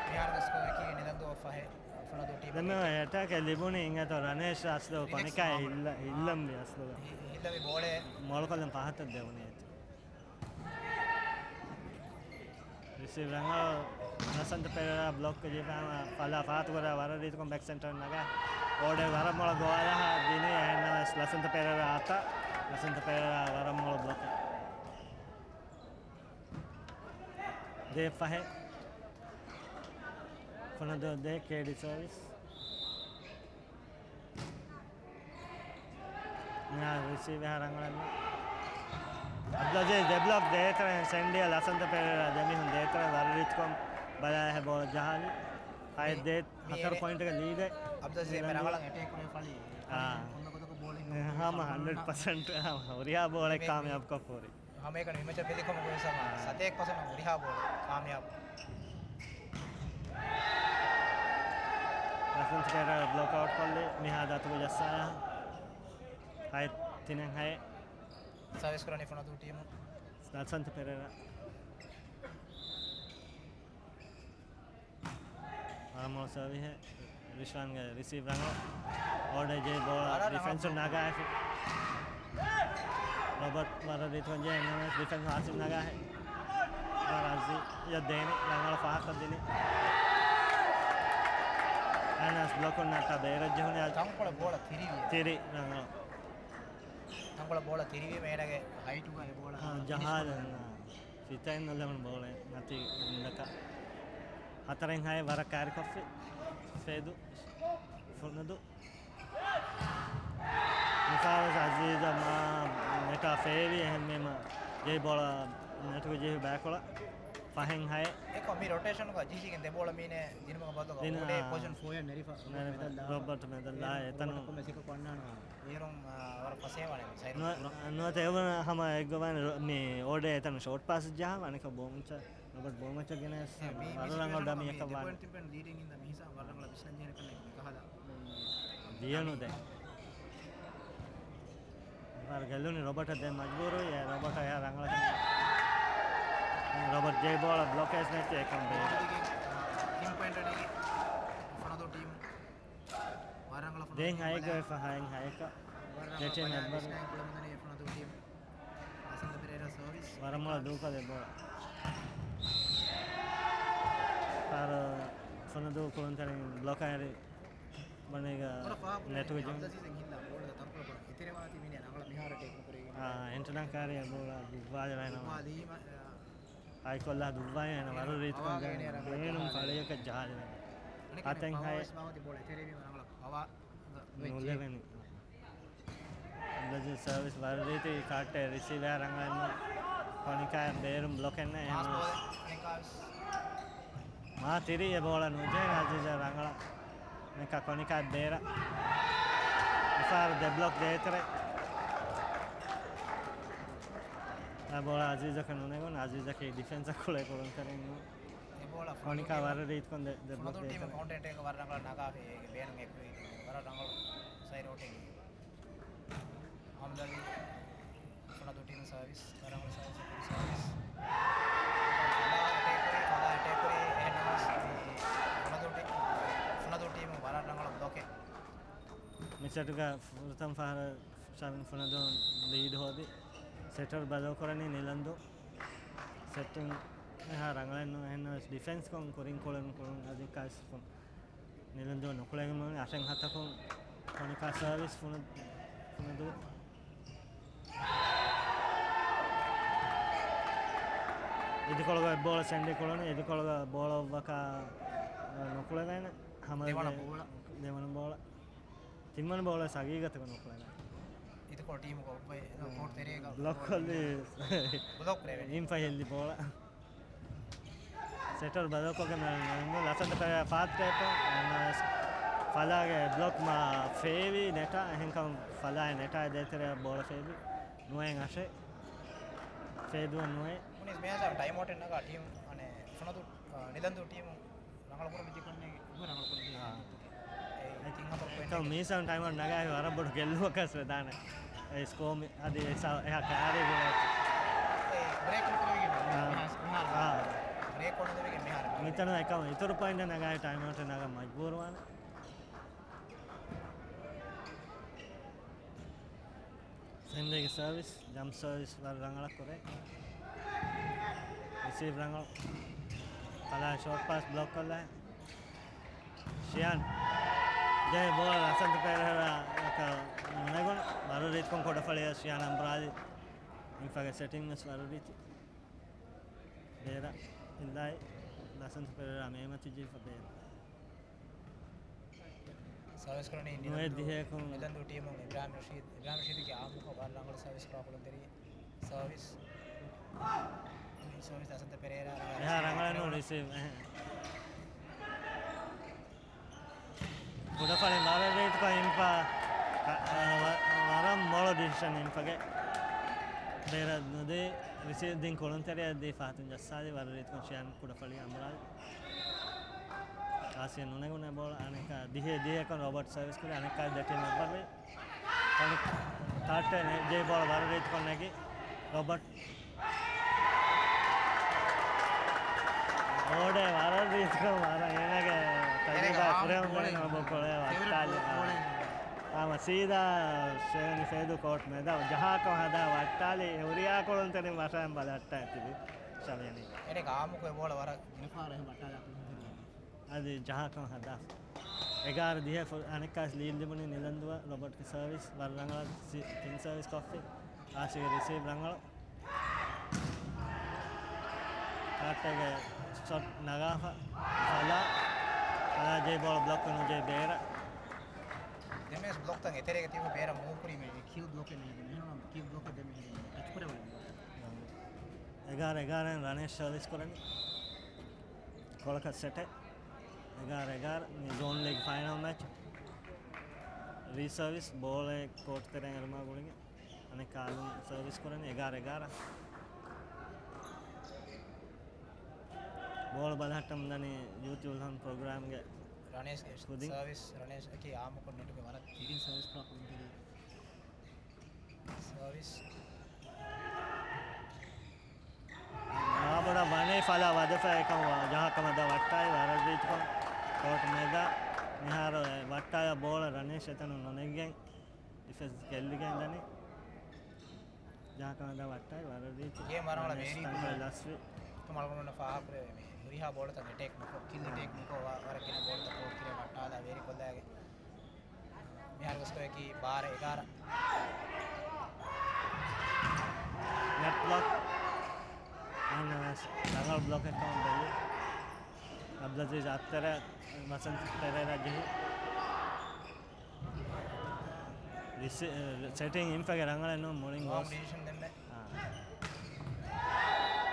މިހާރު ދަސްކޮށް އެކީ ނިލަންދޫ އޮފް ފަހެ. ދެން މި އެޓޭކެއް ލިބުނީ އިނގޭތޯ ރަނޭޝް އަސްލު ރިލެކްސް ކޮނިކާ މާ އިއްލަ-، އިއްލަންވީ އަސްލުގަ. ހި-، ހިއްލަވި ބޯޅަ. މޮޅުކޮށްލަން ފަހަތަށް ދެވުނީ އޭތި. ރިސީވް ރަނގަޅު ލަސަންތަ ޕެރޭރާ ބްލޮކް ކޮށް ޖެހިފައި ފަލާ ފާތުކުރާ ވަރަށް ރީތިކޮށް ބެކް ސެންޓަރ ނަގާ އޯޑޭ ވަރަށް މޮޅަށް ގޯލަށް ދިނީ އެހެންނަމަވެސް ލަސަންތަ ޕެރޭރާ އަތަށް ލަސަންތަ ޕެރޭރާ ވަރަށް މޮޅު ބްލޮކެއް. ދޭ ފަހެއް. ފުނަދޫ ދޭ ކޭޑީ ސާވިސް. މިހާރު ރިސީވް އެހާ ރަނގަޅަށް ނޫން. އަބްދުލް އަޒީޒް ދެ ބްލޮކް ދޭތެރެއިން ސެންޑިއަ ލަސަންތަ ޕެރޭރާ ދެމީހުން ދޭތެރެއިން ވަރަށް ރީތިކޮށް ބަލާ އެހެން ބޯޅަ ޖަހާލި. ހައެއް ދޭ ހަތަރު ޕޮއިންޓްގެ ލީޑެއް. އަބްދުލް އަޒީޒް މި ރަނގަޅަށް އެޓޭކް ކުރެވިފައި. އާ. އޮންނަ ގޮތަކަށް ބޯޅަ ހަމަ ހަންޑްރެޑް ޕަސެންޓް ހުރިހާ ބޯޅައެއް ކާމިޔާބުކޮށް ފޯރި. ހަމައެކަނި މި މެޗަށް ބެލިކަމުގަ ވެސް ހަމަ ސަތޭކަ ޕަސެންޓް ހުރިހާ ބޯޅަ ކާމިޔާބު. ލަސަންތަ ޕެރޭރާ ބްލޮކް އައުޓް ކޮށްލި މިހާ ދަތުގަ ޖައްސާލާ. ހައެއް ތިނެއް ހައެއް. ސާވިސް ކުރަނީ ފުނަދޫ ޓީމު. ލަސަންތަ ޕެރޭރާ. ވަރަށް މޮޅު ސާވިހެއް. ރިޝްވާންގެ ރިސީވް ރަނގަޅު. އޯޑޭ ޖެހި ބޯޅަ ވަރަށް ޑިފެންސުން ރަނގަޅު. ނަގާފި. ރޮބަޓް ވަރަށް ރީތިކޮށް ޖެހި އެންއެމްއެސް ޑިފެންސް ހާސިމް ނަގާހެ. ވަރަށް އަޒީޒަށް ދޭނެ ރަނގަޅަށް ފާހަގަކޮށްދިނީ. އެންއެމްއެސް ބްލޮކުން ނައްޓާ ބޭރަށް ޖެހުނީ ތަންކޮޅެއް ބޯޅަ ތިރިވި. ތިރި ރަނގަޅު. ތަންކޮޅެއް ބޯޅަ ތިރިވީމަ އޭނަގެ ހައިޓުގަ އެ ބޯޅަ ހާ، ހަމަ ޖަހާލަން. ފިތައިން ނުލެވުނު ބޯޅަ ނަތީ ނިންދަކަށް. ހަތަރެއް ހައެއް ވަރަށް ކައިރިކޮށްފި. ފޭދު ފުނަދޫ. މިފަހަރު އަޒީޒަށް މާ ނެޓާ ފޭވި އެހެންވީމަ ޖެހި ބޯޅަ ނެޓުގަ ޖެހި ބައިކޮޅަށް ފަހެއް ހައެއް. އެކޮ މި ރޮޓޭޝަނުގަ ޖެހިގެން ދެ ބޯޅަ މީނެ ދިނުމަކަށް ބަދަލު ދިނު، އޯޑޭ އާ. ޕޮޒިޝަން ފޯއަށް ނެރިފަ ނެރިފަ. މެދަށް ލާ. ރޮބަޓް މެދަށް ލާ އެ، އެތަނު. ރޮބަޓް ކޮންމެ ސިކަކު އަންނާނަ. އޭރުން، އާ، ވަރަށް ފަސޭހަވާނެ މި ސައިޑް ނު-، ކުރަން. ނުވަތަ އެވަނަ ހަމަ އެއްގޮވާނެ ރޮ-، މި އޯޑޭ އެތަން ޝޯޓް ޕާސް ޖަހާ އަނެކަ ބޯމައްޗަށް، ރޮބަޓް ބޯމައްޗަށް ގެނެސް އެ، މި، މި ވަރަށް ރަނގަޅު ސިޗުއޭޝަން ޑަމިއަކަށް ވާނެ. ދެޕޮއިންޓް ތިބެން ލީޑިން އިން ދަ މިހިސާ ވަރަށް ރަނގަޅަށް ވިސްނަން ޖެހޭނެ ކަންނޭނގެ މި ކަހަލަ. ދިޔަނު ދެ. ވަރަށް ގެއްލުނީ ރޮބަޓަށް ދެން މަޖްބޫރު އެ ރޮބަޓަށް އެހާ ރަނގަޅަކަށް ރޮބަޓް ޖޭ ބޯޅަ ބްލޮކޭސް ނެތި އެކަން ބޭ. ތިން ޕޮއިންޓަށް ނެގި ފުނަދޫ ޓީމު. ވަރަށް ރަނގަޅަށް ފުނަދޫ ދެން ޓީމު ހައެއްގަ ބަލާ. ފަހައިން ހައެކަ. ވަރަށް ރަނގަޅަށް ގެޓިން ބަލާ އެއްބަރު. ވިސްނާ ކުޅަމުންދަނީ ފުނަދޫ ޓީމު. ލަސަންދަ ޕެރޭރާ ސަރވިސް. ވަރަށް މޮޅަށް ދޫކޮށް ދެ ބޯޅަ. ފާރު ފުނަދޫ ކުޅުންތެރިން ބްލޮކް އައިރި ބަނޭގަ ވަރަށް ފާ ނެޓުގެ ޖުން. އަބްދުލް އަޒީޒް އިން ހިންދާ ބޯޅަ ތަންކޮޅު ކޮޅަށް އެތެރެވާތީ މީނެ ރަނގަޅަށް މިހާރަށް ޓޭކް ނުކުރެވިގެން. އާ، އެންޓަނާ ކާރިއަށް ބޯޅަ ދުއްވާލި ރައިނަމަ. ދުއްވާލީމަ، އާ، ހައިކޮށްލާ ދުއްވާލި ރަނގަޅަށް ވަރު ރީތިކޮށް ބޭނުން ފަޅިއަކަށް ޖަހާލި. އަނެކަނި އަތެއް ހައި. ބޯޅަ އެތެރެވީމަ ރަނގަޅަށް ފަވާ ނުލެވެނީ. އަބްދުލް އަޒީޒް ސަރވިސް ވަރު ރީތި ކާއްޓެއް ރިސީވް އެހާ ރަނގަޅަށް ނު. ކޮނިކާ ބޭރުން ބްލޮކެއް ނެތް. މާ ތިރީ އެ ބޯޅަ ނުޖެހޭ އަޒީޒަށް ރަނގަޅަށް. މިކަ ކޮނިކާ ބޭރަށް. މިފާރު ދެ ބްލޮކް ދޭތެރެ. އެ ބޯޅަ އަޒީޒަކަށް ނުނެގުން، އަޒީޒަކީ ޑިފެންސަށް ކުޅޭ ކުޅުންތެރިން ނޫން. އެ ބޯޅަ ކޮނިކާ ފުނަދޫ ވަރު ރީތިކޮށް ދެ، ދެ ބްލޮކް ފުނަދޫ ޓީމު ދޭތެރެ. ކައުންޓަރ އެޓޭކް ވަރަށް ރަނގަޅަށް ނަގާފި އޭގެ ބޭނުން އެކުރީ ވަރަށް ރަނގަޅު ސައިޑް ރޯޓިން. އަހްމަދު އަލީ ފުނަދޫ ޓީމު ސާވިސް، ވަރަށް ރަނގަޅު ސާވިސް، އެކުރި ސާވިސް. ފަލާ އެޓޭކް ކުރީ، ފަލާ އެޓޭކް ކުރީ، އެހެން ނަމަސް މި ފުނަދޫ ޓީ-، ފުނަދޫ ޓީމު ވަރަށް ރަނގަޅު ބްލޮކެއް. މި ސެޓުގަ ފުރަތަމަ ފަހަރަށް ޝާމިން ފުނަދޫ ލީޑް ހޯދި، ސެޓަރ ބަދަލު ކުރަނީ ނިލަންދޫ. ސެޓިން އެހާ ރަނގަޅެއް ނޫން، އެހެން ނަމަސް ޑިފެންސް ކޮށް ކުރިން ކުޅެން ކުޅުން އަދި ކާސް ފުން. ނިލަންދޫ ނުކުޅެގެން އަށެއް ހަތަކުން ކޮނިކާ ސާވިސް ފުނަ-، ފުނަދޫ. އިދިކޮޅުގަ ބޯޅަ ސެންޑި ކުޅުނު، އިދިކޮޅުގަ ބޯޅަ އޮއްވަކާ ނުކުޅެވޭނެ. ހަމަ ދެވަނަ ދެ-، ބޯޅަ. ދެވަނަ ބޯޅަ. ތިންވަނަ ބޯޅަ ސަގީގަތަކަށް ނުކުޅެވޭނެ. އިދިކޮޅު ޓީމުގަ އޮއްވައި، ކޯޓް ތެރޭގަ ބްލޮކް ކޮށްލީ ބްލޮކް ކުރެވޭނެ. އިންފަ ހެއްލި ބޯޅަ. ސެޓަރ ބަދަލުކޮށްގެން ނުން ލަސަންދަ ޕެރޭރާ ފާސްޓް ޓޭޕް ނަމަސް ފަލާގެ ބްލޮކް މާ ފޭވީ ނެޓާ އެހެންކަމުން ފަލާއި ނެޓާ ދޭތެރެ ބޯޅަ ފޭވީ ނުވައެއް އަށެއް ފޭދުވެ ނުވައެއް. މުނިސް މޭޒާ ޓައިމް އައުޓެއް ނަގާ ޓީމް އަނެ ފުނަދޫ، އަ، ނިލަންދޫ ޓީމު ރަނގަޅު ކުރަން މިދި ކޮންނެ އިބު ރަނގަޅު ކުރަން މީސަން ޓައިމަށް ނަގާ ވަރަށް ބޮޑު ގެއްލުމަކަސް ވެދާނެ. އެ ސްކޯ މި އަދި އެ ސަ-، އެހާ ކާރީ ގުޅޭ. ބްރޭކް ނުކުރެވިގެން އާ. މިހާރު. އާ. ބްރޭކް ކޮނުދެވިގެން މިހާރު. މިތަނު އެކަމަ އިތުރު ޕޮއިންޓެއް ނަގާ ޓައިމަށް ނަގަން މަޖްބޫރުވާނެ. ސެންޑޭގެ ސާވިސް، ޖަމްޕް ސާވިސް ވަރަށް ރަނގަޅަށް ކުރޭ. ރިސީވް ރަނގަޅު. ކަލާ ޝޯޓް ޕާސް ބްލޮކް ކޮށްލާ. ޝިޔާން. ޖެހޭ ބޯޅަ ލަސަންދަ ޕެރޭރާ ނުނެގުނު. ވަރު ރީތިކޮށް ކުޑަފަޅިއަށް ޝިޔާން އަނބުރާލި. އިންފަގެ ސެޓިން ވެސް ވަރު ރީތި. ބޭރަށް އިންދާއި ލަސަންދަ ޕެރޭރާ މޭމަތިޖީފަ ބޭރަށް. ސާވިސް ކުރަނީ ނުވައެއް ނިލަންދޫ، ދިހައަކުން. ނިލަންދޫ ޓީމުން އިބްރާހިމް ރަޝީދު، އިބްރާހިމް ރަޝީދުގެ އާއްމުކޮށް ވަރަށް ރަނގަޅު ސާވިސް ކުރާ ކުޅުންތެރި ސާވިސް. ސާވިސް ލަސަންދަ ޕެރޭރާ އެހާ ރަނގަޅަށް ނޫން ރިސީވް. އެހެން. ކުޑަފަޅި ވަރަށް ރީތިކޮށް އިންފާ، އަ، ވަ-، ވަރަށް މޮޅު ޑިސިޝަން އިންފާގެ. ބޭރަށް ނުދީ ރިސީވް ދިން ކުޅުންތެރިއަށް ދީ ފަހަތުން ޖައްސާލި ވަރަށް ރީތިކޮށް ޝިޔާން ކުޑަފަޅި އަނބުރާލި. އާސިޔަ ނުނެގުނެ ބޯޅަ އަނެކާ ދިހަ ދިހަކޮށް ރޮބަޓް ސަރވިސް ކުރި އަނެކާ ދެޓީމް އެއްވަރުވި. ކާޓްޓެ ނެ-، ޖެހި ބޯޅަ ވަރަށް ރީތިކޮށް ނެގި ރޮބަޓް. އޯޑޭ ވަރަށް ރީތިކޮށް ވަރަށް އޭނާގެ ތަޖުރިބާ ކުރެވުން ބޭނުން ބޯ ކޮޅޭ ވައްޓާލި. އާ. އާ، މަ ސީދާ ސެވެނި ފޭދޫ ކޯޓް މެދާ ޖަހާކޮށް ހަދާ ވައްޓާލި އެ ހުރިހާ ކުޅުންތެރިން ވަށައިން ބަލައްޓާ ތިބި ޝަވިޔަނީ. އޭނާގެ އާއްމުކޮށް އެ ބޯޅަ ވަރަށް ގިނަ ފަހަރަށް އެހެން ވައްޓާލާ ކުޅުންތެރިން. އަދި ޖަހާކަން ހަދާ. އެގާރަ ދިހަ ފު-، އަނެއްކާސް ލީޑް ލިބުނީ ނިލަންދުއަށް ރޮބަޓްގެ ސަރވިސް ވަރަށް ރަނގަޅަށް ސި-، ތިން ސަރވިސް ކޮށްފި. އާސިގެ ރިސީވް ރަނގަޅު. ކާއްޓޭގެ ޝޮޓް ނަގާފަ. ފަލާ. ފަލާ ޖެހި ބޯޅަ ބްލޮކް ނުޖެހި ބޭރަށް. ދެމެސް ބްލޮކްތައް އެތެރޭގަ ތިބި ބޭރަށް މޫވް ކުރީމޭ ކިޔު ބްލޮކެއް ނޭނގެ. މިހެން ކިޔު ބްލޮކެއް ދެމެ ހިރީ ޓަޗް ކުރެވޭ. އެގާރަ އެގާރައިން ރަނެއް ސަރވިސް ކުރަނީ. ކޮޅަކަށް ސެޓެއް. އެގާރަ އެގާރަ މި ޒޯން ލީގް ފައިނަލް މެޗް. ރީސަރވިސް ބޯޅައެއް ކޯޓް ތެރެއިން އެރުމާ ގުޅިގެން އަނެއްކާ އަލުން ސަރވިސް ކުރަނީ އެގާރަ އެގާރަ. ބޯޅަ ބަލަހައްޓަމުން ދަނީ ޔޫތި އުލްހަން ޕްރޮގްރާމްގެ ރަނޭޝްގެ ކުދިން. ސަރވިސް، ރަނޭޝް އަކީ އާއްމުކޮށް ނެޓުގެ ވަރަށް ތިރިން ސަރވިސް ކުރާ ކުދިންތެރި. ސަރވިސް. މާބޮޑަށް ވަނީ ފަލާ ވަދެފަ އެކަމު ޖަހާ ކަމަށް ދާ ވައްޓާއި ވަރަށް ރީތިކޮށް ކޯޓް މެދާ މިހާރު ވައްޓާޔާ ބޯޅަ ރަނޭޝް އެތަނުން ނުނެގިގެން ޑިފެންސް ގެއްލިގެން ދަނީ. ޖަހާ ކަމަށް ދާ ވައްޓާއި ވަރަށް ރީތި. ގޭމް ވަރަށް ރަނޭޝް ބޭރީ ތަންކޮޅެއް ލަސްވި. އަޅުގަނޑު ފާހަގަކުރެވޭ މި ހުރިހާ ބޯޅަތައް އެޓޭކް ނުކޮށް، ކިލް އެޓޭކް ނުކޮށް، ވަ-، ވަރަށް ގިނަ ބޯޅަތައް ކޯޓް ތެރޭ ވައްޓާލާ ވޭރި ކޮށްލާގެން. މިހާރު ސްކޯއަކީ ބާރަ އެގާރަ. ނެޓް ބްލޮކް. އަހަންނަށް ވެސް ރަނގަޅު ބްލޮކެއް ކަމަށް ބެލި. އަބްދުލް އަޒީޒް އައްތަރ މަސަން ޕެރޭރާ ޖެހި. ރިސި-، ސެޓިން އިންފަގެ ރަނގަޅެއް ނޫން މުޅިން ރޯންގް ގޯސް. ޑިސިޝަން ދެންނެ. އާ.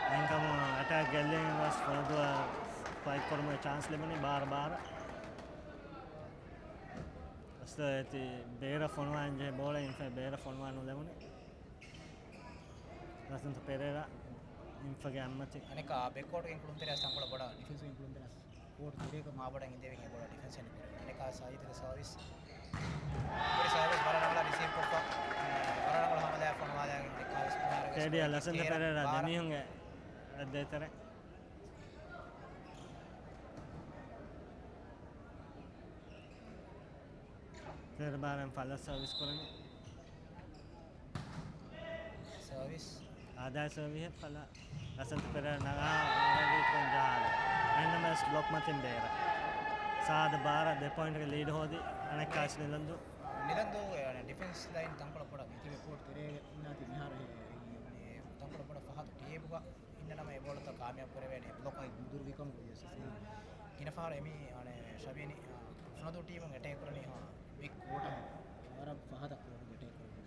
އެހެންކަމުން އެޓޭކް ގެއްލިން ވެސް ފުނަދޫއަށް ފައިޓް ކުރުމުގެ ޗާންސް ލިބުނީ ބާރަ ބާރަ. އަސްލު އޭތި ބޭރަށް ފޮނުވާން ޖެހޭ ބޯޅަ އިންފަ ބޭރަށް ފޮނުވާ ނުލެވުނީ. ލަސަންތަ ޕެރޭރާ އިންފަގެ އަތްމަތި. އަނެކާ ބެކްކޯޓްގެ ކުޅުންތެރެއަށް ތަންކޮޅެއް ބޮޑަށް ޑިފެންސްގެ ކުޅުންތެރެއަށް ކޯޓް ތެރޭގަ މާބޮޑަށް އިނދެވިގެން ބޮޑަށް ޑިފެންސް ކުރި. އަނެކާ ސައީދުގެ ސަރވިސް. ކުރި ސަރވިސް ވަރަށް ރަނގަޅަށް ރިސީވް ކޮށްފަ. ވަރަށް ރަނގަޅަށް ހަމަލާ ފޮނުވާލާގެން އަނެކާ ވެސް މިހާރު ވެސް ކޭޑީއާ ލަސަންތަ ޕެރޭރާ ދެމީހުންގެ އަތްދޭތެރެ. ތޭރަ ބާރައިން ފަލަ ސަރވިސް ކުރަނީ. ސަރވިސް. އާދާ ސަރވިހެއް ފަލަ. ލަސަންތަ ޕެރޭރާ ނަގާ ވަރަށް ރީތިކޮށް ޖަހާލި. އެހެންނަމަވެސް ބްލޮކް މަތިން ބޭރަށް. ސާދަ ބާރަ ދެ ޕޮއިންޓްގެ ލީޑް ހޯދި. އަނެއްކާސް ނިލަންދޫ. ނިލަންދޫގެ ޑިފެންސް ލައިން ތަންކޮޅަށް ބޮޑަށް މިތިބެ ކޯޓް ތެރޭގަ އިންނާތީ މިހާރު ހެ-، ތަންކޮޅަށް ބޮޑަށް ފަހަތު ޓޭބުގަ އިންނަ ނަމަ އެ ބޯޅަތައް ކާމިޔާބު ކުރެވޭނެ ބްލޮކް އައި ނުދުރުވިކަމުގަ ވިޔަސް ގިނަ ފަހަރު އެމީ ޝަބީނި ފުނަދޫ ޓީމުން އެޓޭކް ކުރަނީ ބިގް ކޯޓަށް ވަރަށް ފަހަތަށް ކޯޓުގެ ޓޭކް ކުރަނީ.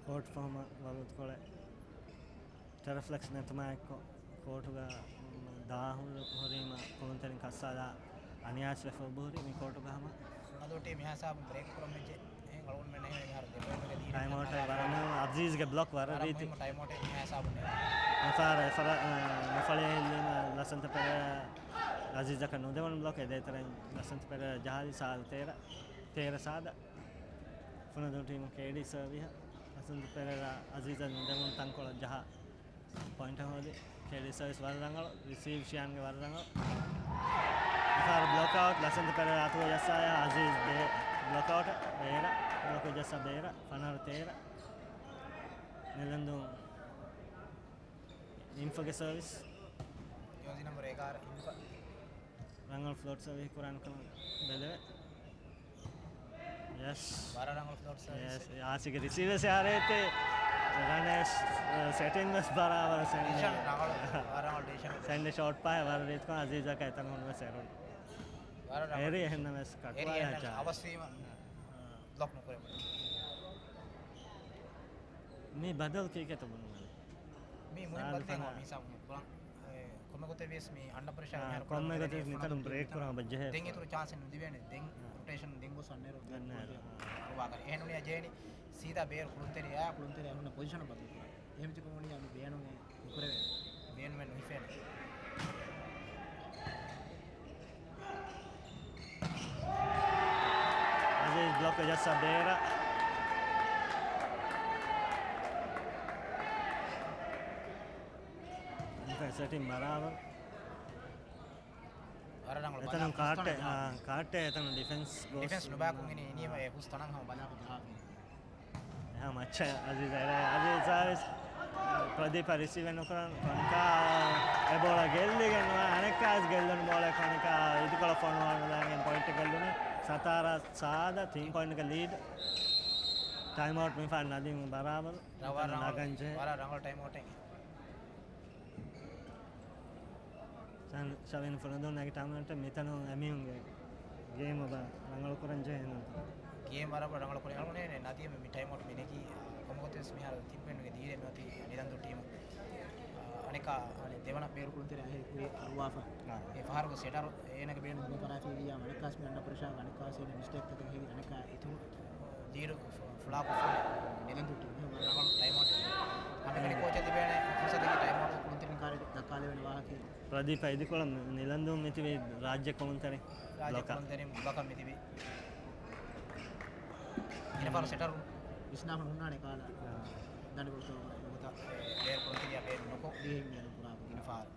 ކޯޓް ފަހުމަށް ވަރުދުކޮޅެއް ޓެރަފްލެކްސް ނެތުމާ އެއްކޮށް ކޯޓުގަ ދާހުން ހުރީމަ ކުޅުންތެރިން ކައްސާލާ އަނިޔާސް ވެފަ އުބުހުރި މި ކޯޓުގަ ހަމަ. ފުނަދޫ ޓީމް މިހާ ހިސާބުން ބްރޭކް ކުރަން ވެއްޖެ. އެހެން އަޅުގަނޑުމެން އެހެން މިހާރު ދެ ޕޮއިންޓްގެ ލީޑް ޓައިމް އައުޓް ވަރަށް މޫ އަޒީޒްގެ ބްލޮކް ވަރަށް ރީތި. މުހިއްމު ޓައިމް އައުޓެއް މިހާ ހިސާބުން ނެރުނީ. މިފަހަރަށް އެފަރަ-، އަ، ނުފަޅި ހިއްލީމަ ލަސަންތަ ޕެރޭރާ އަޒީޒަކަށް ނުދެވުނު ބްލޮކް އެ ދޭތެރެއިން ލަސަންތަ ޕެރޭރާ ޖަހާލި ސާދަ ތޭރަ، ތޭރަ ސާދަ. ފުނަދޫ ޓީމު ކޭޑީ ސަރވިހަށް ލަސަންތަ ޕެރޭރާ އަޒީޒަށް ނުދެވުނު ތަންކޮޅަށް ޖަހާ ޕޮއިންޓަށް ހޯދި. ކޭޑީ ސަރވިސް ވަރަށް ރަނގަޅު، ރިސީވް ޝިޔާންގެ ވަރަށް ރަނގަޅު. މިފަހަރު ބްލޮކް އައުޓް، ލަސަންތަ ޕެރޭރާ އަތުގަ ޖައްސާޔާ އަޒީޒް ބޭ-، ބްލޮކް އައުޓް، ބޭރަށް، ބްލޮކް ޖައްސާ ބޭރަށް، ފަނަރަ ތޭރަ. ނިލަންދޫ އިންފަގެ ސަރވިސް. ޖާޒީ ނަމްބަރު އެގާރަ އިންފަ. ރަނގަޅު ފްލޯޓް ސަރވިހެއް ކުރާނެ ކަމަށް ބެލެވޭ. ޔެސް. ވަރަށް ރަނގަޅު ފްލޯޓް ސަރވިސް. ޔެސް. އާސިގެ ރިސީވަރ ސެއާރޭތެ ރަނޭޝް ސެޓިން ވެސް ބަރާބަރ ސެންޑް. ޑިސިޝަން ރަނގަޅު. ވަރަށް ރަނގަޅު ޑިސިޝަން. ސެންޑް ޝޮޓް ޕާހެ ވަރަށް ރީތިކޮށް އަޒީޒަކަށް އެތަން ހުންނަވަސް އެރުން. ވަރަށް ރަނގަޅު. އެރި އެހެންނަމެސް އެރި ކަޓުވާ އެހެންނަމެސް ޖާ. އަވަސްވީމަ، ބްލޮކް ނުކުރެވުނު. މި ބަދަލު ކީކޭތޯ ބުނުމަލެ. މި މުހިން ސާދު ބަދަލެއް ފަނާ. މި ހިސާބުން ކުރަން. އެ، ކޮންމެ ގޮތެއް ވިޔަސް މި އަންޑަ ޕްރެޝާ އާ، މިހާރު ކޮންމެ ކުރަން ގޮތެއް ދެނީ މިތަނުން ފުނަދޫ ބްރޭކް ޓީމް. ކުރަން އަބަ ޖެހޭ ދެން ފުރުސަތު. އިތުރު ޗާންސެއް ނުދިވޭނެ. ދެން އާ. ރޮޓޭޝަން ދެން ގޮސް އަންނައިރު ދެން އަންނައިރު. ކުޅުންތެރި އާ. ކުޅުންތެރި އަހުންނަ ޕޮޒިޝަނަށް ބަދަލު ކުރާ. އެހެން ވެއްޖެ ކޮން ވަނީ އަދި ބޭނުމެއް ނުކުރެވޭ. ބޭނުމެއް ނުހިފޭނެ. އަޒީޒް ބްލޮކް ޖައްސާ ބޭރަށް. ޑިފެންސް ސެޓިން ބަރާބަރު. ވަރަށް ރަނގަޅު އެތަނުން ބަލާ ކާއްޓެ، ފުސްތަނަށް އާ، ޖަހާ. ކާއްޓެ އެތަނުން ޑިފެންސް ގޯސް ޑިފެންސް ނުބާކުން އިނީ އިނީމަ އެ ހުސް ތަނަށް ހަމަ ބަލާކޮށް ޖަހާފި. އެހާ މައްޗަށް އަޒީޒް އެރޭ، އަޒީޒް ސާވިސް، ޕްރަދީޕަށް ރިސީވެއް ނުކުރަން، ކޮނިކާ އެ ބޯޅަ ގެއްލިގެން ނުވާ، އަނެއްކާވެސް ގެއްލުނު ބޯޅަ ކޮނިކާ އިދިކޮޅަށް ފޮނުވާނުލާގެން ޕޮއިންޓް ގެއްލުނު. ސަތާރަ ސާދަ ތިން ޕޮއިންޓްގެ ލީޑް. ޓައިމް އައުޓް މިފަހަރު ނަދީމް ބަރާބަރު. ވަރަށް ރަނގަޅު، ނަގަންޖެހޭ. ވަރަށް ރަނގަޅު ޓައިމް އައުޓެއް. ޝަ-، ޝަވީން ފުނަދޫން ނެގި ޓައިމް އައުޓް މިތަނުން އެމީހުންގެ ގޭމް އެބަ ރަނގަޅު ކުރަން ޖެހޭ ނޫންތަ؟ ގޭމް ވަރަށް ރަނގަޅު ކުރި އަޅުގަނޑު ނަދީމް މި ޓައިމް އައުޓް މި ނެގީ ކޮންމެ ގޮތެއް ވެސް މިހާރު ތިން ޕޮއިންޓްގެ ލީޑެއް މި އޮތީ ނިލަންދޫ ޓީމު. އަ، އަނެއްކާ އަނެއް ދެވަނަ ބޭރު ކުޅުންތެރި އަހެރި ކުރި އަރުވާފަ. އާ. އެ ފަހަރުގެ ސެޓަރު އޭނަގެ ބޭނުން ހުންނަ ފަރާތީ ވިއްޔާ އަނެއްކާސް މި އަންޑަ ޕްރެޝާ އަނެއްކާސް އޭނަ މިސްޓޭކްތަކެއް ހެވި އަނެއްކާ އިތުރު ދީރު ފު-، ފުޅާކޮށްފަ ނިލަންދޫ ޓީމް ވަރަށް ރަނގަޅު ޓައިމް އައުޓް. ހަމައެކަނި ކޯޗަށް ލިބޭނެ ފުރުސަތަކީ ޓައިމް އައުޓް ކުޅުންތެރިން ކާރި ދައްކާލެވޭނެ ވާހަކަ. ޕްރަދީޕް އިދިކޮޅަށް ނިލަންދޫ މިތިބީ ރާއްޖެ ކުޅުންތެރި ރާއްޖެ ބްލޮކަށް. ކުޅުންތެރިން ބްލޮކަށް މިތިބީ. ގިނަ ފަހަރު ސެޓަރު ވިސްނާފަ ހުންނާނެ ކާލަ. އާ. ދަނޑި ގޮތު ނުވަތަ ބޭރު ކުޅުންތެރިޔާ ބޭރު ނުކޮށް ދިވެހިން ބޭރު ކުރާ ގިނަ ފަހަރު.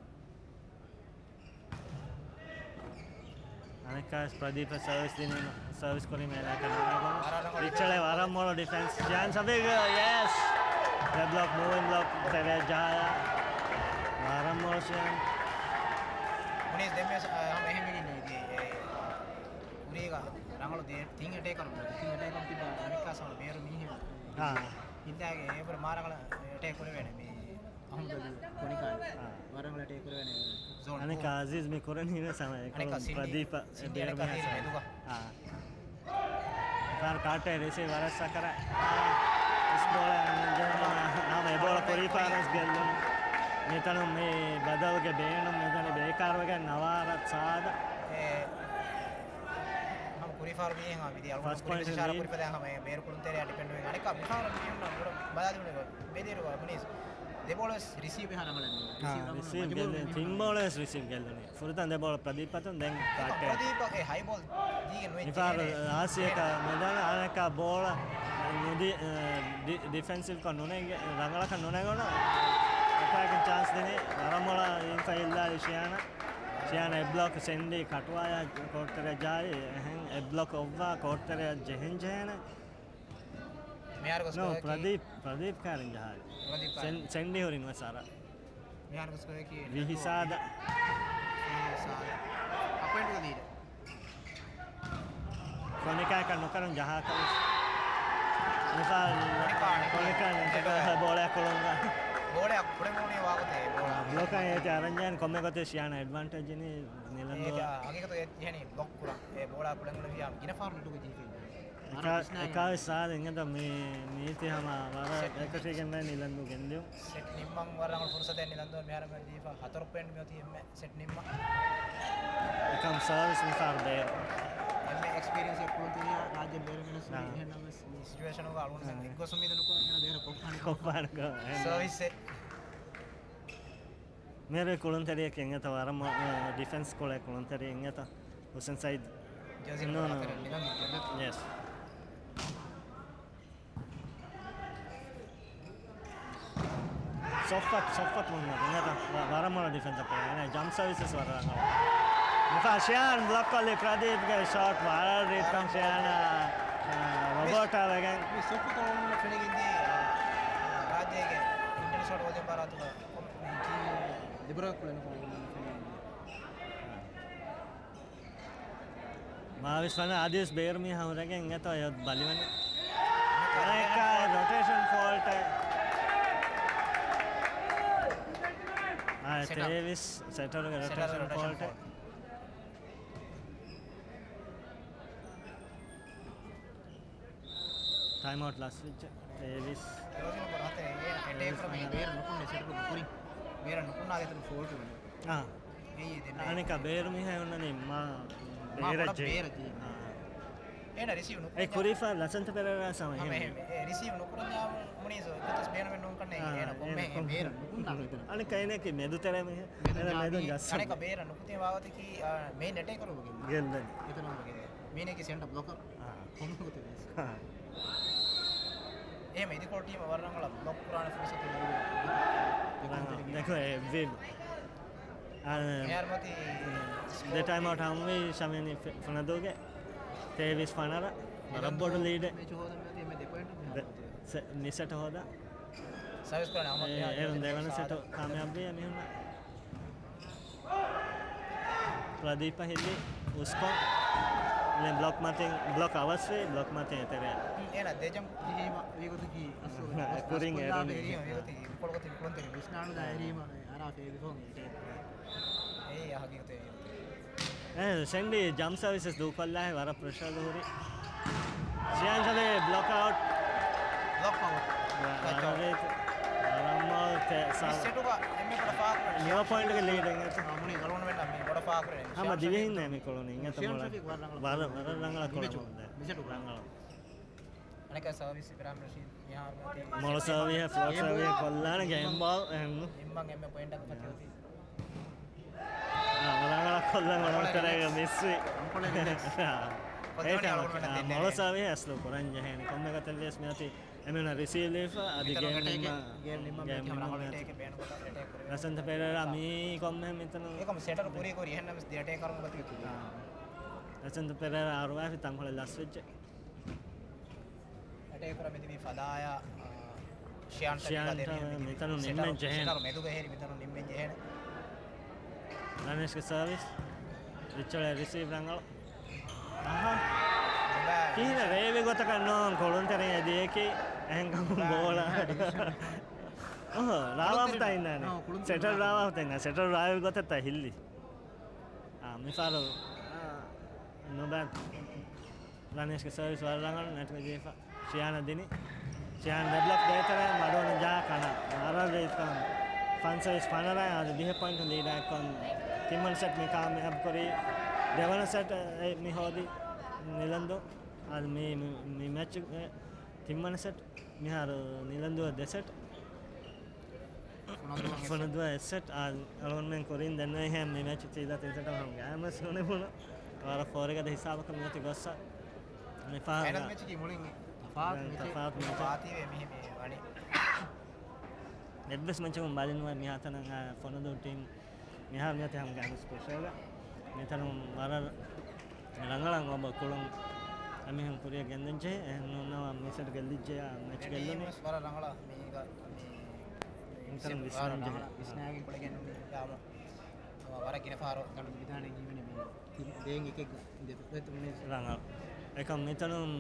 އަނެއްކާސް ޕްރަދީޕަށް ސަރވިސް ދިނީމަ، ސަރވިސް ކުރީމަ އެލާކަ ނުވެގޮނު. ވަރަށް ރަނގަޅު ޕިޗަޅެ ޑިފެންސް. ވަރަށް މޮޅު ޑިފެންސް. ޝިޔާން ސަބީގް، ޔެސް. ލެ ބްލޮކް، މޫވިން ބްލޮކް، ތެރޭ ޖަހާ. ވަރަށް މޮޅު ޝިޔާން. މުނީސް ދެންމެ ހަމަ އެހެން ވެގެން ނުވިދިޔަ. ކުރީގަ ރަނގަޅު ދޭ ތިން އެޓޭކަރު، ތިން އެޓޭކަރު ތިބާ އަނެއްކާސް ހަމަ ބޭރު މީހެއް. އާ. ހިންދާގެ އޭބުރ މާ ރަނގަޅަށް އެޓޭކް ކުރެވޭނެ މީ. އަހުމަދު ކޮނިކާ. އާ. ވަރަށް ރަނގަޅަށް އެޓޭކް ކުރެވޭނެ. ޒޯން އަނެއްކާ އަޒީޒް މި ކުރަނީ ވެސް ހަމަ އެކަމު ސިންޑީ، ޕްރަދީޕަ ސިންޑީ ބޭރު އަނެއްކާ މިހާ ހިރި ސަމަ. މެދުގަ. އާ. ފާރު ކާޓޭ ރިސީވް ވަރަށް ސަކަރަ. އާ. އިސް ބޯޅަ ނާމަ އެ ބޯޅަ ކުރީ ފާރަސް ގެއްލުން. މިތަނު މި ބަދަލުގެ ބޭނުން މިތަނި ބޭކާރުވެގެން ނަވާރަ ސާދަ. އެ، ހަމަ ކުރީ ފާރު މީހެއް ހަމަ ވިދި އަޅުގަނޑު ފަސްޓް ކުރި ޕޮއިންޓް ވިސް ޝާރަ ލީޑް. ކުރި ފަދަ ހަމަ ބޭރު ކުޅުންތެރިޔާ ޑިފެންޑް ވެގެން އަނެއްކާ މިފާރު މީހުންނަށް ބަލާދިނުނެ ބެދިރު މުނީސް ދެބޯޅަ ވެސް ރިސީވް ހަ ރަނގަޅެއް ނޫން. އާ، ރިސީވް ރިސީވް ގެއްލުން. ތިން ބޯޅަ ވެސް ރިސީވް ގެއްލުނީ. ފުރަތަމަ ދެ ބޯޅަ ޕްރަދީޕް އަތުން ދެން ކާޓޭ. ޕްރަދީޕް އެ ހައި ބޯލް ދީގެން ނުވެ މިފާރު ޖެހޭނެ. އާސިޔަކަށް މެދާނަ އަނެއްކާ ބޯޅަ ނުދި-، އެ، ޑި-، ޑިފެންސިވްކޮށް ނުނެގެ-، ރަނގަޅަކަށް ނުނެގުނު އެޓޭކިން ޗާންސް ދިނީ. ވަރަށް މޮޅަށް އިންފަ އިއްލާ ޝިޔާނަ. ޝިޔާނަ އެ ބްލޮކް ސެންޑީ ކަޓުވާޔާ ކޯޓްތެރެއަށް ޖާއި އެހެން އެ ބްލޮކް އޮއްވާ ކޯޓްތެރެއަށް ޖެހެން ޖެހޭނެ. މިހާރު ގޮސް ނޯ، ކޮއެކީ ޕްރަދީޕް، ޕްރަދީޕް ކާރިން ޖަހާލި. ޕްރަދީޕް ކާރިން. ސެން-، ސެންޑީ ހުރިން ވެސް އަރާ. މިހާރު ގޮސް ކޮއެކީ ވިހި ސާދަ. ވިހި ސާދަ. އަޕޮއިންޓް ދީރެ. ކޮނިކާއަކަށް ނުކަރުން ޖަހާކަށް ވެސް. މިފާ ކޮނިކާ ނެޓް ކޮނިކާ ނެޓް ބޯޅަ ކުޅުން. ބޯޅަ ކުޅެމުނީ ވާގޮތެ ބޯޅަ. ބްލޮކަށް އޭތި އަރަންޖައިން ކޮންމެ ގޮތެއް ޝިޔާނަ އެޑްވާންޓޭޖް އިނީ ނިލަންދޫ. އޭތި ހަގީގަތު އެހެނީ ބްލޮކް ކުރަން. އެ ބޯޅަ ކުޅެން ގުޅެފިޔާ ގިނަ ފަހަރު ނެޓުގެ ޖީފީ. އެކާ-، އެކާވެސް ސާދަ އިނގޭތަ މި-، މީތި ހަމަ ވަރަށް ސެޓް އެކަށީގެން ނިލަންދޫ ގެންދިއުން. ސެޓް ނިންމަން ވަރަށް ރަނގަޅު ފުރުސަތެއް ނިލަންދޫ މިހާރަށް ދީފަ ހަތަރު ޕޮއިންޓް މިއޮތީ އެންމެ ސެޓް ނިންމަ. އެކަމް ސާވިސް މިފާރު ބޭރު. އެންމެ އެކްސްޕީރިއެންސް ކުޅުންތެރިޔާ ރާއްޖެ ބޭރު ގެނެސް ނާ. އެހެންނަމަވެސް މި ސިޗުއޭޝަނުގަ އަޅުގަނޑު އެއްގޮސް އުއްމީދު ނުކުރަން އޭނަ ދޭހަ ކޮށްފާނެ ކޮށްފާނެ ކޮށްފާނެ ކޮށްފާނެ. ސާވިސް އެ. މޭރު ކުޅުންތެރިޔަކެއް އެނގޭތަ ވަރަށް މޮ-، އެ، ޑިފެންސް ކުޅޭ ކުޅުންތެރި އެނގޭތަ ހުސެން ސައީދް. ޖާޒިން ނޫނު. ޔެސް. ސޮފްފަތް، ސޮފްފަތް މުހައްމަދު އެނގޭތަ ވަ-، ވަރަށް މޮޅަ ޑިފެންސަށް ޕްލޭ. އޭނަ ޖަމްޕް ސަރވިސަސް ވަރަށް ރަނގަޅު. މިފާ ޝިޔާން ބްލޮކް ކޮށްލި ޕްރަދީޕްގެ ޝޮޓް ވަރަށް ރީތިކޮށް ޝިޔާނާ، އަ، ރޮބޯޓާ ވެގެން. މި ސޮފްފަތް އަޅުގަނޑު ފެނިގެންދިޔަ، އާ، ރާއްޖޭގެ އިންޓަރނޭޝަނަލް ވޮލިއުމް ބާރާތުގަ ދެބަރަކަށް ކުޅެން ފޯނު ފެނިގެންދިޔަ. މާވިސް ވަނަ އަދިވެސް ބޭރު މީހާ ހުރެގެން އެތޯ އެ ބަލިވަނީ. އަނެއްކާ ރޮޓޭޝަން ފޯލްޓެއް. އާ، ސެޓަރު. ތޭވީސް ސެޓަރުގެ ސެޓަރުގެ ރޮޓޭޝަން ރޮޓޭޝަން ފޯލްޓެއް. ފޯލްޓް. ޓައިމް އައުޓް ލަސްވިއްޖެ. ތޭވީސް. އެޓޭކަރ ބޭރަށް ނުކުންނެ ސެޓަރު ކުރިން. ބޭރަށް ނުކުންނާ ދެތަނު ފޯލްޓް ވަނީ. އާ. އެއީ ދެން އަނެކާ ބޭރު މީހާ އޮންނަނީ މާ މާ ބޭރަށް ބޭރަށް ޖެހި. ޖެހި. އާ. އޭނަ ރިސީވް ނުކުރަން. އެ ކުރީފާ ލަސަންތަ ޕެރޭރާ ސަމަ ހަމަ އެހެން. އެހެން. އެ ރިސީވް ނުކުރަން މުނީސް އެކަތަސް ބޭނުމެއް ނޫން ކަންނޭ އާ، އޭނަ އޭނަ ކޮންމެ ކޮންމެ. ބޭރަށް ނުކުންނާ. އަނެކާ އޭނަކީ މެދު ތެރޭ މީހެއް. މެދު އޭނަ މެދުން ޖާ-، ޖައްސަން. އަނެކާ ބޭރަށް ނުކުތޭ ވާވަތަކީ، އާ، މެއިން އެޓޭކަރު ގެންދަނީ. ގެންދަނީ. އެތަނުން ގެންދަނީ. މީނަކީ ސެންޓަ ބްލޮކަރ. އާ. ކޮންމެ ގޮތެއް ވެސް. އާ. އެހެން އިދިކޮޅު ޓީމަށް ވަރަށް ރަނގަޅަށް ބްލޮކް ކުރާނެ ފުރުސަތު ލިބުނު. ދެކޮޅު ދެކޮޅު އެ ވިން. އާ، މިހާރު މަތި ދެ ޓައިމް އައުޓް ހަމަވީ ޝަމީނީ ފެ-، ފުނަދޫގެ ތޭވީސް ފަނަރަ. ވަރަށް ބޮޑު ލީޑެއް. މެޗު ހޯދަން މިއޮތީ އެންމެ ދެ ޕޮއިންޓު މިހާރު ދެ-، މަތި. ސެ-، މި ސެޓް ހޯދާ. ސަރވިސް ކުރާނެ އަހްމަދު އެ، މިހާރު އޭރުން ދެވަނަ ސާދަ. ސެޓު ކާމިޔާބުވި އެމީހުންނަށް. ޕްރަދީޕަ ހިލި އުސްކޮށް، ދެން ބްލޮކް މަތިން، ބްލޮކް އަވަސްވި، ބްލޮކް މަތިން އެތެރެ. އޭނަ ދެ ޖަމްޕް ޖެހީމަ ވީގޮތަކީ އަސް ކުރިން އެރުން ވީގޮތަކީ ކޮޅުގޮތެއް ކުޅުންތެރި ވިސްނާނުދާ އެރީމަ އަރާ ފޭބިފޯން އެޓޭކް. އެއީ ހަގީގަތެއް. އެ، ސެންޑީ ޖަމްޕް ސަރވިސަސް ދޫކޮށްލާހެ ވަރަށް ޕްރެޝަރ ހުރި. ޝިޔާން ޝަދޭ ބްލޮކް އައުޓް. ބްލޮކް އައުޓް. ވަ-، ޓަޗް އައުޓް. ވަރަށް މޮ-، ސެޓުގަ އެންމެ ބޮޑަށް ފާހަގަކުރަނީ ނިވަ ޕޮއިންޓްގެ ލީޑެއް އެނގޭތަ؟ މުނީ ގަޅުނުމެންނަށް މި ބޮޑަށް ފާހަގަކުރަނީ ހަމަ ޝިޔާން ދިވެހިން ޝަފީޤް. ނޭ މި ކުޅުނީ އިނގޭތަ؟ ޝިޔާން ޝަފީޤް ވަރަށް ރަނގަޅަށް ވަރަށް، ވަރަށް ރަނގަޅަށް ކުޅެމުންދޭ. މިސެޓުގަ. ރަނގަޅަށް. އަނެކާ ސާވީސް އިބްރާހިމް ރަޝީދު މިހާރު މިއޮތީ މޮޅު ސާވީހަށް ފުލް ސާވީހަށް ކޮށްލާނެ ގޭމް ބޯލް އެހެންނު. ނިންމަން އެންމެ ޕޮއިންޓަކަށް ފަތި އޮތީ. އާ، ރަނގަޅަށް ކޮށްލަން އޮޅުންތެރޭގަ މިސްވި. އަންކޮޅެއް ރިލެކްސް. އާ، ކޮންމެ އެހެން ކަމެއް އާ، ނެތް މޮޅު ނޭނގެ. ސާވީހަށް އަސްލު ކުރަން ޖެހޭނެ. ކޮންމެ ގޮތެއް ވިޔަސް މިއޮތީ އެމީހުންނަށް ރިސީވް ލިބިފަ އަދި މިތަނު ގޭމް ރެޓޭކެއް، ނިންމާ، ގޭމް ނިންމާ ގޭމް މިއޮތީ ހަމަ ނިންމާ. ރެޓޭކެއް ބޭނުންކޮށް ރެޓޭކް ކުރެވޭ. ރަސަންތަ ޕެރޭރާ މީ ކޮންމެ މިތަނު އެކަމު ސެޓަރު ކުރީ ކުރީ އެހެންނަމަސް ދެ ރެޓޭކަރުން ގޮތުގަ ތިބި. އާ. ރަސަންތަ ޕެރޭރާ އަރުވާފި ތަންކޮޅެއް ލަސްވެއްޖެ. އެޓޭކް ކުރަމި ތިބީ ފަލާޔާ، އާ، ޝިޔާން ޝިޔާން ޓަކިގަ ދެނީ މި މިތަނު ސެޓަރު، ނިންމެން ޖެހޭނެ. ސެޓަރު މެދުގަ ހެރި މިތަނު ނިންމެން ޖެހޭނެ. ރަނޭޝްގެ ސާވިސް. ރިޗަޑް ރިސީވް ރަނގަޅު. އަހަ. ކިހިނެއް ރޭވި ގޮތަކަށް ނޫން ކުޅުންތެރިން އެދިޔަކީ އެހެންކަމުން ބޯޅަ. އަހަ، ރާވާފަ ތައިންނާނެ. ކުޅުންތެރިން ސެޓަރު ރާވާފަ ތައިންނާ. ސެޓަރު ރާވި ގޮތަށް ތައި ހިއްލި. އާ، މިފަހަރު، އާ، ނުބައި. ރަނޭޝްގެ ސަރވިސް ވަރަށް ރަނގަޅު ނެޓްގަ ޖެހިފަ. ޝިޔާނަށް ދިނި. ޝިޔާން ޑެޑްލޮކް ދޭތެރޭ މަޑުވަން ޖާ ކަނާ. މާރަށް ރީތިކަން ފަންސަވީސް ފަނަރަ އަދި ވިހި ޕޮއިންޓު ލީޑާއެއްކޮށް ތިންވަނަ ސެޓް މި ކާމިޔާބު ކުރީ. ދެވަނަ ސެޓް އެ މި ހޯދި ނިލަންދު. އަދި މި، މި، މި މެޗުގެ ތިންވަނަ ސެޓް. މިހާރު ނިލަންދުއަށް ދެ ސެޓް. ފުނަދޫ އެއް ސެޓް. އާ، އަޅުގަނޑުމެން ކުރިން ދެންނެވިހެން މި މެޗު ތީދާ ތިން ސެޓަށް ހަމަ ގާމެސް ނުނިމުނު. ވަރަށް ފޯރިގަދަ ހިސާބަކަށް މިއޮތީ ގޮއްސަ. މި ފާހަގަ ފައިނަލް މެޗަކީ މުޅިން ތަފާތު މެޗެއް. ތަފާތު މެޗެއް. ވާތީވެ މިހި މި ވަނީ. އެއްވެސް މެޗަކުން ބަލިނުވެ މިހާތަނަށް ފުނަދޫ ޓީމް މިހާރު މިއޮތީ ހަމަ ގާމެސް ޕްރެޝަރގަ. މިތަނުން ވަރަށް ރަނގަޅަށް އޮބަ ކުޅުން އެމީހުން ކުރިއަށް ގެންދަންޖެހޭ. އެހެން ނޫންނަމަ މި ސެޓް ގެއްލިއްޖެޔާ މެޗް ގެއްލުނީ. ވަރަށް ރަނގަޅަށް މީގަ މި މިތަނުން ވަރަށް ވިސްނަން ޖެހޭ. ވިސްނާގެން ކުޅެގެން ނުނި ގާމު. ވަރަށް ގިނަ ފަހަރު ގަނޑު ލިބިދާނެ ހީވަނީ މި ދޭން އެކެއްގަ ދެ ދެތުނީ. ރަނގަޅު. އެކަމް މިތަނުން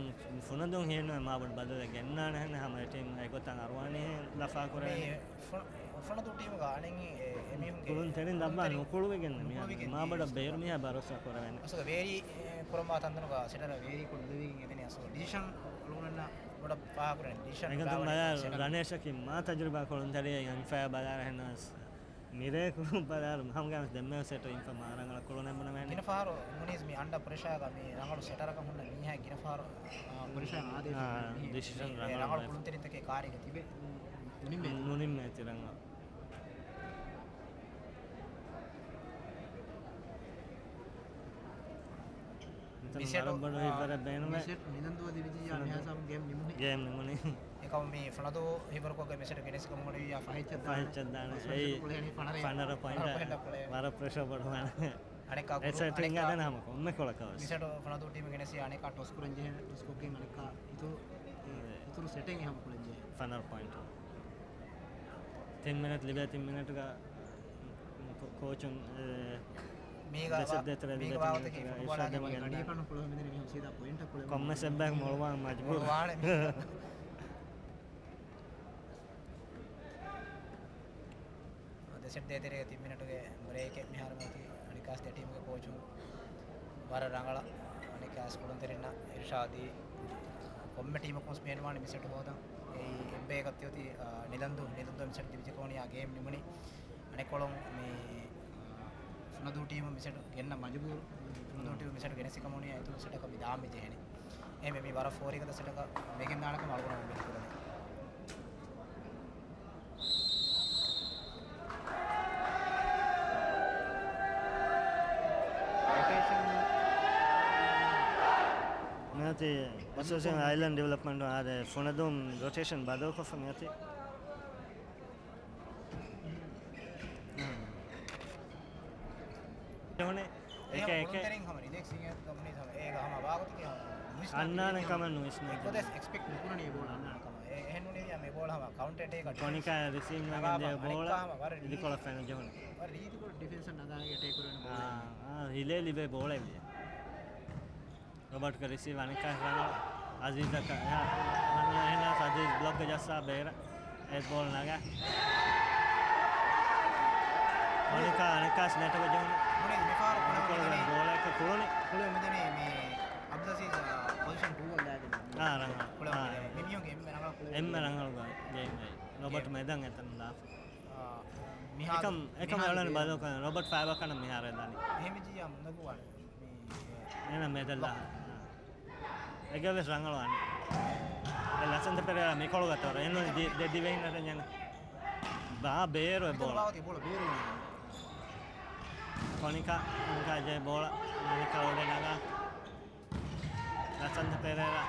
ފުނަދޫން ހިޔެއްނުވޭ މާބޮޑު ބަދަލެއް ގެންނާނެ ހެން ހަމަ އެ ޓީމް އެގޮތަށް އަރުވާނީ ހެން ލަފާ ކުރޭނެ. ފު-، ފުނަދޫ ޓީމުގަ އަނެއް އެ-، އެމީހުންގެ ކުޅުންތެރިން ދައްވާ ކުޅުންތެރިން ނުކުޅުވިގެން މި ނުކުޅުވިގެން މާބޮޑަށް ބޭރު މީހާ ބަރޯސާ ކުރެވޭނެ. އަސުގަ ވޭރީ، އެ، ކުރަންވާ ތަންތަނުގަ ސެޓަރ ވޭރީ ކޮށް ނުލެވިގެން އެދެނީ އަސުގަ ޑިސިޝަން އަޅުގަނޑަށް ބޮޑަށް ފާހަގަކުރެވޭނެ ޑިސިޝަން އެގޮތުން ބަޔާ ސެޓަރ. ރަނޭޝަކީ މާ ތަޖުރިބާ ކުޅުންތެރިއެއް އިންފަޔާ ބަލާރަ ހެންނަސް މިރޭ ކުޅުން ބަލާރަ ހަމަގައިމު ދެންމެ ސެޓަރ އިންފަ މާ ރަނގަޅަށް ކުޅުނެއް ބުނެވޭނެ. ގިނަ ފަހަރު މުނީޒް މި އަންޑަ ޕްރެޝާގަ މި ރަނގަޅު ސެޓަރަކަށް ހުންނަ މީހާ ގިނަ ފަހަރު، އާ، ޕްރެޝާ އާދޭ އާ، މީހެއް ޑިސިޝަން މި ރަނގަޅު ރަނގަޅު ބޭ. ކުޅުންތެރިންތަކެއް ކާރީގަ ތިބެ ނުނިންމޭ. ނުނިންމޭތި ރަނގަޅު. މިސެޓު، ވަރަށް ބޮޑު އާ، ހިތްވަރެއް ބޭނުމެއް. މިސެޓު ނިލަންދޫ ދިވިޖިއްޔާ ފުނަދޫ. މިހާ ސާމު ގޭމް ނިމުނީ. ގޭމް ނިމުނީ. އެކަމު މި ފުނަދޫ ހިބަރުކޮށްގެ މިސެޓު ގެނެސް ކަމުގަ ނުވިއްޔާ ފަހެއްޗަށް ދާނެ. ފަހެއްޗަށް ދާނެ. ފަހެއްޗަށް އެއީ ކުޅެހެނީ ފަނަރަ ފަނަރަ ޕޮއިންޓަށް. ޕޮއިންޓަށް ކުޅެ. ވަރަށް ޕްރެޝަރ ބޮޑުވާނެ. އަނެއްކާ އެ ކުޅު-، ސެޓު އަނެއްކާ އިނގާދެން ހަމަ ކޮންމެ ކޮޅަކަށް ވެސް. މިސެޓު ފުނަދޫ ޓީމު ގެނެސް އަނެއްކާ ޓޮސް ކުރަން ޖެހޭނެ. ޓޮސް ކޮށްގެން އަނެއްކާ އިތުރު، އެ، އެ. އިތުރު ސެޓެއް ހަމަ ކުޅެން ޖެހޭ. ފަނަރަ ޕޮއިންޓު. ތިން މިނެޓް ލިބޭ ތިން މިނެޓުގަ ކޯ-، ކޯޗުން، އެ، މީގަ ދެ ސެޓް ވާ-، ދޭތެރޭ ލިބޭ މީގަ ތިން ވާހަކަތަކީ މިނެޓުގަ ފުޓްބޯޅާ އިރުޝާދު ދެން ގަޑި ގަޑި ކަން ކުޅެ މިދެނީ މިހުން ސީދާ ޕޮއިންޓަށް ކުޅެ ކޮންމެ ސެއްބައި މޮޅުވާން މަޖްބޫރު. މޮޅުވާނެ. ދެ ސެޓް ދޭތެރޭގެ ތިން މިނެޓުގެ ބްރޭކެއް މިހާރު މިއޮތީ. އަނެއްކާސް ދެ ޓީމުގެ ކޯޗުން ވަރަށް ރަނގަޅަށް އަނެއްކާސް ކުޅުންތެރިންނަށް އިރުޝާދީ ކޮންމެ ޓީމަކުން ވެސް ބޭނުންވާނެ މި ސެޓް ހޯދަން. އެއީ އެއްބަޔަކަށް ތިއޮތީ، އާ، ނިލަންދޫ، ނިލަންދޫ މި ސެޓް ދިވިޖެކޯނިއާ ގޭމް ނިމުނީ. އަނެއްކޮޅުން މި، އާ، ފުނަދޫ ޓީމު މި ސެޓް ގެންނަ މަޖުބޫރު، ފުނަދޫ ޓީމު މި ސެޓް ގެނެސް ކަމުނިއްޔާ އިތުރު ސެޓަކަށް މި ދާން މި ޖެހެނީ. އެހެންވެ މި ވަރަށް ފޯރިގަދަ ސެޓަކަށް މިގެންދާނެ ކަމަށް އަޅުގަނޑު އުއްމީދު ކުރަނީ. މިއޮތީ އެސޯސިއޭޝަން އައިލެންޑް ޑިވެލޮޕްމަންޓު އާދެ ފުނަދޫން ރޮޓޭޝަން ބަދަލުކޮށްފަ މިއޮތީ. އެކެ، އެކެ. ކުޅުންތެރިން ހަމަ ރިލެކްސް އިނގޭތޯ މުނީސް ހަމަ އޭގަ ހަމަ ވާގޮތަކީ ހަމަ ނުވިސްނާ އަންނާނެ ކަމެއް ނުވިސްނާ. އެއްކޮށް ދެސް އެކްސްޕެކްޓް ނުކުރަނީ އެ ބޯޅަ އަންނާނެ ކަމަށް. އެ، އެހެން ނޫނީ މި ބޯޅަ ހަމަ ކައުންޓަރ އެޓޭކަށް ކޮނިކާ ރިސީވް ވެގެން ދިޔަ ބޯޅަ އަނެއްކާ ހަމަ ވަރަށް އިދިކޮޅަށް ފެނުން ޖެހުނު. ވަރަށް ރީތިކޮޅު ޑިފެންސަށް ނަގާގެން އެޓޭކް ކުރެވެން ބޯޅަ. އާ، އާ، ހިލޭ ލިބޭ ބޯޅަ ވިޔަ. ރޮބަޓްގެ ރިސީވް އަނެއްކާ ރަނގަޅު. އަޒީޒަކަށް އެހާ ރަނގަޅަށް އެހެނާސް އަޒީޒް ބްލޮކްގެ ޖައްސާ ބޭރަށް އެ ބޯޅަ ނަގާ. ކޮނިކާ އަނެއްކާސް ނެޓުގަ ޖެހުނު. މުނީޒް މިފަހަރު ކުޅެމުން މިތަނީ ބޯޅައަކަށް ކުޅުނި. ކުޅެމުން މިތަނީ މި އަބްދުލްއަޒީޒް، އާ، ޕޮޒިޝަން ޓޫ އަށް ލާގެން. އާ، ރަނގަޅު. ކުޅެމުން އާ. މިތަނީ. މި މީހުންގެ އެންމެ ރަނގަޅު ކުޅެމުން. އެންމެ ރަނގަޅު ގޭމް އެއީ. ރޮބަޓް މެދަން އެތަން ލާފަ. އާ، މިހާރު، އެކަމް، އެކަމް މިހާރު އެޅަން ބޭރު. ބަލޯކަ ރޮބަޓް ފައިބަކަނަ މިހާރު އެދާނީ. އެހެން މިޖިޔާ މުންދަގޫ ވާނެ. މި، އޭނަ މެދަށް ލާ. އެގެ ވެސް ރަނގަޅު ވާނެ. އެ ލަސަންތަ ޕެރޭރާ މިކޮޅުގަ ތޮރ. އެން ދި-، ދެ ދިވެހިން ރަށަށް ޔަން. ބާ ބޭރު އެ މިތަން ބޯޅަ. ބާވަތި ބޯޅަ ބޭރު. ކޮނިކާ، ކޮނިކާ ޖެ ބޯޅަ. މަނިކާ އުޑެ ނަގާ. ލަސަންތަ ޕެރޭރާ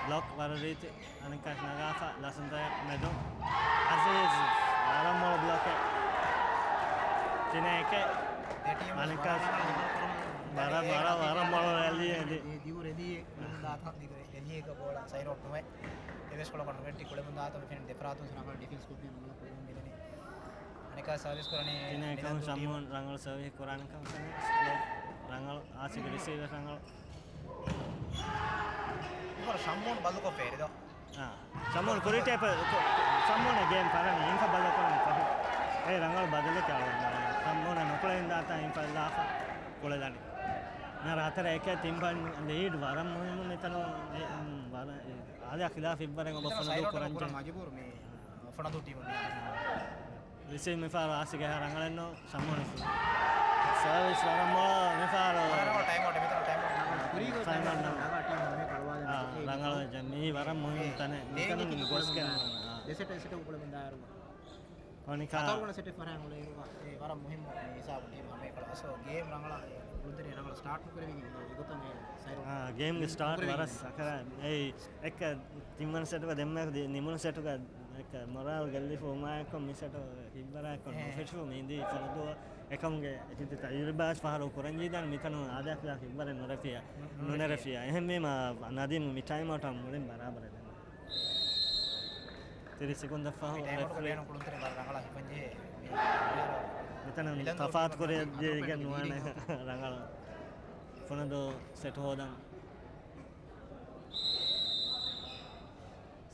ބްލޮކް ވަރަށް ރީތި. އަނެއްކާ ނަގާފަ ލަސަންތަ މެދު. އަޒީޒް ވަރަށް މޮޅު ބްލޮކެއް. ތިނެއް އެކެއް. އަނެއްކާ ވަރަށް، ވަރަށް، ވަރަށް މޮޅު ރެލީ އެދި. ދި-، ދިގު ރެލީއެއް ކުޅެމުންދާތަ، ދިގު ރެ-، ރެލީއެއްގަ ބޯޅަ ސައިޑް އައުޓް ނުވެ. އެވެސް ކޮޅަކަށް ނުވެއްޓި ކުޅެމުންދާތަ މި ފެން ދެފަރާތުން ރަނގަޅު ޑިފެންސް ކުއްވި ރަނގަޅަށް ކުޅެމުން މިދަނީ. އަނެއްކާ ސަރވިސް ކުރަނީ ތިނެއް އެކަމުން މިލަންދޫ ޝަމްމޫން ޓީމު. ރަނގަޅު ސަރވިސް ކުރާނެ ކަމަށް ފެނޭ. ރަނގަޅު އާސިގެ ރިސީވަރ ރަނގަޅު. އިވަރ ޝަމްމޫން ބަލުކޮށްފަ އެރިދޯ. އާ. ޝަމްމޫން ކުރިޓޭޕް، ކު-، ޝަމްމޫން ގޭމް ފަރަނީ އިންފަ ބަލަކުރަނީ ފަހު. އެ ރަނގަޅު ބަދަލެއް ކައުން. ޝަމްމޫން ނުކުޅެން ދާތާ އިންފަ ލާފަ ކުޅެލަނީ. ނަރ ހަތަރަ އެކެއް ތިން ޕޮއިންޓް ލީޑް ވަރަށް މުހިއްމު މިތަނު އެ، ވަރަށް އާދަޔާ ޚިލާފް އިއްވަރެއް އޮބަ ފުނަދޫ ކުރަން މަޖުބޫރު މި ފުނަދޫ ޓީމު މި. ރިސީވް މިފާރު އާސިގެ ހަ ރަނގަޅެއްނު ޝަމްމޫން ސަރވިސް ވަރަށް މޮޅު މިފާރު. ޓައިމް އައުޓް މިތަނު ޓައިމް އައުޓް. ކުރީގޮ ކުރީގޮ ޓައިމް އައުޓް. ނަގާ ޓީމް ހަމަ ކޮޅުވާލެ. އާ، ރަނގަޅު މީ ވަރަށް މުހިން ތަނެއް. މިތަނު ގޯސްކެން. ދެ ސެޓް އެއް ސެޓް ކުޅެމުން ދާއިރު. ކޮނިކާ. ހަތަރު ވަނަ ސެޓެއް ފަރާ އުޅޭ އިރު ވަ-، އެ ވަރަށް މުހިންމު މި ހިސާބު ޓީމް ހަމައެކޮޅަށް. އަސް ގޭމް ރަނގަޅަށް ކުޅުންތެރި ރަނގަޅަށް ސްޓާޓް ނުކުރެވިގެން އިން އެގޮތަށް އެ ސައިޑް ގޭމްގެ ސްޓާޓް ވަރަށް ސަކަރާ. އެއް އެއްކަ ތިންވަނަ ސެޓުގަ ދެންމެ ދި-، ނިމުނު ސެޓުގަ އެއްކަ މޮރާލް ގެއްލިފަ އުމާއަކު މި ސެޓު ހިތްވަރާއަކު އެ. ނުފެށު މި ދީ ފުރަދޫ އެކަމުގެ ހިތި ތަޖުރިބާސް ފަހަރު ކުރަންޖީދާން މިތަނު އާދައަށް ހިތްވަރެއް ނުރެފިޔާ، ނު-، ނުނެރެފިޔާ. ނުނެރެފިޔާ. އެހެންވީމަ ނަދީމް މި ޓައިމް އައުޓަށް މުޅިން ބަރާބަރަށް ދެން. ތިރީސް ސެކުންޑް ފަހު ޓައިމް އައުޓް ރެފްރީ. ކުރިއަން ކުޅުންތެރި ވަރަށް ރަނގަޅަށް ހިފަންޖެހޭ. މި މިތަނަށް މިލަންދޫ ތަފާތު ޓީމު ކުރިއަށް ހަންޑްރެޑް ޖެހިގެން ޕޮއިންޓް ނުވާނެ ލީޑިން. ރަނގަޅަށް. ފުނަދޫ ސެޓް ހޯދަން.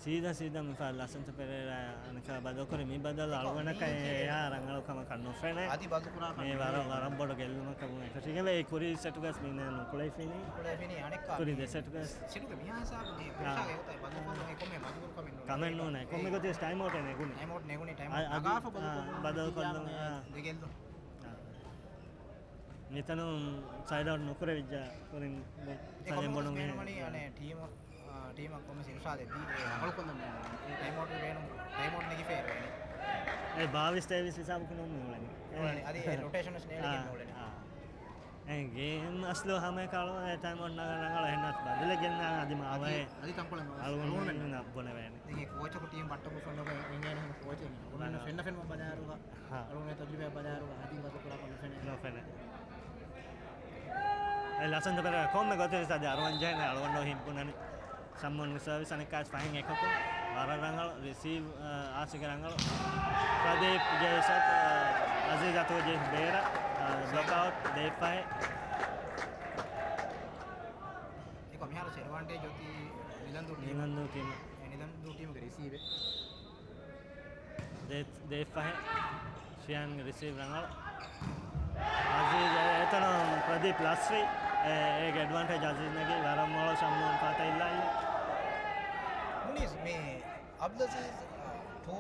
ސީދާ ސީދާ މިފަހަރު ލަސަންތަ ޕެރޭރާ އަނެކާ ބަދަލުކުރި މި ބަދަލު އަޅުގަނޑަކަށް އެޔާ ރަނގަޅު ކަމަކަށް ނުފެނޭ. އަދި ބަދަލު ކުރާކަށް މި ވަރަށް، ނުފެނޭ. ވަރަށް ބޮޑު ގެއްލުމަކަށް ވުން އެކަށީގެން ވެ. ކުރީ ސެޓުގަސް މި ނޭ ނުކުޅެފިނީ. ކުޅެފިނީ އަނެއްކާ ކުރީ މި ދެ ސެޓުގަސް. ސެޓުގެ މިހާ ހިސާބު މި އާ. ޕްރެޝާގެ ގޮތަށް ބަދަލު ކޮށްލުމުގެ ކޮންމެ މަޖުބޫރުކަމެއް ނޫން. ކަމެއް ނޫނޭ. ކޮންމެ ގޮތެއް ޓައިމް އައުޓެއް ނެގުނީ. ޓައިމް އައުޓް ނެގުނީ. ޓައިމް އައި-، އައި-، އައި-، އާ، ބަދަލު ކޮށްލުން، އާ. ދެ ގެއްލުން. އާ. މިތަނު ސައިޑް އައުޓް ނުކުރެވިއްޖާ ކުރިން އެ ސަލެން ކޮންމެ ބޮޑު ގޮތެއް މީހެއް. ބޭނުންވަނީ އަނެއް ޓީމު، އާ، ޓީމަށް ކޮންމެސް އިރުޝާދެއް ދީ އެ ރަނގަޅު ކޮށްލަން ބޭނުން. އެ ޓައިމް އައުޓް ބޭނުން، ޓައިމް އައުޓް ނެގިފައި އިރުވެނީ. އެ ބާވީސް ތޭވީސް ހިސާބަކުން ނޫން މި އުޅެނީ. އެ އުޅެނީ. އަދި އެ ރޮޓޭޝަން ވެސް ނޭޅިގެން އާ، އުޅެނީ. އާ. އެ ގޭމް އަސްލު ހަމައެކަ އަޅުގަނޑު އެ ޓައިމް އައުޓް ނަގަ ރަނގަޅަށް އެހެންނަސް ބަދަލެއް ގެންނާ އަދި މާވައި އަދި ތަންކޮޅެއް ނުވެސް އަޅުގަނޑު އަޅުގަނޑު ނައްބުނެވޭނެ. ދެން އެ ކޯޗަކު ޓީމް ބައްޓަކު ފޮންނަގަ އެނގޭނެ ހަމަ ކޯޗެއް. އަޅުގަނޑު ބަދަލު. ފެންނަ ފެންނަ ބަލާރުގަ ހާ. އަޅުގަނޑު ތަޖުރިބާ ބަލާރުގަ އަދި ބަދަލު ކުރާކަށް ނުފެނޭ. ނުފެނޭ. އެ ލަސަންތަ ޕެރޭރާ ކޮންމެ ގޮތެއް ވެސް އަދި އަރުވަން ޖެހޭނެ އަޅުގަނޑު ހިތް ބުނަނީ. ޝަމްމޫންގެ ސަރވިސް އަނެއްކާސް ފަހެން އެކަކު. ވަރަށް ރަނގަޅު ރިސީވް، އާ، އާސިގެ ރަނގަޅު. ޕްރަދީޕް ޖެހި ސެޓް، އާ، އަޒީޒް އަތުގަ ޖެހި ބޭރަށް، އާ، ބްލޮކް އައުޓް ދޭއްފަހެ. އެކޮ މިހާރު އެޑްވާންޓޭޖް އޮތީ ނިލަންދޫ ޓީމު. ނިލަންދޫ ޓީމު. އެ ނިލަންދޫ ޓީމުގެ ރިސީވެއް. ދޭ-، ދޭއްފަހެ. ޝިޔާންގެ ރިސީވް ރަނގަޅު. އަޒީޒް އެ-، އެތަނުން ޕްރަދީޕް ލަސްވި. އެ-، އޭގެ އެޑްވާންޓޭޖް އަޒީޒް ނެގި. ވަރަށް މޮޅު ޝަމްމޫން ފަތައް އިލާއި. މުނީސް މި އަބްދުލްއަޒީޒް، އަ، ޓޫ،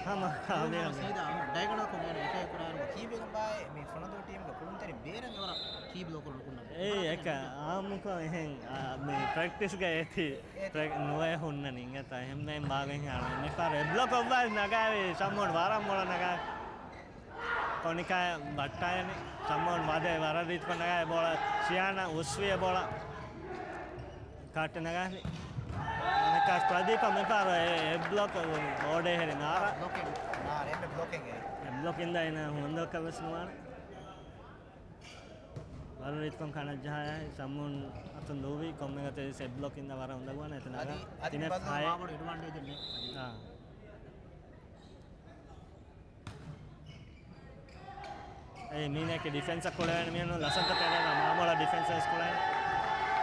ހަމަ، ޓޫ ހަމަ، ހަމަ. ސީދާ ޑައިގަނަލް ކޮށްގެން އެޓޭކް ކުރާއިރު ކީޕް އެކަން ބާއޭ މި ފުނަދޫ ޓީމްގެ ކުޅުންތެރިން ބޭރަށް އެވަރަށް ކީޕް ބްލޮކް ކުރުން ކުންނަ. އޭ، އެކަ އާއްމުކޮށް އެހެން، އާ، މި ޕްރެކްޓިސްގަ އޭތި އޭތި. ޕްރެކް-، ނުވެ ހުންނަނީ އިނގޭތަ އެހެންވެ ބާގަން ހިޔާނު. މިފަހަރު އެ ބްލޮކް އޮއްވާ ނަގާވި ޝަމްމޫން ވަރަށް މޮޅަށް ނަގާ. ކޮނިކާ ބައްޓާޔަނި ޝަމްމޫން ވަދެ ވަރަށް ރީތިކޮށް ނަގާ އެ ބޯޅަ ޝިޔާނާ އުސްވި އެ ބޯޅަ. ކާޓް ނަގާނީ. އަނެއްކާސް ޕްރަދީޕަށް މިފަހަރު އެ، އެ ބްލޮކް އޯޑޭ ހެރި ނާރާ. ބްލޮކިން، ނާރާ، އެންމެ ބްލޮކިން އެ. އެ ބްލޮކް އިންދާ އޭނަ ހުންދަކަށް ވެސް ނުވާނެ. ވަރަށް ރީތިކޮށް ކަނަށްޖަހާ ޝަމްމޫން އަތުން ލުއްވި ކޮންމެ ގޮތެއް ވެސް އެ ބްލޮކް އިންދާ ވަރަށް އުނދަގޫވާނެ އެތަނަށް. އަދި، އަދި ތިނެއް ބަދަލު ފަހެ. މާބޮޑު އެޑްވާންޓޭޖެއް ނެތް. އާ. އެ މީނަކީ ޑިފެންސަށް ކުޅެވޭނެ މީހުން ލަސަންތަ ޕެރޭރާ މާމޮޅަށް ޑިފެންސަށް ވެސް ކުޅެވޭނެ.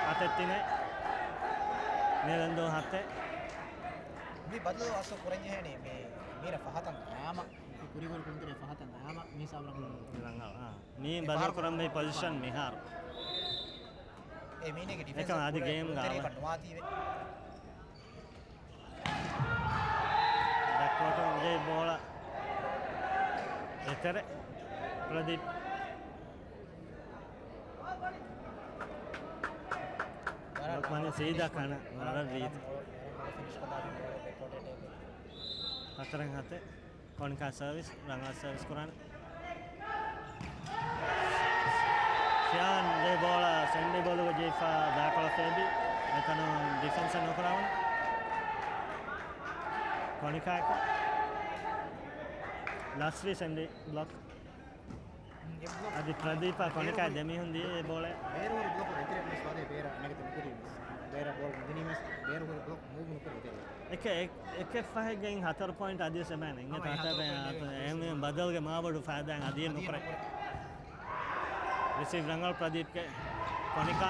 އަތެއް ތިނެއް. ނިލަންދޫ ހަތެއް. މި ބަދަލު އަސްލު ކުރަންޖެހޭނީ މި މީނަ ފަހަތަށް އައިމަ. ކުރިގޮރި ކުންތެރޭ ފަހަތަށް އައިމަ މީ ސާބް ރަނގަޅު. ރަނގަޅު، އާ. މީ އެ ބަދަލު ފަހަރު ކުރަން ބޭ ޕޮޒިޝަން މިހާރު. އެ މީނަގެ ޑިފެންސަށް އެކަމް އަދި ކުރެ ގޭމް ކުންތެރި ގާވަ. ނުވާތީވެ. ކޯޓުން ޖެހި ބޯޅަ އެތެރެ ޕްރަދީޕް. ލޮކްމަން ސީދާ ކަނަ ވަރަށް ރީތި. ހަތަރެއް ހަތެއް. ކޮނިކާ ސަރވިސް، ރަނގަޅަށް ސަރވިސް ކުރާނެ. ޝިޔާން ޖެހި ބޯޅަ ސެންޑީ ބޯލުގަ ޖެހިފަ ބައިކޮޅަށް ފޭބި. އެތަނުން ޑިފެންސެއް ނުކުރާނެ. ކޮނިކާއަކު. ލަސްވީ ސެންޑީ ބްލޮކް. އަދި ޕްރަދީޕާ ކޮނިކާ ދެމީހުން ދިޔަ އެ ބޯޅަ. ބޭރު ހުރި ބްލޮކު އެތެރެ މިސް ވާދޭ ބޭރަށް ނެގެތެ ނުކުރީ މިސް. ބޭރަށް ބޯޅަ ނުދިނީމެސް ބޭރު ހުރި ބްލޮކު މޫވް ނުކުރި އެތެރެ. އެކެއް، އެކެއް ފަހެއްގެ ހަތަރު ޕޮއިންޓް އަދިވެސް އެބައިން އިނގޭ ހަމަ ތާތަ ހަތަރު ޕޮއިންޓް އެ ބަދަލުގެ މާބޮޑު ފައިދާއެއް އަދި އަދި ނުކުރޭ. ނުކުރޭ. ރިސީވް ރަނގަޅު ޕްރަދީޕްގެ. ކޮނިކާ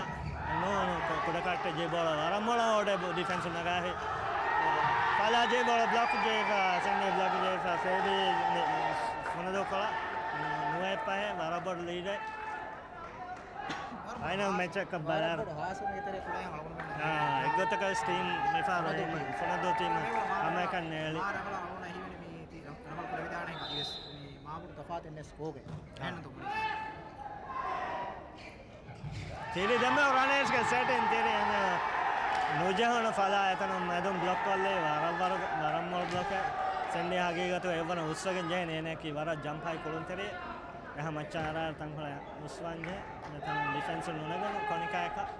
ނޫން ކު-، ކުޑަކައްޓެއް ޖެހި ބޯޅަ ވަރަށް މޮޅަށް އޮޑެ ޑިފެންސް ނަގާހި. ފަލާ ޖެހި ބޯޅަ ބްލޮކް ޖެހިފަ، ސެންޑީ ބްލޮކް ޖެހިފަ، ފޭބީ ފުނަދޫކޮޅަށް ނުވައެއް ފަހެއް ވަރަށް ބޮޑު ލީޑެއް. ފައިނަލް މެޗަކަށް ބަލާރަ. އާ، އެއްގޮތަކަށް ޓީމް މިފަހަރު ފުނަދޫ ޓީމް ހަމައެކަން ނޭޅި. މާބޮޑު ތަފާތެއް ނެސް ކޯގެ. ތިރި ދެމެ ރަނޭޝްގެ ސެޓިން ތިރި އެން ނުޖެހުނު ފަލާ އެތަނުން މެދުން ބްލޮކް ކޮށްލީ ވަރަށް ވަރަށް ވަރަށް މޮޅު ބްލޮކެއް. ސެންޑީ ހަގީގަތު އެއްވަނަ އުސްވެގެން ޖެހެން އޭނައަކީ ވަރަށް ޖަމްޕް ހައި ކުޅުންތެރި. އެހާ މައްޗަށް އަރާ ތަންކޮޅެއް އުސްވަން ޖެހޭ. މިތަނުން ޑިފެންސު ނުނެގުނު ކޮނިކާއަކަށް.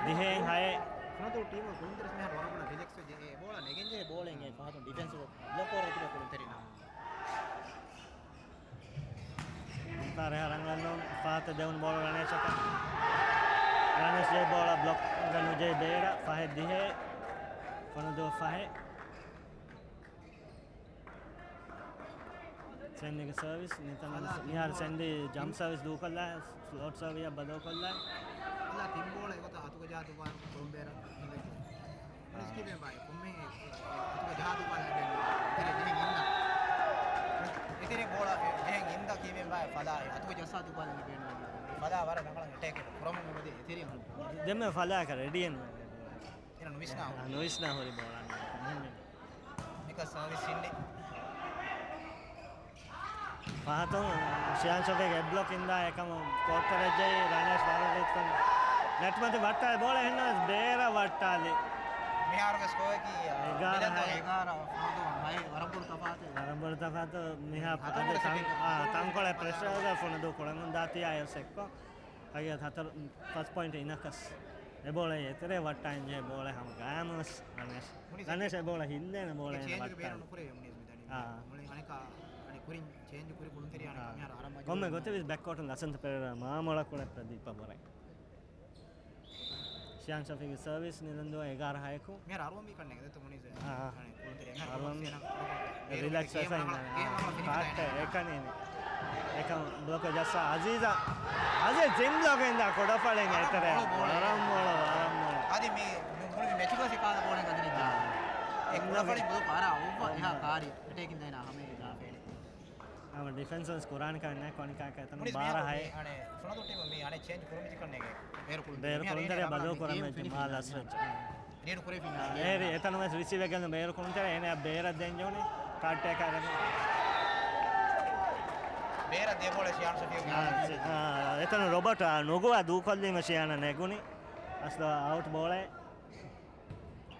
ދިހައެއް ހައެއް. ފުނަދޫ ޓީމު ކުޅުންތެރި މިހާރު ވަރަށް ބޮޑަށް ރިލެކްސް ވެ ޖެހޭ. ބޯޅަ ނެގެން ޖެހޭ ބޯޅައިން އެ ފަހަތުން ޑިފެންސު ބްލޮކް ކޮށް ރަތިބެ ކުޅުންތެރިން. ތާރޭހާ ރަނގަޅަށް ނޫން ފަހަތަށް ދެވުނު ބޯޅަ ރަނޭޝަކަށް. ރަނޭޝް ޖެހި ބޯޅަ ބްލޮކް ނުޖެހި ބޭރަށް ފަހެއް ދިހައެއް. ފުނަދޫ ފަހެއް. ސެންޑީގެ ސަރވިސް މިތަނުން މިހާރު ސެންޑީ ޖަމްޕް ސަރވިސް ދޫކޮށްލާ، ފްލޯޓް ސަރވިސްއަށް ބަދަލުކޮށްލާ. އަލާ ތިން ބޯޅަ އެގޮތަށް އަތުގަ ޖަހާ ދުވާލު ކުޅުން ބޭރަށް ހިނގައްޖެ. މުނިސް ކީބެން ބާއި ކޮންމެ އެ އަތުގަ ޖަހާ ދުވާލު އެބެން އެތެރެ ޖެހެން އިންނަ. އެތެރެ ބޯޅަ ޖެހެން އިންދަ ކީބެން ބާއި ފަލާ އަތުގަ ޖައްސާ ދުވާލު އެބެން. ފަލާ ވަރަށް ރަނގަޅަށް އެޓޭކެއް ކުރަމުން ނުވަދެ އެތެރެ. ދެންމެ ފަލާކަށް ރެޑީއެއް ނުވޭ. އޭނަ ނުވިސްނާ ހުރި. ނުވިސްނާ ހުރި ބޯޅަ. މިކަ ސާވިސް ހިންނި. ފަހަތުން ޝިޔާން ޝަފީގް އެއް ބްލޮކް އިންދާ އެކަމު ކޯޓްތެރެއްޖެއް ރަނޭޝް ވަރަށް ރީތިކޮށް ނެޓްމަތި ވައްޓާ ބޯޅަ ހިންނަވެސް ބޭރަށް ވައްޓާލި. މިހާރުގެ ސްކޯއަކީ، އާ، އެގާރަ މިލަންދޫ ހައެއް. އެގާރަ ފުނަދޫ ހައެއް ވަރަށް ބޮޑު ތަފާތެއް. ވަރަށް ބޮޑު ތަފާތު މިހާ ހަތަރު އަދި ތަން-، ސެކަންޑް އާ، ތަންކޮޅެއް ޕްރެޝަރގަ ފުނަދޫ ކުޅެމުން ދާތީ އާއި ސެކްކޮށް. ހަގީގަތަށް ހަތަރު ފަސް ޕޮއިންޓް އިނަކަސް އެ ބޯޅަ އެތެރޭ ވައްޓާ އިންޖެހޭ ބޯޅަ ހަމަ ގާމުސް ރަނޭޝް. ރަނޭޝް އެ ބޯޅަ ހިންދޭނެ ބޯޅަ އޭނަ ވައްޓާ. ކުރޭ މުނީސް މިދަނީ. އާ. މުޅި އަނެކާ އަނެ ކުރިން ޗޭންޖް ކުރި ކުޅުންތެރި އަނެ އާ. ކަމިހާރ އަރަމަ ކޮންމެ ގޮތެއް ވިސް ބެކްކޯޓުން ލަސަންތަ ޕެރޭރާ މާ މޮޅަކުޅެ ޕްރަދީޕަ ބޮރެ. ޝިޔާން ޝަފީގެ ސަރވިސް ނިލަންދޫ އެގާރަ ހައެކު. މިހާރ އަރުވަން ވީ ކަންނޭނގެ ދެތު މުނީސް. އާ. އަނެ ކުޅުންތެރި އެހާ އަރުވަން ކުޅުންތެރި ރިލެކްސް ގޭމް ވެފަ ހަމަ، އިންނާނެ. ގޭމް ހަމަ ފިނިޝް ކާޓް ވެފަ އެކަނި. އެކަން ބްލޮކް ޖައްސާ އަޒީޒާ. އަޒީޒް ތިން ބްލޮކް އިންދާ ކުޑަފަޅިން އެތެރެ. ވަރަށް މޮޅު، ވަރަށް މޮޅު. އަދި މި، މި މުޅި މެޗުގަ ސިކާލަ ބޯޅަ ގަދަނި ޖާ. އެ ކުޑަފަޅި ބްލޮކް އަރާ އޮއްވަ އެހާ ކާރި އެޓޭކިން ދައިނާ ހަމަ އެ ޖާފޭނެ. އަމަ ޑިފެންސް ކުރާން ކަންނެ ކޮނިކާ ކަތަން ބާރަ ހައެ. އަނެ ފުނަދޫ ޓީމު މި އަނެ ޗޭންޖް ކުރުމި ކަންނޭގެ. ބޭރު ކުޅުން ބޭރު ކުޅުން ތެރޭ ބަދަލު ކުރަމެ ޖުމާ ލަސް ވެއްޖެ. ރީޑް ކުރެފިން. އޭރި އެތަނު ވެސް ރިސީވް އެގެން ބޭރު ކުންތެރެ އޭނަ ބޭރަށް ދެން ޖޯނި ކާއްޓޭކާ ދެން. ބޭރަށް ދޭ ބޯޅަ ޝިޔާން ޝަފީގް. އާ، އާ، އެތަނު ރޮބަޓް، އާ، ނުގު އާ ދޫކޮށްލީމަ ޝިޔާނަ ނެގުނި. އަސްލު އައުޓް ބޯޅަ.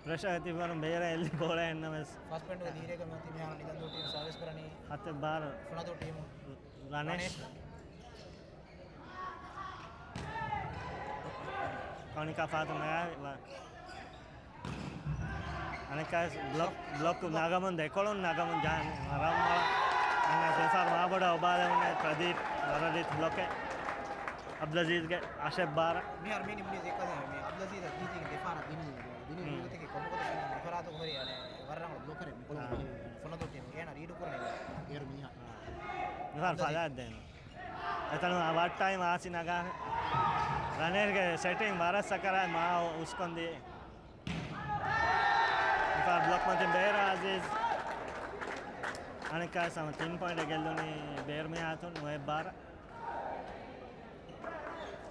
ޕްރެޝަރ ތިބަރުން ބޭރަށް އެއްލި ބޯޅަ އެންނަމެސް. ފަސް ޕޮއިންޓް ދީރޭގަ މަތި މިހާރު ނިލަންދޫ ޓީމް ސަރވިސް ކުރަނީ. ހަތެއް ބާރަ. ފުނަދޫ ޓީމު. ރަނޭޝް. ރަނޭޝް. ކޮނިކާ ފާތު މަޔާ. އަނެއްކާ ބްލޮކް، ބްލޮކް ނަގަމުން ދެކޮޅުން ނަގަމުން ޖާން ރަމްމަ. އަންނަ ސެފާރް މާބޮޑަށް އޮބާލެވުނެ ޕްރަދީޕް ވަރަށް ރީތި ބްލޮކެއް. އަބްދުލަޒީޒްގެ އަށެއް ބާރަ. މިހާރު މީނި މުނީ ދެއްކަލެ މި އަބްދުލަޒީޒް ދީދީގެ ދެފާރަށް ދިނީ. ދިނީ ހުން. މީގޮތަކީ ކޮބަކޮދަ ފަރާތު ހުރި އަނެ ވަރަށް ރަނގަޅު ބްލޮކަރެއް މިކޮޅު އާ. ފުނަދޫ ޓީމު. އޭނަ ރީޑު ކުރަނީ އޭރު މީހާ. މިހާރު ފަލާތް ދޭނު. އެތަނު ވައްޓައި މާސި ނަގާ. ރަނޭރްގެ ސެޓިން ވަރަށް ސަކަރާތް މާ އުސްކޮންދި. މިފާ ބްލޮކް މަތިން ބޭރަށް އަޒީޒް. އަނެއްކާ ސަމަ ތިން ޕޮއިންޓް ގެއްލުނީ ބޭރު މިހާތުން ނުވެ ބާރަ.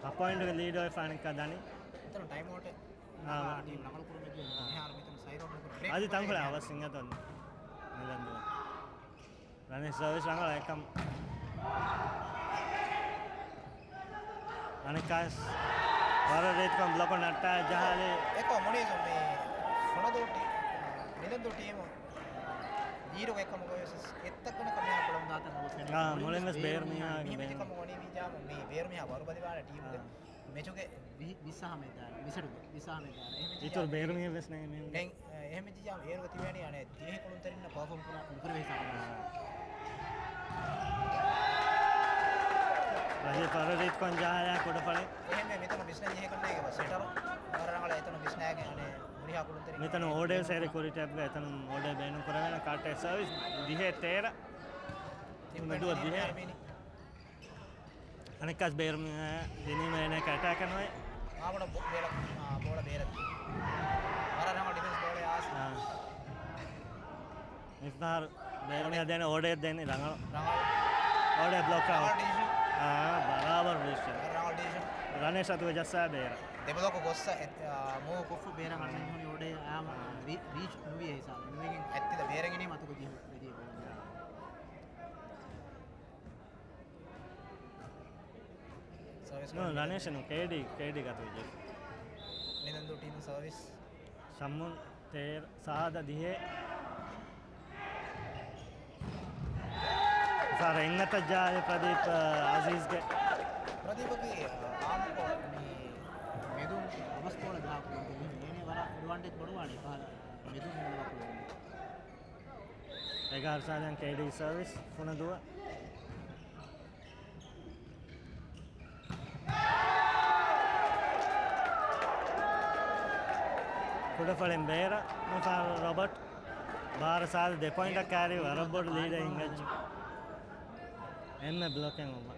ހަ ޕޮއިންޓްގެ ލީޑް އޮތް އަނެއްކާ ދަނީ. އެތަނު ޓައިމް އައުޓެއް. އާ. ޓީމް ރަނގަޅު ކުރުމެއް މިހާރު މިތަނު ސައިޑް އައުޓް ކުރު ބްރޭކް އަދި ތަންކޮޅެ އަވަސް އިނގޭތޯ. ނިލަންދޫ. ރަނީ ސަރވިސް ރަނގަޅަށް އެކަމް. އަނެއްކާވެސް ވަރަށް ރީތިކޮށް ބްލޮކު ނައްޓާ ޖަހާލި. އެކަމް މުނީޒު މި ފުނަދޫ ޓީ-، ނިލަންދޫ ޓީމު ލީޑުގަ އެކަމުގަ ވެސް އެއްތަކުނަކަށް މިހާ ކުޅަމުން ދާތަން އަޅުގަނޑު ފެނުނީ. އާ، މުޅިން ވެސް ބޭރު ބޭރު މީހާ، މީހާގެ މީހާ މި ބޭނުން. މިކަމު ވަނީ މި ޖާމު މި ބޭރު މީހާ ވަރުބަލިވާނެ ޓީމުގެ. އާ. މެޗުގެ ވި-، ވިއްސާހަ މެދާނެ، ވިސަޑުގެ ވިއްސާހަ މެދާނެ. އެހެން އިތުރު ބޭރު މީހެއް ވެސް ނެތް މީހުން. ނެތް، އެހެން މި ޖާމު އޭރުގަ ތިބޭނީ އަނެއް ދިވެހި ކުޅުންތެރިންނަށް ޕަރފޯމް ކުރާ، ނުކުރެވޭ ހިސާބަށް. ރަހީ ފަރަރީތްކޮން ޖަހާލާ ކުޑަފަޅި. އެހެންވެ މިތަނު ބިސްނަން ޖެހޭ ކަންނޭގެ ބަސް ހިޓަރު. ވަރަށް ރަނގަޅަށް އެތަނު ބިސްނާގެން އަނެއް ހުރިހާ ކުޅުންތެރިން މިތަނު އޯޑޭ ސޭރި ކުރި ޓެބްގަ އެތަނު އޯޑޭ ބޭނުން ކުރެވޭނެ ކާޓެ ސަރވިސް ދިހަ ތޭރަ. ތިން މެދުވަ ދިހަ. މި އަރމީނި. އަނެއްކާސް ބޭރު މި-، ދިނީމަ އޭނަ އެކަ އެޓޭކަށް ނުވޭ. މާބޮޑަށް ބޯ-، ބޭރަށް، އާ، ބޯޅަ ބޭރަށް. ވަރަށް ރަނގަޅު ޑިފެންސް ބޯޅަ އާސް. އާ. މިފަހަރު ބޭރު މި އޮޑޭ. ހަދޭނެ އޯޑޭ ދޭނެ ރަނގަޅު. ރަނގަޅު. އޯޑޭ ބްލޮކް އައުޓް. ރަނގަޅު ޑިސިޝަން. އާ، ބަރާބަރު ޑިސިޝަން. ރަނގަޅު ޑިސިޝަން. ރަނޭޝް އަތުގަ ޖައްސާ ބޭރަށް. ދެބަލަކު ގޮއްސަ އެ-، އާ، މޫވް ކޮށްފަ ބޭރަށް އަޅަން ހުނި އޮޑޭ އާ، ރީ-، ރީޗް ނުވި އެ ހިސާބު. ނުވެގެން އަތްތިލަ ބޭރަށް ގެނީމަ އަތުގަ ޖިހުން ވެދިޔަ ބޯޅަ. ސަރވިސް ނޫން، ކޮށް ރަނޭޝް ނޫން، ކޭޑީ، ކޭޑީ ގަތު ވެއްޖެ. ނިލަންދޫ ޓީމު ސަރވިސް. ޝަމްމުން ތޭރަ، ސާދަ ދިހަ. ސާރ އެންގަތަށް ޖާލި ޕްރަދީޕް އަޒީޒްގެ. ޕްރަދީޕަކީ އާންމުކޮށް މި މެދުން އަބަސް ބޯޅަ ޖަހާ ކުޅުންތެރި. އޭނަ ވަރަށް އެޑްވާންޓޭޖް ބޮޑުވާނެ މެދުން ހިނގުމަށް ކުޅުން. އެގާރަ ސާދަ ކޭޑީ ސަރވިސް ފުނަދޫ. ކުޑަފަޅިން ބޭރަށް މިފަހަރު ރޮބަޓް ބާރަ ސާދަ ދެ ޕޮއިންޓަށް ކާރި ވަރަށް ބޮޑު ލީޑެއް ހިނގައްޖެ. އެންމެ ބްލޮކެއް އޮއްވާ.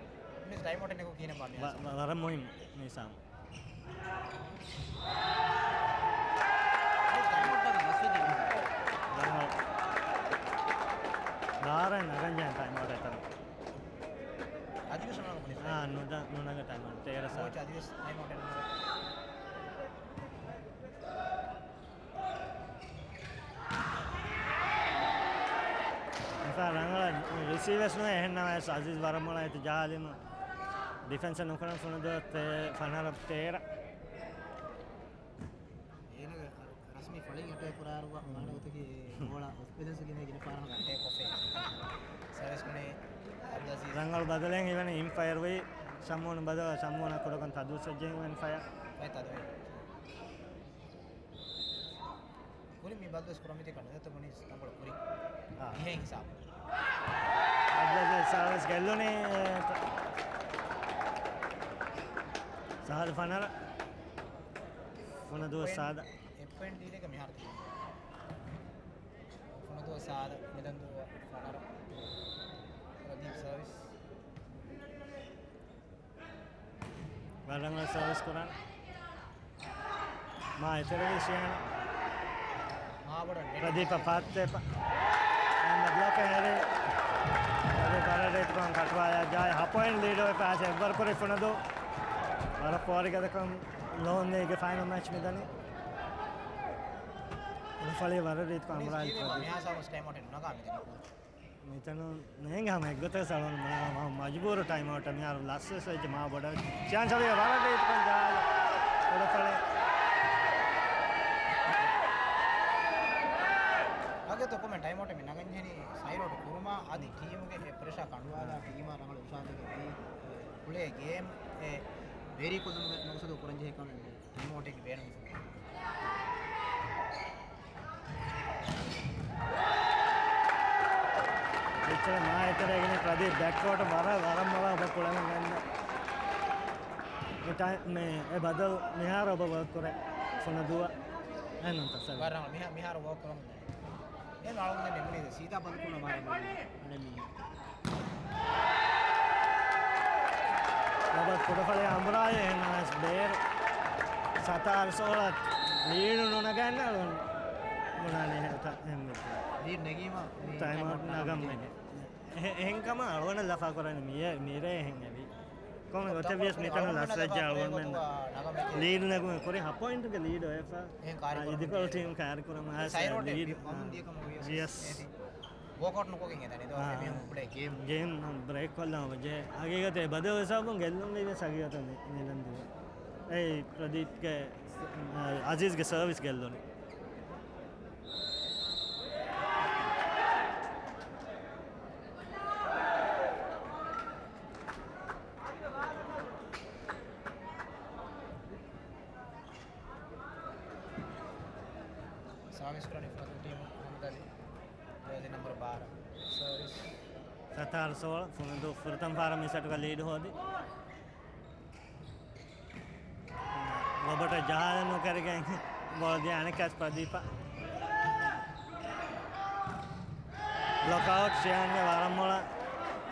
މިސް ޑައިމޮންޑް އެކު ކިހިނެއް ބާ މި ވަ-، ވަ-، ވަރަށް މުހިންމު މީސާމު. ބާރަ ނަގަންޖެހޭ ޓައިމް އައުޓް އެތަނު. އަދިވެސް ނަގަން މުނި. އާ، ނުދަ-، ނުނަގަ ޓައިމް އައުޓް. ތޭރަ ސާ. ކޯޗް އަދިވެސް ޓައިމް އައުޓް އެއް ނުވޭ. މިފަހަރު ރަނގަޅަށް ރިސީވް ވެސް ނުވޭ، އެހެން ނަމަވެސް އަޒީޒް ވަރަށް މޮޅަށް އެތި ޖަހާލީމަ ޑިފެންސަށް ނުކުރަން ފުނަދޫ ތޭ-، ފަނަރަ ތޭރަ. އޭނަގެ ރަސްމީ ފަޅިން އެޓޭކް ކުރާއިރު ވާ މާނަ ގޮތަކީ ބޯޅަ އޮފް ބެލެންސް ގިނައިގެން ފާރަހަ އެޓޭކް ކޮށްފައި. ސަރވިސް ކުނި އަބްދުލް އަޒީޒް. ރަނގަޅު ބަދަލެއް ހިމެނި އިމްޕަޔަރު ވީ ޝަމްމޫނު ބަދަލަށް ޝަމްމޫނަށް ކުޑަކޮށް ތަދުވެސް ވެއްޖެ ހިމެނި ފަޔަށް. ފަޔަށް ތަދުވެ. ކުރިން މި ބަދަލުވެސް ކުރަމިތި ކަނޑު ދެތަ މުނީސް ތަންކޮޅު ކުރިން. އާ. އެހެން ހިސާބު. އަބްދުލް އަޒީޒް ސާވެސް ގެއްލުނީ، ސާދަ ފަނަރަ. ފުނަދޫ ސާދަ. އެއް ޕޮއިންޓް ލީޑެއްގަ މިހާރު ތިބި. ފުނަދޫ ސާދަ، މިލަންދޫ ފަނަރަ. ޕްރަދީޕް ސާވެސް. ވަރަށް ރަނގަޅަށް ސަރވިސް ކުރާނެ. މާ އެތެރެވި ޝިޔާނަ. ޕްރަދީޕަށް ފާތު ދޭފަ. އެންމެ ބްލޮކެއް ހެރި. ޕްރަދީޕް ވަރަށް ރީތިކޮށް ކަޓުވާލާ ޖާއި ހަ ޕޮއިންޓް ލީޑު އެފަ އާސެ އެއްވަރު ކުރި ފުނަދޫ. ވަރަށް ފޯރިގަދަކަން ލޯން ލީގްގެ ފައިނަލް މެޗް މިދަނީ. އުނިފަޅި ވަރަށް ރީތިކޮށް އަނބުރާލި ޕްރަދީޕް. މިހާ ސާވަސް ޓައިމް އައުޓެއް ނަގާ މިދަނީ. މިތަނު ނޭނގެ ހަމަ އެއްގޮތަށް ސަޅުން މަ-، މަ-، މަޖުބޫރު ޓައިމް އައުޓަށް މިހާރު ލަސްވެސް ވެއްޖެ މާ ބޮޑަށް. ޗާންސް އަޅި ވަރަށް ރީތިކޮށް ޖާލު ކުޑަފަޅެއް. އަގެ ތު ކޮމެންޓް ޓައިމް އައުޓެއް މި ނަގަންޖެހެނީ ސައިރޯޑު ކުރުމާ އަދި ޓީމުގެ އެ ޕްރެޝާ ކަނޑުވާލާ ޓީމާ ރަނގަޅު އުސާދަގެ އެ ކުޅޭ ގޭމް އެ ވެރިކޮށްލުމުގެ މަގްސަދު ކުރަންޖެހޭ ކަމެއް ނޫން. ޓައިމް އައުޓެއްގެ ބޭނުން. އެއްޗެއް މާ އެތެރޭގެން ޕްރަދީޕް ބެކްކޯޓް ވަރަށް، ވަރަށް މޮޅަށް އޮތް ކުޅެމުން ގެންދަ. މި ޓައި-، މި އެ ބަދަލު މިހާރު އޮބަ ވޯކް ކުރޭ ފުނަދޫއަށް. އެހެންނޫންތަ ސަރ؟ ވަރަށް މިހާ-، މިހާރު ވޯކް ކުރަމުން ދެން. އެ ނަޅުން ދެން ނިމުނީ ސީދާ ބަލްކުނަ މާ އަނެއް މީހެއް. ރޮބަޓް ކުޑަފަޅި އަނބުރާއި އެހެންނަމަވެސް ބޭރު ސަތާރަ ސޯޅަ ލީޑު ނުނަގަންނަ ބުނާނީ ހެއްތަ އެހެން މި. ލީޑް ނެގީމަ މި ޓައިމް އައުޓް ނަގަން ނަގަން މެ. އެ-، އެހެން ކަމަށް އަޅުގަނޑަށް ލަފާ ކުރަނީ މިޔޭ-، މިރޭ އެހެން އެވީ. ކޮންމެ ގޮތެއް ވިޔަސް މިތަނަށް ލަސްވެއްޖެ އަޅުގަނޑުމެން. ލީޑް ނެގުމެ ކުރި ހަ ޕޮއިންޓުގެ ލީޑު އެފަ. އެހެން ކާރި އާ، ކުރަމުން އިދިކޮޅު ދިޔަ. ޓީމް ކާރި ކުރަމުން އާސެ ސައިރޯޑް ލީޑް. އެ ވަމުން ދިޔަ ކަމަށް ވިޔަސް ޔެސް. އެދި. ވޯކްއައުޓް ނުކޮށްގެން އެދަނީ. ދޯ އާ. މީހުން ޕްލޭ ގޭމް. ގޭމް ބްރޭކް ކޮށްލަން އޮވެ ޖެހޭ. ހަގީގަތެއް ބަދަލު ހިސާބުން ގެއްލުން ވީވެސް ހަގީގަތަށް ނި-، ނިލަންދޫ. އެއީ ޕްރަދީޕްގެ، އާ، އަޒީޒްގެ ސަރވިސް ގެއްލުނީ. ސާވިސް ކުރަނީ ފުނަދޫ ޓީމު މުހައްމަދު އަލީ، ޖާޒީ ނަމްބަރު ބާރަ. ސާވިސް. ސަތާރަ ސޯޅަ، ފުނަދޫ ފުރަތަމަ ފަހަރަށް މި ސެޓުގަ ލީޑް ހޯދި. ރޮބަޓަށް ޖަހާލަން ނުކެރިގެން ބޯޅަ ދިޔަ އަނެއްކާސް ޕްރަދީޕަށް. ބްލޮކް އައުޓް، ޝިޔާންގެ ވަރަށް މޮޅަށް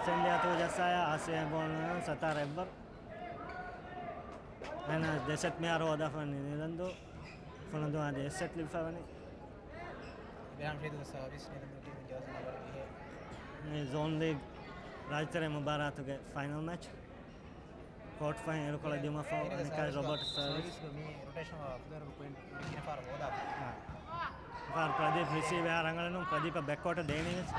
ސެންޑި އަތުގަ ޖައްސާޔާ އާސިޔާ ބޯޅަ ނުލަން ސަތާރަ އެއްވަރު. އަންނަ ދެ ސެޓް މިހާރު ހޯދާފަ ވަނީ ނިލަންދޫ. ފުނަދޫ އަދި އެއް ސެޓް ލިބިފަ ވަނީ. އިބްރާހިމް ޝަހީދުގެ ސާވިސް ނިލަންދޫ ޓީމު ޖާޒީ ނަމްބަރު ވިހެއް. މި ޒޯން ލީގް ރާއްޖެތެރޭ މުބާރާތުގެ ފައިނަލް މެޗް. ކޯޓް ފަހެއް އިރުކޮޅަށް ދިއުމަށްފަހު އަނެއްކާ ސާވިސް ރޮބަޓް ސާވިސް. ސާވިސްގެ މި ރޮޓޭޝަން ފުލަރު ޕޮއިންޓް ގިނަ ފަހަރަށް ހޯދާފަ. ފަހަރު ޕްރަދީޕް ރިސީވް އެހާ ރަނގަޅެއް ނޫން. ޕްރަދީޕަށް ބެކްކޯޓަށް ދޭނީވެސް.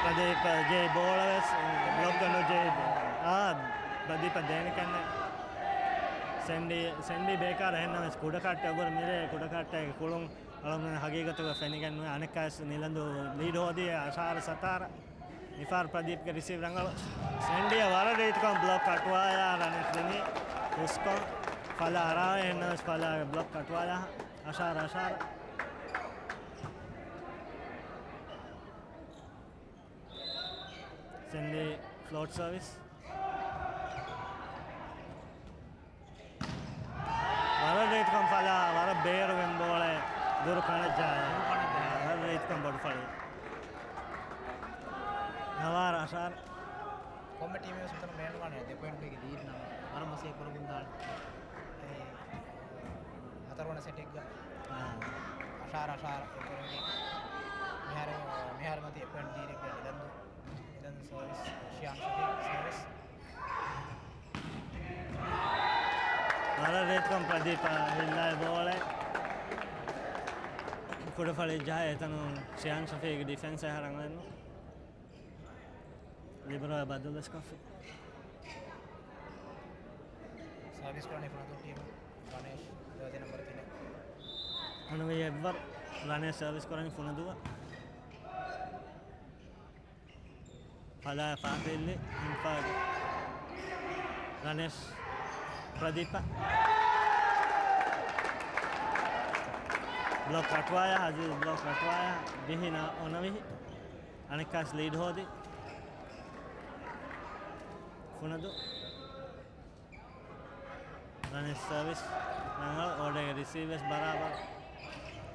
ޕްރަދީޕް ޖެހި ބޯޅަވެސް ބްލޮކް ނުޖެހި. އާ، ޕްރަދީޕަށް ދޭނެ ކަންނެ. ސެންޑީ، ސެންޑީ ބޭކާރު އެހެންނަމަވެސް ކުޑަކައްޓެއް އަގުރަ މިރޭ ކުޑަކައްޓެއްގެ ކުޅުން އަޅުގަނޑު ހަގީގަތުގަ ފެނިގެން ނުވޭ. އަނެއްކާވެސް ނިލަންދޫ ލީޑް ހޯދީ އަށާރަ ސަތާރަ. މިފަހަރު ޕްރަދީޕްގެ ރިސީވް ރަނގަޅު. ސެންޑީއަށް ވަރަށް ރީތިކޮށް ބްލޮކް ކަޓުވާޔާ ރަނެސް ދިނީ ހުސްކޮށް. ފަލާ އަރާ އެހެންނަމަވެސް ފަލާގެ ބްލޮކް ކަޓުވާޔާ އަށާރަ އަށާރަ. ސެންޑީ ފްލޯޓް ސަރވިސް. ވަރަށް ރީތިކޮށް ފަލާ، ވަރަށް ބޭރުގެން ބޯޅަ ދުރު ކަނަޖާ. ދުރު ކަނަޖާ. ވަރަށް ރީތިކޮށް ބޮޑު ފަޅި. ނަވާރަ އަށާރަ. ކޮންމެ ޓީމެއް ވެސް މިތަނަށް މޭނުންވާނެ ދެ ޕޮއިންޓް ގެ ލީޑް ނަމަ. ވަރަށް މަސޭ ކުރަމުން ދާނެ. އެ، ހަތަރުވަނަ ސެޓެއްގަ. އާ. އަށާރަ އަށާރަ އެކުރެންގެ. މިހާރު، މިހާރު މަތި އެ ޕޮއިންޓް ދީރެއްގަ ނިލަންދޫ. ނިލަންދޫ ސާވިސް، ޝިޔާން ޝަފީޤް ސާވިސް. ވަރަށް ރީތިކޮށް ޕްރަދީޕަށް ހިއްލާ ބޯޅަ. ކުޑަފަޅި ޖަހާ އެތަނުން ޝިޔާން ޝަފީޤް ޑިފެންސް އެހާ ރަނގަޅެއް ނޫން. ލިބެރޯއަށް ބަދަލުވެސް ކޮށްފި. ސާވިސް ކުރަނީ ފުނަދޫ ޓީމު ރަނޭޝް ޖާޒީ ނަމްބަރު ތިނެއް. އަންނަ ވިހި އެއްވަރު ރަނޭޝް ސާވިސް ކުރަނީ ފުނަދޫއަށް. ފަލާ ފާތިއްލި އިންފާގެ ރަނޭޝް ޕްރަދީޕަށް. ބްލޮކް ރަޓުވާޔާ، އަޒީޒް ބްލޮކް ރަޓުވާޔާ، ވިހި ނަ-، އޮނަވިހި. އަނެއްކާސް ލީޑް ހޯދި. ފުނަދޫ. ރަނީސް ސަރވިސް ރަނގަޅު، އޯޑޭގެ ރިސީވް ވެސް ބަރާބަރު.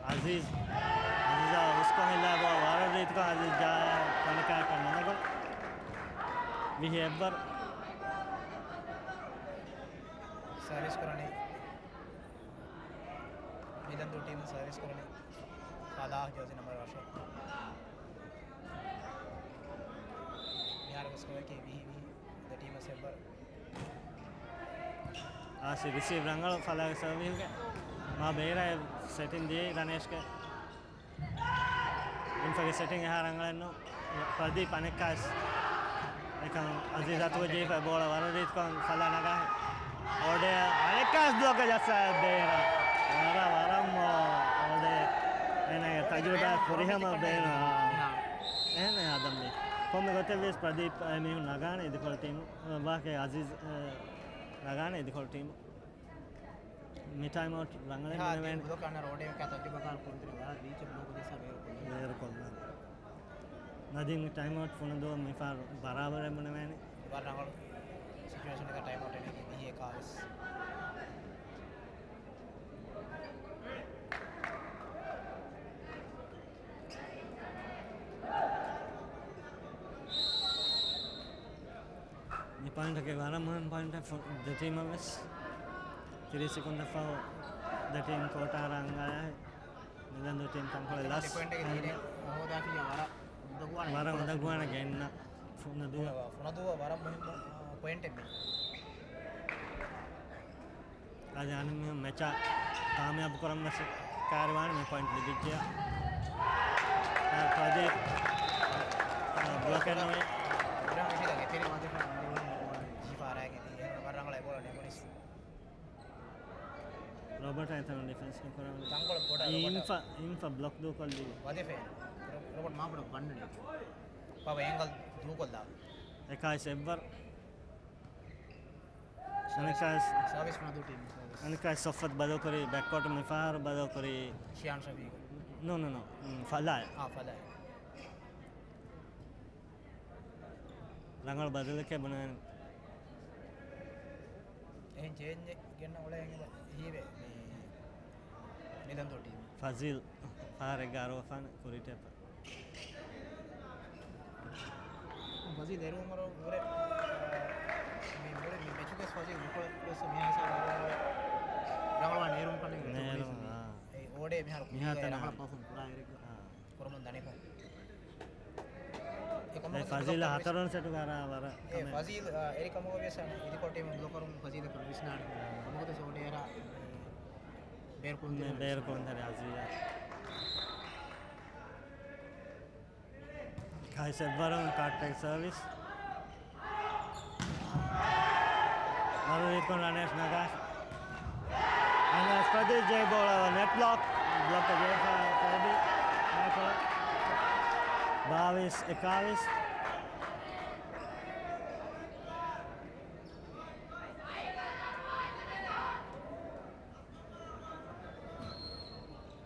އަޒީޒް، އަޒީޒާ ހުސްކޮށް ހިއްލާ ބޯ ވަރަށް ރީތިކޮށް އަޒީޒް ޖާ ފަނިކާކަށް ނުނަގަން. ވިހި އެއްވަރު. ސަރވިސް ކުރަނީ. މިދަންދޫ ޓީމުން ސަރވިސް ކުރަނީ. ފަލާހް ޖާޒީ ނަމްބަރު ރަށެއް. މިހާރު ވެސް ކޮވެކީ ވިހި ވިހި. ދެ ޓީމަށް ސެއްވަރު. އާސި ރިސީވް ރަނގަޅު ފަލާގެ ސަރވިހުގެ. މާ ބޭރައެއް ސެޓިން ދިޔައީ ރަނޭޝްގެ. އިންފާގެ ސެޓިން އެހާ ރަނގަޅެއްނު. ޕްރަދީޕް އަނެއްކާސް. އެކަން އަޒީޒާ ތުގަ ޖެހިފަ ބޯޅަ ވަރަށް ރީތިކޮށް ފަލާ ނަގާ. އޯޑޭ އަނެއްކާސް ބްލޮކަށް ޖައްސާ ބޭރަށް. ވަރަށް، ވަރަށް މޮ-، އޯޑޭ. އޭނާގެ ތަޖުރިބާ ފުރިހަމަ ބޭނުން. އެހެން އާދަމް މީ. ކޮންމެ ގޮތެއް ވިޔަސް ޕްރަދީޕް އެމީހުން ނަގާނެ އިދިކޮޅު ޓީމު. ވާހަކަ އަޒީޒް، އެ، ނަގާނެ އިދިކޮޅު ޓީމު. މި ޓައިމް އައުޓް ރަނގަޅެއް ހާ، ނުވޭނެ. ބުލޮކަށް އަންނަ ރޯޑޭ ކާ ތަޖުރިބާކާރު ކުޅުންތެރި ވަރަށް ރީޗަށް ބުލޮކު ޖައްސާ ބޭރު ކޮށްލި. ބޭރު ކޮށްލާ. ނަދީމް ޓައިމް އައުޓް ފުނަދޫ މިފަހަރު ބަރާބަރެއް ނުވޭނެ. ވަރަށް ރަނގަޅު ސިޗުއޭޝަނަކަށް ޓައިމް އައުޓް އެން އެ ކާވެސް. މި ޕޮއިންޓަކީ ވަރަށް މުހިންމު ޕޮއިންޓެއް ފު-، ދެ ޓީމަށް ވެސް. ތިރީސް ސެކަންޑަށް ފަހު ދެ ޓީމް ކޯޓާ ރަނގަޅަށް. މިދަންދޫ ޓީމް ތަންކޮޅެއް ލަސް. ދެ ޕޮއިންޓެއް ދީނެ ހޯދާފިޔާ ވަރަށް އުނދަގޫވާނެ ވަރަށް އުނދަގޫވާނެ ގެންނަ ފުނަދޫ. ފުނަދޫ ވަރަށް މުހިންމު، އާ، ޕޮއިންޓެއް މީ. އަދި އަނެއް މީހުން މެޗާ ކާމިޔާބު ކުރަން ވެސް ކާރިވާނެ މި ޕޮއިންޓް ލިބިއްޖެޔާ. އާ، ޕްރަދީޕް. ބްލޮކެއް ނުވޭ. އިބްރާހިމް ރަޝީދަށް އެތެރެ ވަޒީފާ ޖީފާ އަރާގެން ދިޔަ. އެހެން ވަރަށް ރަނގަޅަށް ބޯޅަ ނެގުނީސް. ރޮބަޓާ އެތަނުން ޑިފެންސް ކުރަން. ތަންކޮޅެއް ބޮޑަށް ރޮބަޓާ. އިންފަ، އިންފަ ބްލޮކް ދޫކޮށްލީ. ވަޒީފާ. ރޮ-، ރޮބަޓް މާބޮޑަށް ބަންނަނީ. ބާވަ އެންގަލް ދޫކޮށްލާ. އެކާވީސް އެއްވަރު. އަނެކާވެސް، ސާވިސް ފުނަދޫ ޓީމް ސާވިސް. އަނެކާވެސް ސޮފްވަތް ބަދަލުކުރީ ބެކްކޯޓު މިފަހަރު ބަދަލުކުރީ ޝިޔާން ޝަފީގު. ނޯ، ނޯ، ނޯ. އުން، ފަލާ. އާ، ފަލާ. ރަނގަޅު ބަދަލެކޭ ބުނެވެން. އެހެން ޗޭންޖެއް ގެންނަ އުޅޭ ހީވޭ މި ނިލަންދޫ ޓީމް. ފަޒީލް ފަހަރެއްގަ އަރުވަފާނެ ކުރިޓޭޕަ. ފަޒީލް އެރުވުމަށް ވުރެ، މި ވުރެ މި މެޗުގެ ފަޒީލް ނުކުޅެ ވެސް މިހާ ހިސާބަށް ރަނގަޅުވާން ނޭރުން ކަންނޭނގެ ނޭރުން، އާ. އެ އޯޑޭ މިހާރު މިހާ ކުރީގަ ތަނަ ރަނގަޅަށް ޕަފޯމް ކުރާ އެރެއްގަ. އާ. ކުރަމުން ދަނީކޮށް. އެ ފަޒީލް ހަތަރުވަނަ ސެޓުގަ އަރާ ވަރަށް އެ ކަމެއް. ފަޒީލް، އާ، އެރި ކަމުގަ ވިޔަސް އިދިކޮޅު ޓީމު ބްލޮކަރުން ފަޒީލަކަށް ވިސްނާނެ. ކަމުގަ ވިޔަސް އޯޑޭ އަރާ ބޭރު ކުރުން މެ ދެން ބޭރު ކުރުން ދެން އަޒީޒާ. ކާއި ސެއްވަރުން ކާއްޓެއް ސަރވިސް. މަރުވީކޮން ރަނޭޝް ނަގާ. އަންނަ ސްޕަދި ޖޭ ބޯޅަ ނެޓް ބްލޮކް. ބްލޮކް ޖޭ ފަ-، ފެދި. ނެޓް ބޯޅަ. ބާވީސް އެކާވީސް.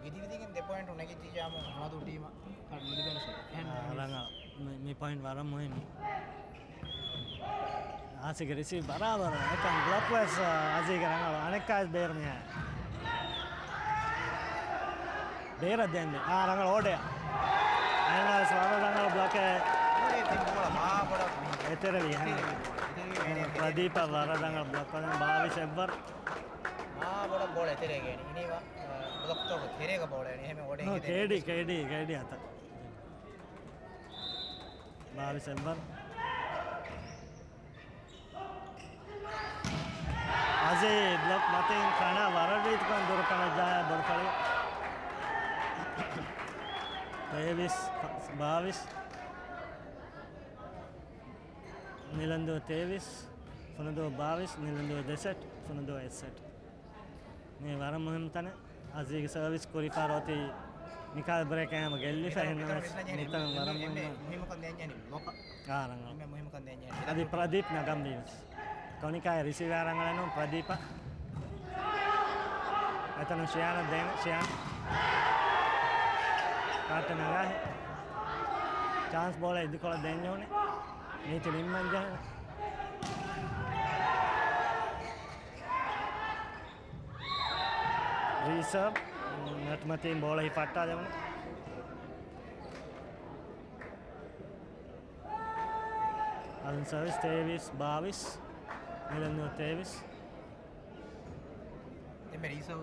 ވިދި ވިދިގެން ދެ ޕޮއިންޓު ނެގިއްޖިއްޔާމު ހަނަދޫ ޓީމަށް ކަން ނުލިބޭނެ ސޮރީ. އެހެން އާ، ނުވިސް. ރަނގަޅު. މި، މި ޕޮއިންޓް ވަރަށް މުހިންމު. އާސިގެ ރިސީވް ބަރާބަރު އެކަން ބްލޮކް ވެސް، އާ، އާސިގެ ރަނގަޅު. އަނެއްކާވެސް ބޭރު މިހާ. ބޭރަށް ދޭން ދޭ. އާ، ރަނގަޅު އޯޑެއް. އެންއާސް ވަރަށް ރަނގަޅު ބްލޮކެއް. އެތެރެވި ހަނގު. ޕްރަދީޕަށް ވަރަށް ރަނގަޅު ބްލޮކް ކޮށްލަން ބާވީސް އެއްވަރު. މާ ބޮޑަށް ބޯޅަ އެތެރޭގައި އިނީވާ، އަ، ބްލޮކްތަކުގެ ތެރޭގަ ބޯޅަ އިނީ. އެހެންވެ އޯޑެ ނޯ، ހެދޭ ކޭޑީ، ނޭނގެ. ކޭޑީ، ކޭޑީ އަތަށް. ބާވީސް އެއްވަރު. އަޒީ ބްލޮކް މަތިން ކަނޑާ ވަރަށް ރީތިކޮށް ދުރު ކަމަށް ޖާ ބޮޑުފަޅި. ތޭވީސް ބާވީސް. ނިލަންދޫ ތޭވީސް، ފުނަދޫ ބާވީސް، ނިލަންދޫ ދެ ސެޓް، ފުނަދޫ އެއް ސެޓް. މީ ވަރަށް މުހިންމު ތަނެއް. އަޒީގެ ސަރވިސް ކުރި ފަހަރު އޮތީ މިކާލް ބްރޭކް އެހާމަ ގެއްލިފަ މިތަނު، އެހެންނަމަވެސް މިތަނު ވަރަށް މުހިންމު. މުހިންމުކަން ދޭންޖެހެނީ ބްލޮކަށް. އާ، ރަނގަޅު. އެންމެ މުހިންމުކަން ދޭންޖެހެނީ. އަދި ޕްރަދީޕް ނަގަން ވީވެސް. ކޮނިކާއި ރިސީވާ ރަނގަޅެއް ނޫން ޕްރަދީޕަށް. އެތަނު ޝިޔާނަށް ދޭނެ، ޝިޔާން. ކާޓް ނަގާހި. ޗާންސް ބޯޅަ އިދިކޮޅަށް ދޭންޖެހުނީ. ނީތި ނިންމަން ޖެހެނީ. ރީސާ ނެޓްމަތީން ބޯޅަ ހިފައްޓާލެވުނު. އަލް ސަރވިސް ތޭވީސް ބާވީސް، ނިލަންދޫ ތޭވީސް. އެންމެ ރީސާ.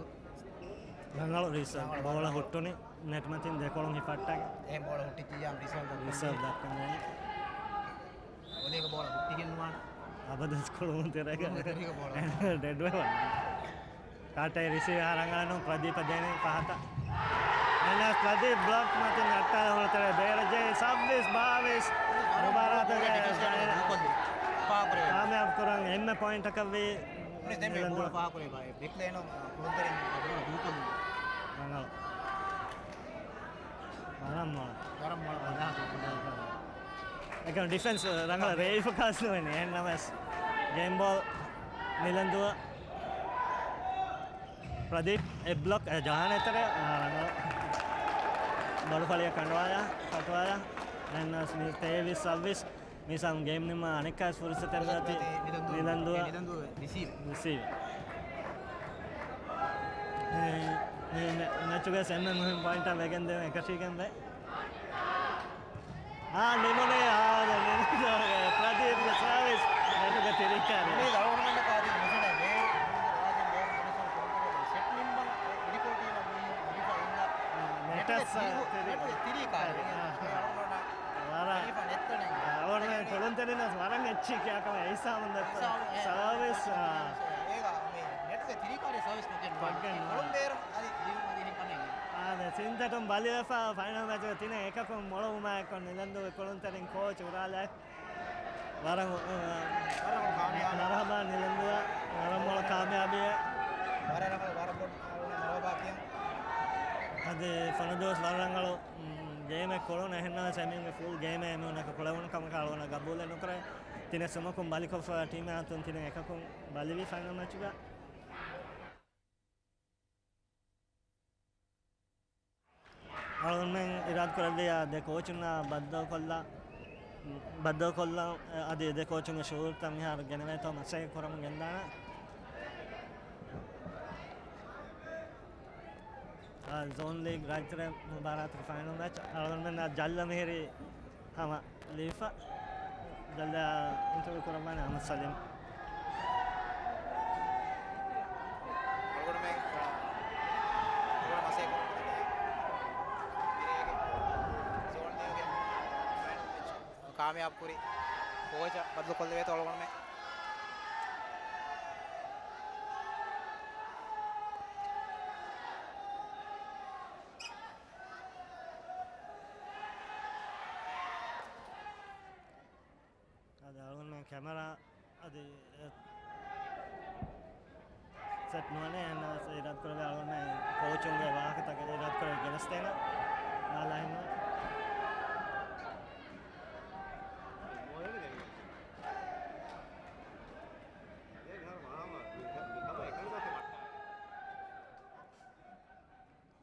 ރަނގަޅު ރީސާ. ރަނގަޅު، ބޯޅަ ރަނގަޅު. ހުއްޓުނީ ނެޓްމަތިން ދެކޮޅުން ހިފައްޓާގެ. އެ ބޯޅަ ހުއްޓިއްޖިއްޔާ ރީސާ ދައްކަން ރީސާ ދޭ. ދައްކަން ދޭ. އޮލީގަ ބޯޅަ ހުއްޓިގެން ނުވާނެ. އަބަދުވެސް ކުޅުމުން ތެރޭގަ. ކުޅުމުން ތެރޭގަ ބޯޅަ. ޑެޑްވެވަން. ކާޓޭ ރިސީވް އަހާ ރަނގަޅަނު ޕްރަދީޕަ ދޭނެ ފަހަތަށް. އެންއާސް ޕްރަދީޕް ބްލޮކް މަތިން އައްޓާލަ ހުޅުތެރޭ ބޭރަށް ޖެހި ސައްވީސް ބާވީސް މުބާރާތުގެ ޖައި ކާމިޔާބު ކުރަން އެންމެ ޕޮއިންޓަކަށް ވީ ނިލަންދޫ. ރަނގަޅު. ވަރަށް މޮޅަ. އެކަމް ޑިފެންސް ރަނގަޅަށް ރޭވިފަ ކާސް ނުވެނީ. އެހެންނަމަވެސް ގެން ބޯލް ނިލަންދޫ. ޕްރަދީޕް އެ ބްލޮކް، އެ ޖަހާނެ ތެރެ، އާ، ރަނގަޅަށް ބޮޑުފަޅިއަށް ކަނޑުވާލާ، ކަޓުވާލާ. އެހެންނަމަވެސް މި ތޭވީސް ސައްވީސް. މިސާމް ގޭމް ނިމާ އަނެއްކާވެސް ފުރުސަތެއް ނުދާތީ ނިލަންދޫ، ނިލަންދޫ. ނިލަންދޫ ރިސީވް. ރިސީވް. މި، މި މެ-، މެޗުގެ އެންމެ މުހިންމު ޕޮއިންޓާ ވެގެން ދެން އެކަށީގެން ވޭ. އާ، ނިމުނޭ، އާ، ނިލަންދޫގެ ޕްރަދީޕްގެ ސާވިސް ނެޓުގެ ތިރީ ކާރި. މި ދަޅުވަނަމަންނަ ކާރި ނުފެނޭ. މޭ ރާޖެން ބޯ މިނިސްޓަރ ކޮންޓްރޯލް ސެޓް ނިންމަން އިދިކޮޅު ޓީމަށް މީ ލިބިފަ އިންނަ ނެޓަސް ނެޓުގެ ތިރީ، ތިރީ، ނެޓުގެ ތިރީ ކާރި. ތިރީ، އާ. އެ އަޅުގަނޑު ވަރަށް އެ ކޮޅުންތެރިން ވަރަށް އެއްޗި ކިޔާކަމެއް އިސާމުން ދެއްތަ. އިސާމު، އެ، ސާވިސް، އާ. އޭގަ މި ނެޓުގެ ތިރީ ކާރި ސާވިސް ކޮށްގެން ނުވާ. ކޮށްގެން ނުވާ. ކޮޅުން ބޭރު އަދި ދިވެހި މަދިހިން ކަމެއް. އާ، ދެ ތިން ތަޓުން ބަލިވެފަ ފައިނަލް މެޗުގަ ތިނެއް އެކަކުން މޮޅުވުމާއެކު ނިލަންދޫގެ ކުޅުންތެރިން ކޯޗް އުރާލާ. ވަރަށް، އަ، ވަރަށް މޮޅު ކާމިޔާބު. މަރުހަބާ ނިލަންދޫއަށް، ވަރަށް މޮޅު ކާމިޔާބީއެއް. ވަރަށް ރަނގަޅު، ވަރަށް ބޮޑު މަރުހަބާ ކިޔަން. އަދި ފަނަދޫސް ވަރަށް ރަނގަޅު، މް، ގޭމެއް ކުޅުނު އެހެންނަމަވެސް އެމީހުންގެ ފުލް ގޭމެއް އެމީހުންނަކަށް ކުޅެވުނު ކަމަކަށް އަޅުގަނޑަށް ގަބޫލެއް ނުކުރޭ. ތިނެއް ސުމަކުން ބަލިކޮށްފަ ޓީމެއް އަތުން ތިނެއް އެކަކުން ބަލިވި ފައިނަލް މެޗުގަ. އަޅުގަނޑުމެން އިރާދަކުރެއްވިއްޔާ ދެ ކޯޗުންނާ ބައްދަލުކޮށްލާ، ބައްދަލުކޮށްލާ، އަދި ދެ ކޯޗުންގެ ޝުއޫރުތައް މިހާރު ގެނެވޭތޯ މަސައްކަތް ކުރަމުން ގެންދާނެ. އާ، ޒޯން ލީގް ރާއްޖެ މުބާރާތުގެ ފައިނަލް މެޗް އަޅުގަނޑުމެންނާ ޖައްލަ މިހިރީ ހަމަ ލީފަ. ޖައްލަ އިންޓަވިއު ކުރައްވާނެ އަހްމަދު ސަލީމް. އަޅުގަނޑުމެން، އަޅުގަނޑު މަސައްކަތް ކުރަމުން މިރޭގެ ޒޯން ލީގްގެ ފައިނަލް މެޗް ކާމިޔާބު ކުރި ކޯޗަށް ބަދަލު ކޮށްލެވޭތޯ އަޅުގަނޑުމެން. އަދި އަޅުގަނޑުމެން ކެމެރާ އަދި ސެޓް ނުވަނޭ، އެހެންނަމަވެސް އިރާދަކުރެއްވިއްޔާ އަޅުގަނޑުމެން ކޯޗުންގެ ވާހަކަތަކެއް އިރާދަކުރެއްވިއްޔާ ގެނެސްދޭނަން. ނާލާހިންނަށް.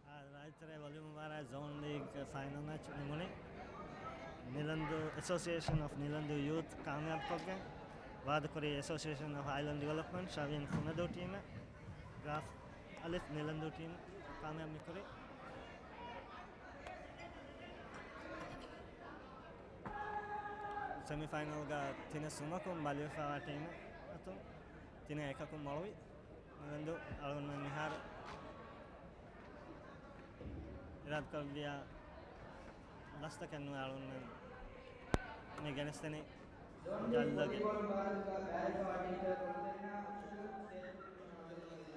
އާ، ރާއްޖެ ތެރޭ ވޮލީބޯލް މުބާރާތް ޒޯން ލީގް ފައިނަލް މެޗް ނިމުނީ ނިލަންދޫ، އެސޯސިއޭޝަން އޮފް ނިލަންދޫ ޔޫތު ކާމިޔާބުކޮށްގެން، ވާދަކުރީ އެސޯސިއޭޝަން އޮފް އައިލެންޑް ޑިވެލޮޕްމަންޓް ޝަވީން ފުނަދޫ ޓީމެއް. ގާފް އަލިފް ނިލަންދޫ ޓީމް ކާމިޔާބު މިކުރީ. ސެމިފައިނަލްގަ ތިނެއް ސުމަކުން ބަލިވެފައިވާ ޓީމެއް އަތުން ތިނެއް އެކަކުން މޮޅުވި. ނިލަންދޫ އަޅުގަނޑުމެން މިހާރު އިރާދަކުރެއްވިއްޔާ ލަސްތަކެއް ނުވެ އަޅުގަނޑުމެން މި ގެނެސްދެނީ ޖައްލަގެ،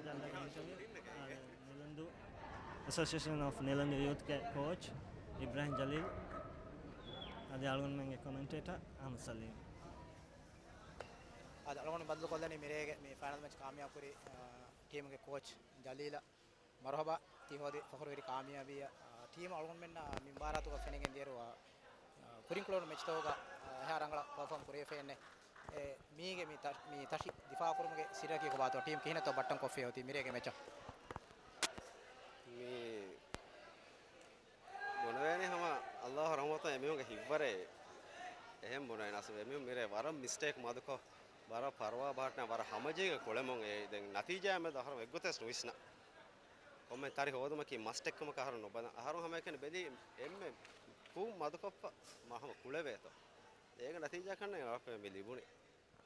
ޖައްލަގެ އިންޓަވިއު. އާ، ނިލަންދޫ، އެސޯސިއޭޝަން އޮފް ނިލަންދޫ ޔޫތުގެ ކޯޗް އިބްރާހިމް ޖަލީލް. އަދި އަޅުގަނޑުމެންގެ ކޮމެންޓޭޓަރ އަހްމަދު ސަލީމް. އަދި އަޅުގަނޑު ބަދަލުކޮށްލަނީ މިރޭގެ މި ފައިނަލް މެޗް ކާމިޔާބު ކުރި، އާ، ޓީމުގެ ކޯޗް ޖަލީލަށް މަރުހަބާ. ތި ހޯދި ފަޚުރުވެރި ކާމިޔާބީއަށް. އާ، ޓީމު އަޅުގަނޑުމެންނާ މި މުބާރާތުގަ ފެނިގެން ދިޔައިރު، އާ، ކުރިން ކުޅެވުނު މެޗްތަކުގަ، އާ، އެހާ ރަނގަޅަށް ޕަރފޯމް ކުރެވިފައެއްނެއް. އެ، މީގެ މި ތަ-، މި ތަށި ދިފާއުކުރުމުގެ ސިއްރަކީ ކޮބާތޯ؟ ޓީމް ކިހިނެއްތޯ ބައްޓަން ކޮށްފި އޮތީ މިރޭގެ މެޗަށް؟ މި ބުނެވޭނީ ހަމަ އައްލާހު ރަޙްމަތުން އެމީހުންގެ ހިތްވަރެއް. އެހެން ބުނެވޭނެ. އަސްލު އެމީހުން މިރޭ ވަރަށް މިސްޓޭކް މަދުކޮށް، ވަރަށް ފަރުވާ ބަހައްޓާ، ވަރަށް ހަމަޖެހިގެން ކުޅެމުން އެ ދެން ނަތީޖާއާ މެދު އަހަރު އެއްގޮތަސް ނުވިސްނާ. ކޮންމެ ތަރި ހޯދުމަކީ މަސްޓެއްކަމަކަށް އަހަރު ނުބަލާ. އަހަރު ހަމައެކަނި ބެލީ އެންމެ ކުށް މަދުކޮށްފަ މަ-، ހަމަ ކުޅެވޭތޯ. އޭގެ ނަތީޖާ ކަންނޭނގެ ވަރަށް މި ލިބުނީ.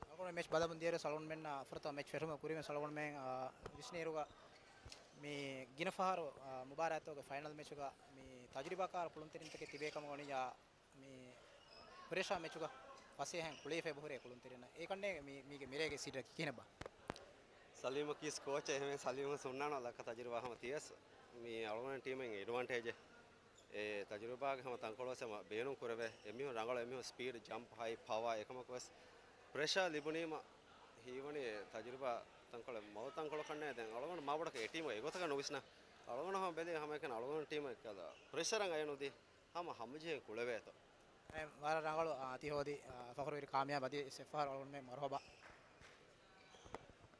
އަޅުގަނޑު މެޗް ބަލަމުން ދިޔައިރު އަޅުގަނޑުމެންނަށް ފުރަތަމަ މެޗް ފެށުމަށް ކުރިން ވެސް އަޅުގަނޑުމެން، އާ، ވިސްނިއިރުގަ މި ގިނަ ފަހަރު، އާ، މުބާރާތްތަކުގެ ފައިނަލް މެޗުގަ މި ތަޖުރިބާކާރު ކުޅުންތެރިންތަކެއް ތިބޭ ކަމަށް ވަނިއްޔާ މި ފްރެޝާ މެޗުގަ ފަސޭހައިން ކުޅެފަ އެބަހުރޭ ކުޅުންތެރިންނަށް. އެކަންނޭނގެ މި-، މީގެ މިރޭގެ ސީޑް ކިހިނެއްބާ؟ ސަލީމަކީ ކޯޗެއް، އެހެންވެ ސަލީމަށް ހުންނާނެ ލައްކަ ތަޖުރިބާ ހަމަ ތިޔަސް މި އަޅުގަނޑު ޓީމެއް އެޑްވާންޓޭޖެއް. އެ ތަޖުރިބާގެ ހަމަ ތަންކޮޅު ވެސް ހަމަ ބޭނުން ކުރެވޭ. އެމީހުން ރަނގަޅު، އެމީހުން ސްޕީޑް، ޖަމްޕް، ހައިޓް، ޕަވާ އެކަމަކު ވެސް ޕްރެޝާ ލިބުނީމަ ހީވަނީ ތަޖުރިބާ ތަންކޮޅެއް މަދު ތަންކޮޅަކަށްނޭ. ދެން އަޅުގަނޑު މާބޮޑަކަށް އެ ޓީމު އެގޮތަކަށް ނުވިސްނާ. އަޅުގަނޑު ހަމަ ބެލީ ހަމައެކަނި އަޅުގަނޑު ޓީމަށް ކަލަ ޕްރެޝަރަށް އަޔަނުދީ ހަމަ ހަމަޖެހި ކުޅެވޭތޯ. އެ، ވަރަށް ރަނގަޅު، އާ، ތި ހޯދި، އާ، ފަޚުރުވެރި ކާމިޔާބު އަދި ސެފާރު އަޅުގަނޑުމެން މަރުހަބާ.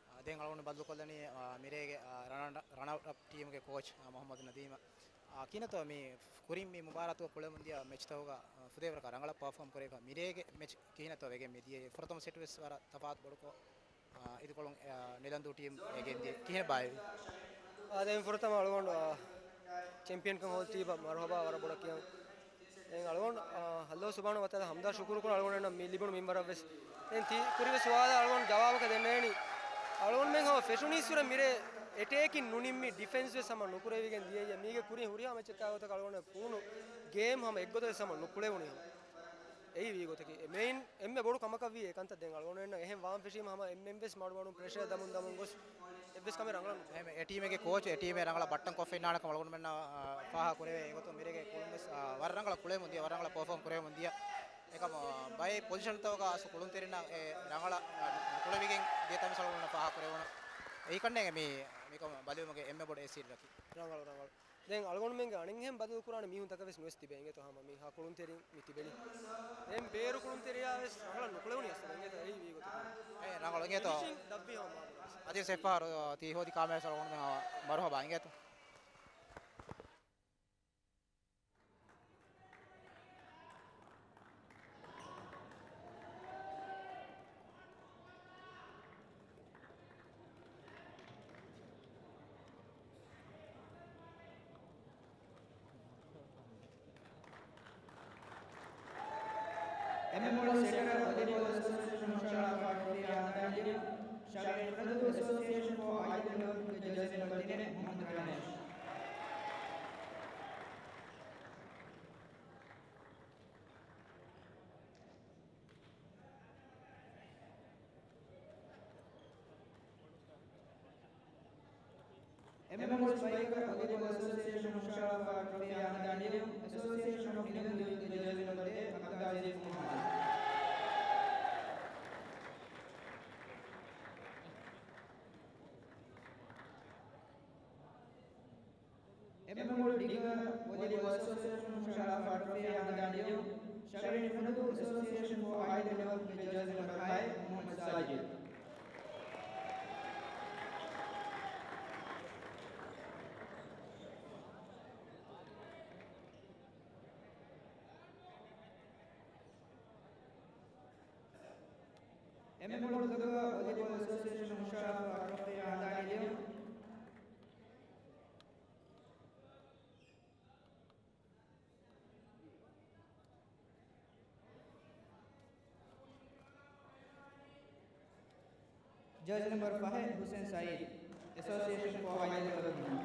އާ، ދެން އަޅުގަނޑު ބަދަލުކޮށްލަނީ، އާ، މިރޭގެ، އާ، ރަނަ-، ރަނަރަޕް ޓީމުގެ ކޯޗް، އާ، މުޙައްމަދު ނަދީމަށް. އާ، ކިހިނެއްތޯ މި ކުރިން މި މުބާރާތުގަ ކުޅެމުންދިޔަ މެޗްތަކުގަ، އާ، ފުދޭވަރަކަށް ރަނގަޅަށް ޕަރފޯމް ކުރެވިފަ މިރޭގެ މެޗް ކިހިނެއްތޯ ވެގެން މިދިޔައީ؟ ފުރަތަމަ ސެޓް ވެސް ވަރަށް ތަފާތު ބޮޑުކޮށް، އާ، އިދިކޮޅުން، އާ، ނިލަންދޫ ޓީމް އެ ގެންދިޔަ ކިހިނެއްބާއެވެ؟ އާ، ދެން ފުރަތަމަ އަޅުގަނޑު، އާ، ޗެމްޕިއަންކަން ހޯދި ޓީމަށް މަރުހަބާ ވަރަށް ބޮޑަށް ކިޔަން. ދެން އަޅުގަނޑު، އާ، އައްލާހު ސުބްޙާނަހޫ ވަތަޢާލާ ޙަމްދާ ޝުކުރު ކުރަން އަޅުގަނޑު މި ލިބުނު މިންވަރަށް ވެސް. ދެން ތި ކުރި ވެސް ސުވާލަށް އަޅުގަނޑު ޖަވާބަކަށް ދެންނެވެނީ. އަޅުގަނޑުމެން ހަމަ ފެށުނީއްސުރެ މިރޭ އެޓޭކިން ނުނިންމި ޑިފެންސް ވެސް ހަމަ ނުކުރެވިގެން ދިޔައީ. މީގެ ކުރިން ހުރިހާ މެޗެއްގެ ގޮތަށް އަޅުގަނޑު ފޫނު ގޭމް ހަމަ އެއްގޮތަށް ވެސް ހަމަ ނުކުޅެވުނީ ހަމަ. އެއީ ވީ ގޮތަކީ އެ މެއިން އެންމެ ބޮޑު ކަމަކަށް ވީ އެކަންތައް. ދެން އަޅުގަނޑުމެންނަށް އެހެން ވާން ފެށީމަ ހަމަ އެންމެން ވެސް މަޑުމަޑުން ޕްރެޝަރ ދަމުން ދަމުން ގޮސް އެއްވެސް ކަމެއް ރަނގަޅަށް ނުކުރޭ. އެ ޓީމެއްގެ ކޯޗް އެ ޓީމެއް ރަނގަޅަށް ބައްޓަން ކޮށްފަ އިންނާނެ ކަމަށް އަޅުގަނޑުމެންނަށް ފާހަގަ ކުރެވޭ. އެގޮތުން މިރޭގެ ކުޅުން ވެސް ވަރަށް ރަނގަޅަށް ކުޅެމުން ދިޔަ، ވަރަށް ރަނގަޅަށް ޕަރފޯމް ކުރެވެމުން ދިޔަ. އެކަމަ ބައެއް ޕޮޒިޝަންތަކުގަ އަސް ކުޅުންތެރިންނަށް އެ ރަނގަޅަށް ނުކުޅެވިގެން ދިޔަ ތަން ވެސް އަޅުގަނޑުމެންނަށް ފާހަގަ ކުރެވުނު. އެއީ ކަންނޭނގެ މި މިކަމަށް ބަލިވުމުގެ އެންމެ ބޮޑު އެސީޑަކީ. ރަނގަޅު ރަނގަޅު. ދެން އަޅުގަނޑުމެންގެ އަނެއްހެން ބަދަލު ކުރާނެ މީހުން ތަކެއް ވެސް ނުވެސް ތިބޭ އިނގޭތޯ ހަމަ މި ހަ ކުޅުންތެރިން މި ތިބެނީ. ދެން ބޭރު ކުޅުންތެރިޔާ ވެސް ރަނގަޅަށް ނުކުޅެވުނީ އަސްލު އިނގޭތޯ އެއީ ވީ ގޮތަކީ. އެ ރަނގަޅު އިނގޭތޯ. ފިނިޝިން ދަށްވީ ހަމަ މާބޮޑު ވެސް. އަދި ސެފާރު ތީ ހޯދި ކާމޭރާ ސަލު ގުން މަރުހަބާ އިނގޭތޯ. އެންމެ ބޮޑު ސެޓަރ ވޮލީބޯލް އެސޯސިއޭޝަން ހުށަހަޅާފަ ޓްރޮފީ އަހަނދާނީ ލިޔުން، ޝަގެން ފުނަދޫ އެސޯސިއޭޝަން ފޯ އައިލެންޑް ޑިވެލޮޕްމަންޓްގެ ޖާޒި ނަމްބަރު ތިނެއް މުހައްމަދު ރަނޭޝް. އެންމެ ބޮޑު ސްޓްރައިކަރ ވޮލީބޯލް އެސޯސިއޭޝަން ހުށަހަޅާފަ ޓްރޮފީ އަހަނދާނީ ލިޔުން، އެސޯސިއޭޝަން އޮފް އިނަލް ލިޔުންގެ ޖާޒި ނަމްބަރު ދޭއް އަބްދުލް އަޒީޒް މުހައްމަދު. އެންމެ ބޮޑު ޑިގަރ ވޮލީބޯލް އެސޯސިއޭޝަން ހުށަހަޅާފަ ޓްރޮފީ އަހަނދާނީ ލިޔުން، ޝަގެން ފުނަދޫ އެސޯސިއޭޝަން ފޯ އައިލެންޑް ޑިވެލޮޕްމަންޓްގެ ޖާޒި ނަމްބަރު ހައެއް މުހައްމަދު ސާޖިދު. އެންމެ ބޮޑު ދޮގަ ވޮލީބޯލް އެސޯސިއޭޝަން ހުށަހަޅާފަ ޓްރޮފީ އަހަނދާނީ ލިޔުން، ޖާޒި ނަމްބަރު ފަހެއް ހުސެން ސައީދު، އެސޯސިއޭޝަން ފޯ އައިލެންޑް ޑިވެލޮޕްމަންޓް.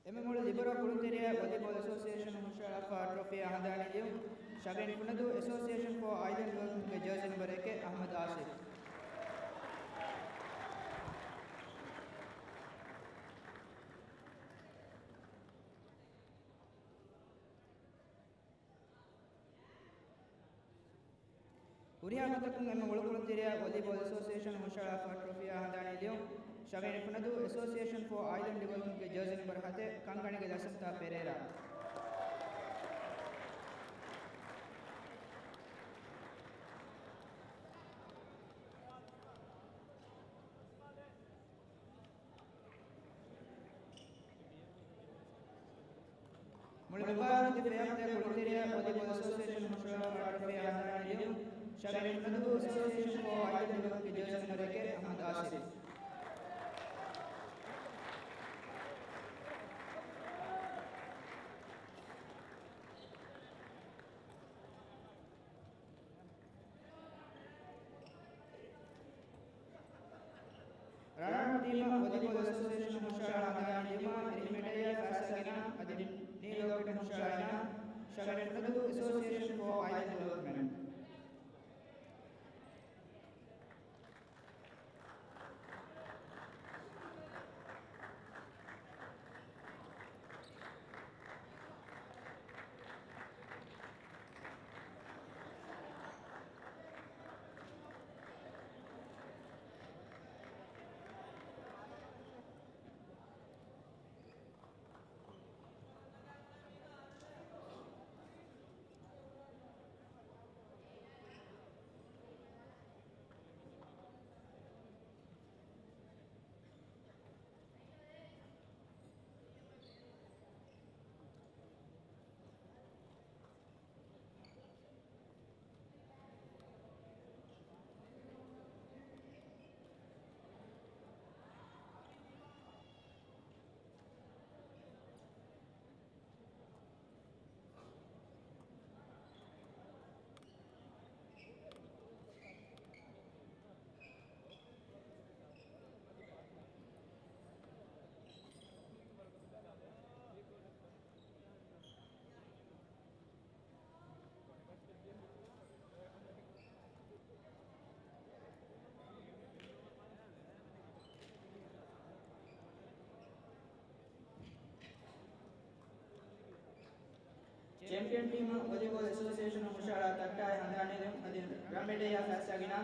އެންމެ ބޮޑު ލިބެރޯ ކުޅުންތެރިޔާ ވޮލީބޯލް އެސޯސިއޭޝަން ހުށަހަޅާފަ ޓްރޮފީ އަހަނދާނީ ލިޔުން، ޝަގެން ފުނަދޫ އެސޯސިއޭޝަން ފޯ އައިލެންޑް ޑިވެލޮޕްމަންޓްގެ ޖާޒި ނަމްބަރު އެކެއް އަޙްމަދު އާސިފް. ހުރިހާ ގޮތަކުން އެންމެ މޮޅު ކުޅުންތެރިޔާ ވޮލީބޯލް އެސޯސިއޭޝަން ހުށަހަޅާފަ ޓްރޮފީ އަހަނދާނީ ލިޔުން، ޝަގެން ފުނަދޫ އެސޯސިއޭޝަން ފޯ އައިލެންޑް ޑިވެލޮޕްމަންޓްގެ ޖާޒި ނަމްބަރު ހަތެއް ކަންކަނިގެ ލަސްމުތާ ޕެރޭރާ. މުޅި މުބާރާތުގެ ޕްލޭޔާ އޮފް ދަ ކުޅުންތެރިޔާ ވޮލީބޯލް އެސޯސިއޭޝަން ހުށަހަޅާފަ ޓްރޮފީ އަހަނދާނީ ލިޔުން، ޝަގެން ފުނަދޫ އެސޯސިއޭޝަން ފޯ އައިލެންޑް ޑިވެލޮޕްމަންޓްގެ ޖާޒި ނަމްބަރު އެކެއް އަޙްމަދު އާސިފް. ރަނަރަޕް ޓީމަށް ވޮލީބޯލް އެސޯސިއޭޝަން ހުށަހަޅާ އަހަނދާނީ ލިޔުމަށް އެރީ މެޓައިޔާ ފައިސާ ގިނާ އަދި ނީލް ލޮކެޓް ހުށަހަޅާ އިނާމް، ޝަގެން ފުނަދޫ އެސޯސިއޭޝަން ފޯ އައިލެންޑް ޑިވެލޮޕްމަންޓް. ޓީމަށް ވޮލީބޯލް އެސޯސިއޭޝަނުން ހުށަހަޅާ ތައްޓާއެއް ހަނދާން ނެރެން އަދި ރަންމެޑޭއާ ފައިސާ ގިނަ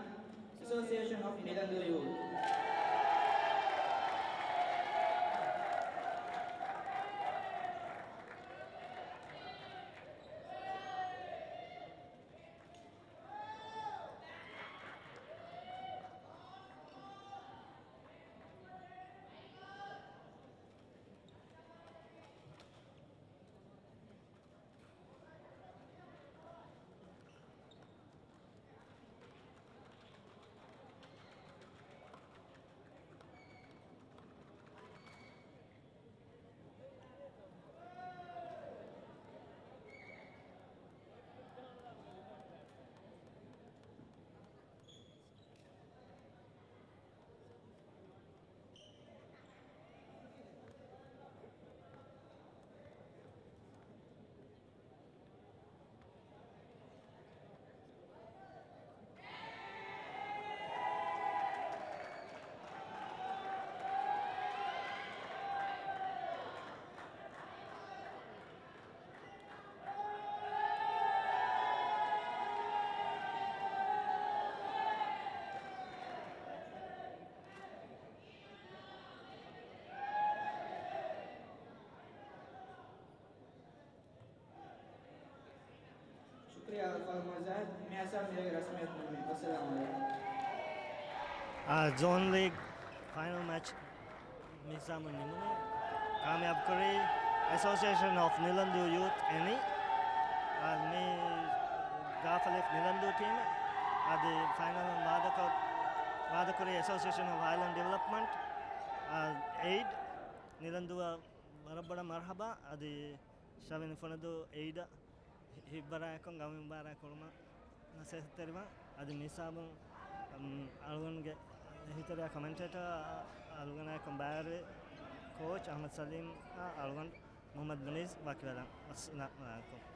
އެސޯސިއޭޝަން އޮފް ނިލަންދޫ ޔޫތް. ޝުކުރިއްޔާ އަލްފާޟިލް މުޖާހިދު. މި ހިސާބުން މިރޭގެ ރަސްމިއްޔަތު ނިމުނީ. ވައްސަލާމު ޢަލައިކުމް. އާ، ޒޯން ލީގް ފައިނަލް މެޗް މި ހިސާބުން ނިމުނީ. ކާމިޔާބު ކުރީ އެސޯސިއޭޝަން އޮފް ނިލަންދޫ ޔޫތް އެނީ. އާ، މި ގާފަލި ނިލަންދޫ ޓީމެއް. އަދި ފައިނަލުން ވާދަކޮށް، ވާދަކުރީ އެސޯސިއޭޝަން އޮފް އައިލަންޑް ޑިވެލޮޕްމަންޓް، އާ، އެއިޑް. ނިލަންދޫއަށް ވަރަށް ބޮޑަށް މަރުޙަބާ. އަދި ޝަވިނި ފުނަދޫ އެއިޑަށް ހިތްވަރާއެކު ގައުމީ މުބާރާތް ކުރުމަށް ނަސޭހަތްތެރިވާ. އަދި މި ހިސާބުން، އަމް، އަޅުގަނޑުގެ އެހީތެރިޔާ ކޮމެންޓޭޓަރ އަޅުގަނޑާއެކު ބައިވެރި ކޯޗް އަޙްމަދު ސަލީމް އަޅުގަނޑު މުޙައްމަދު މުނީޒް ވަކިވެލަން. އައްސަލާމު ޢަލައިކުމް.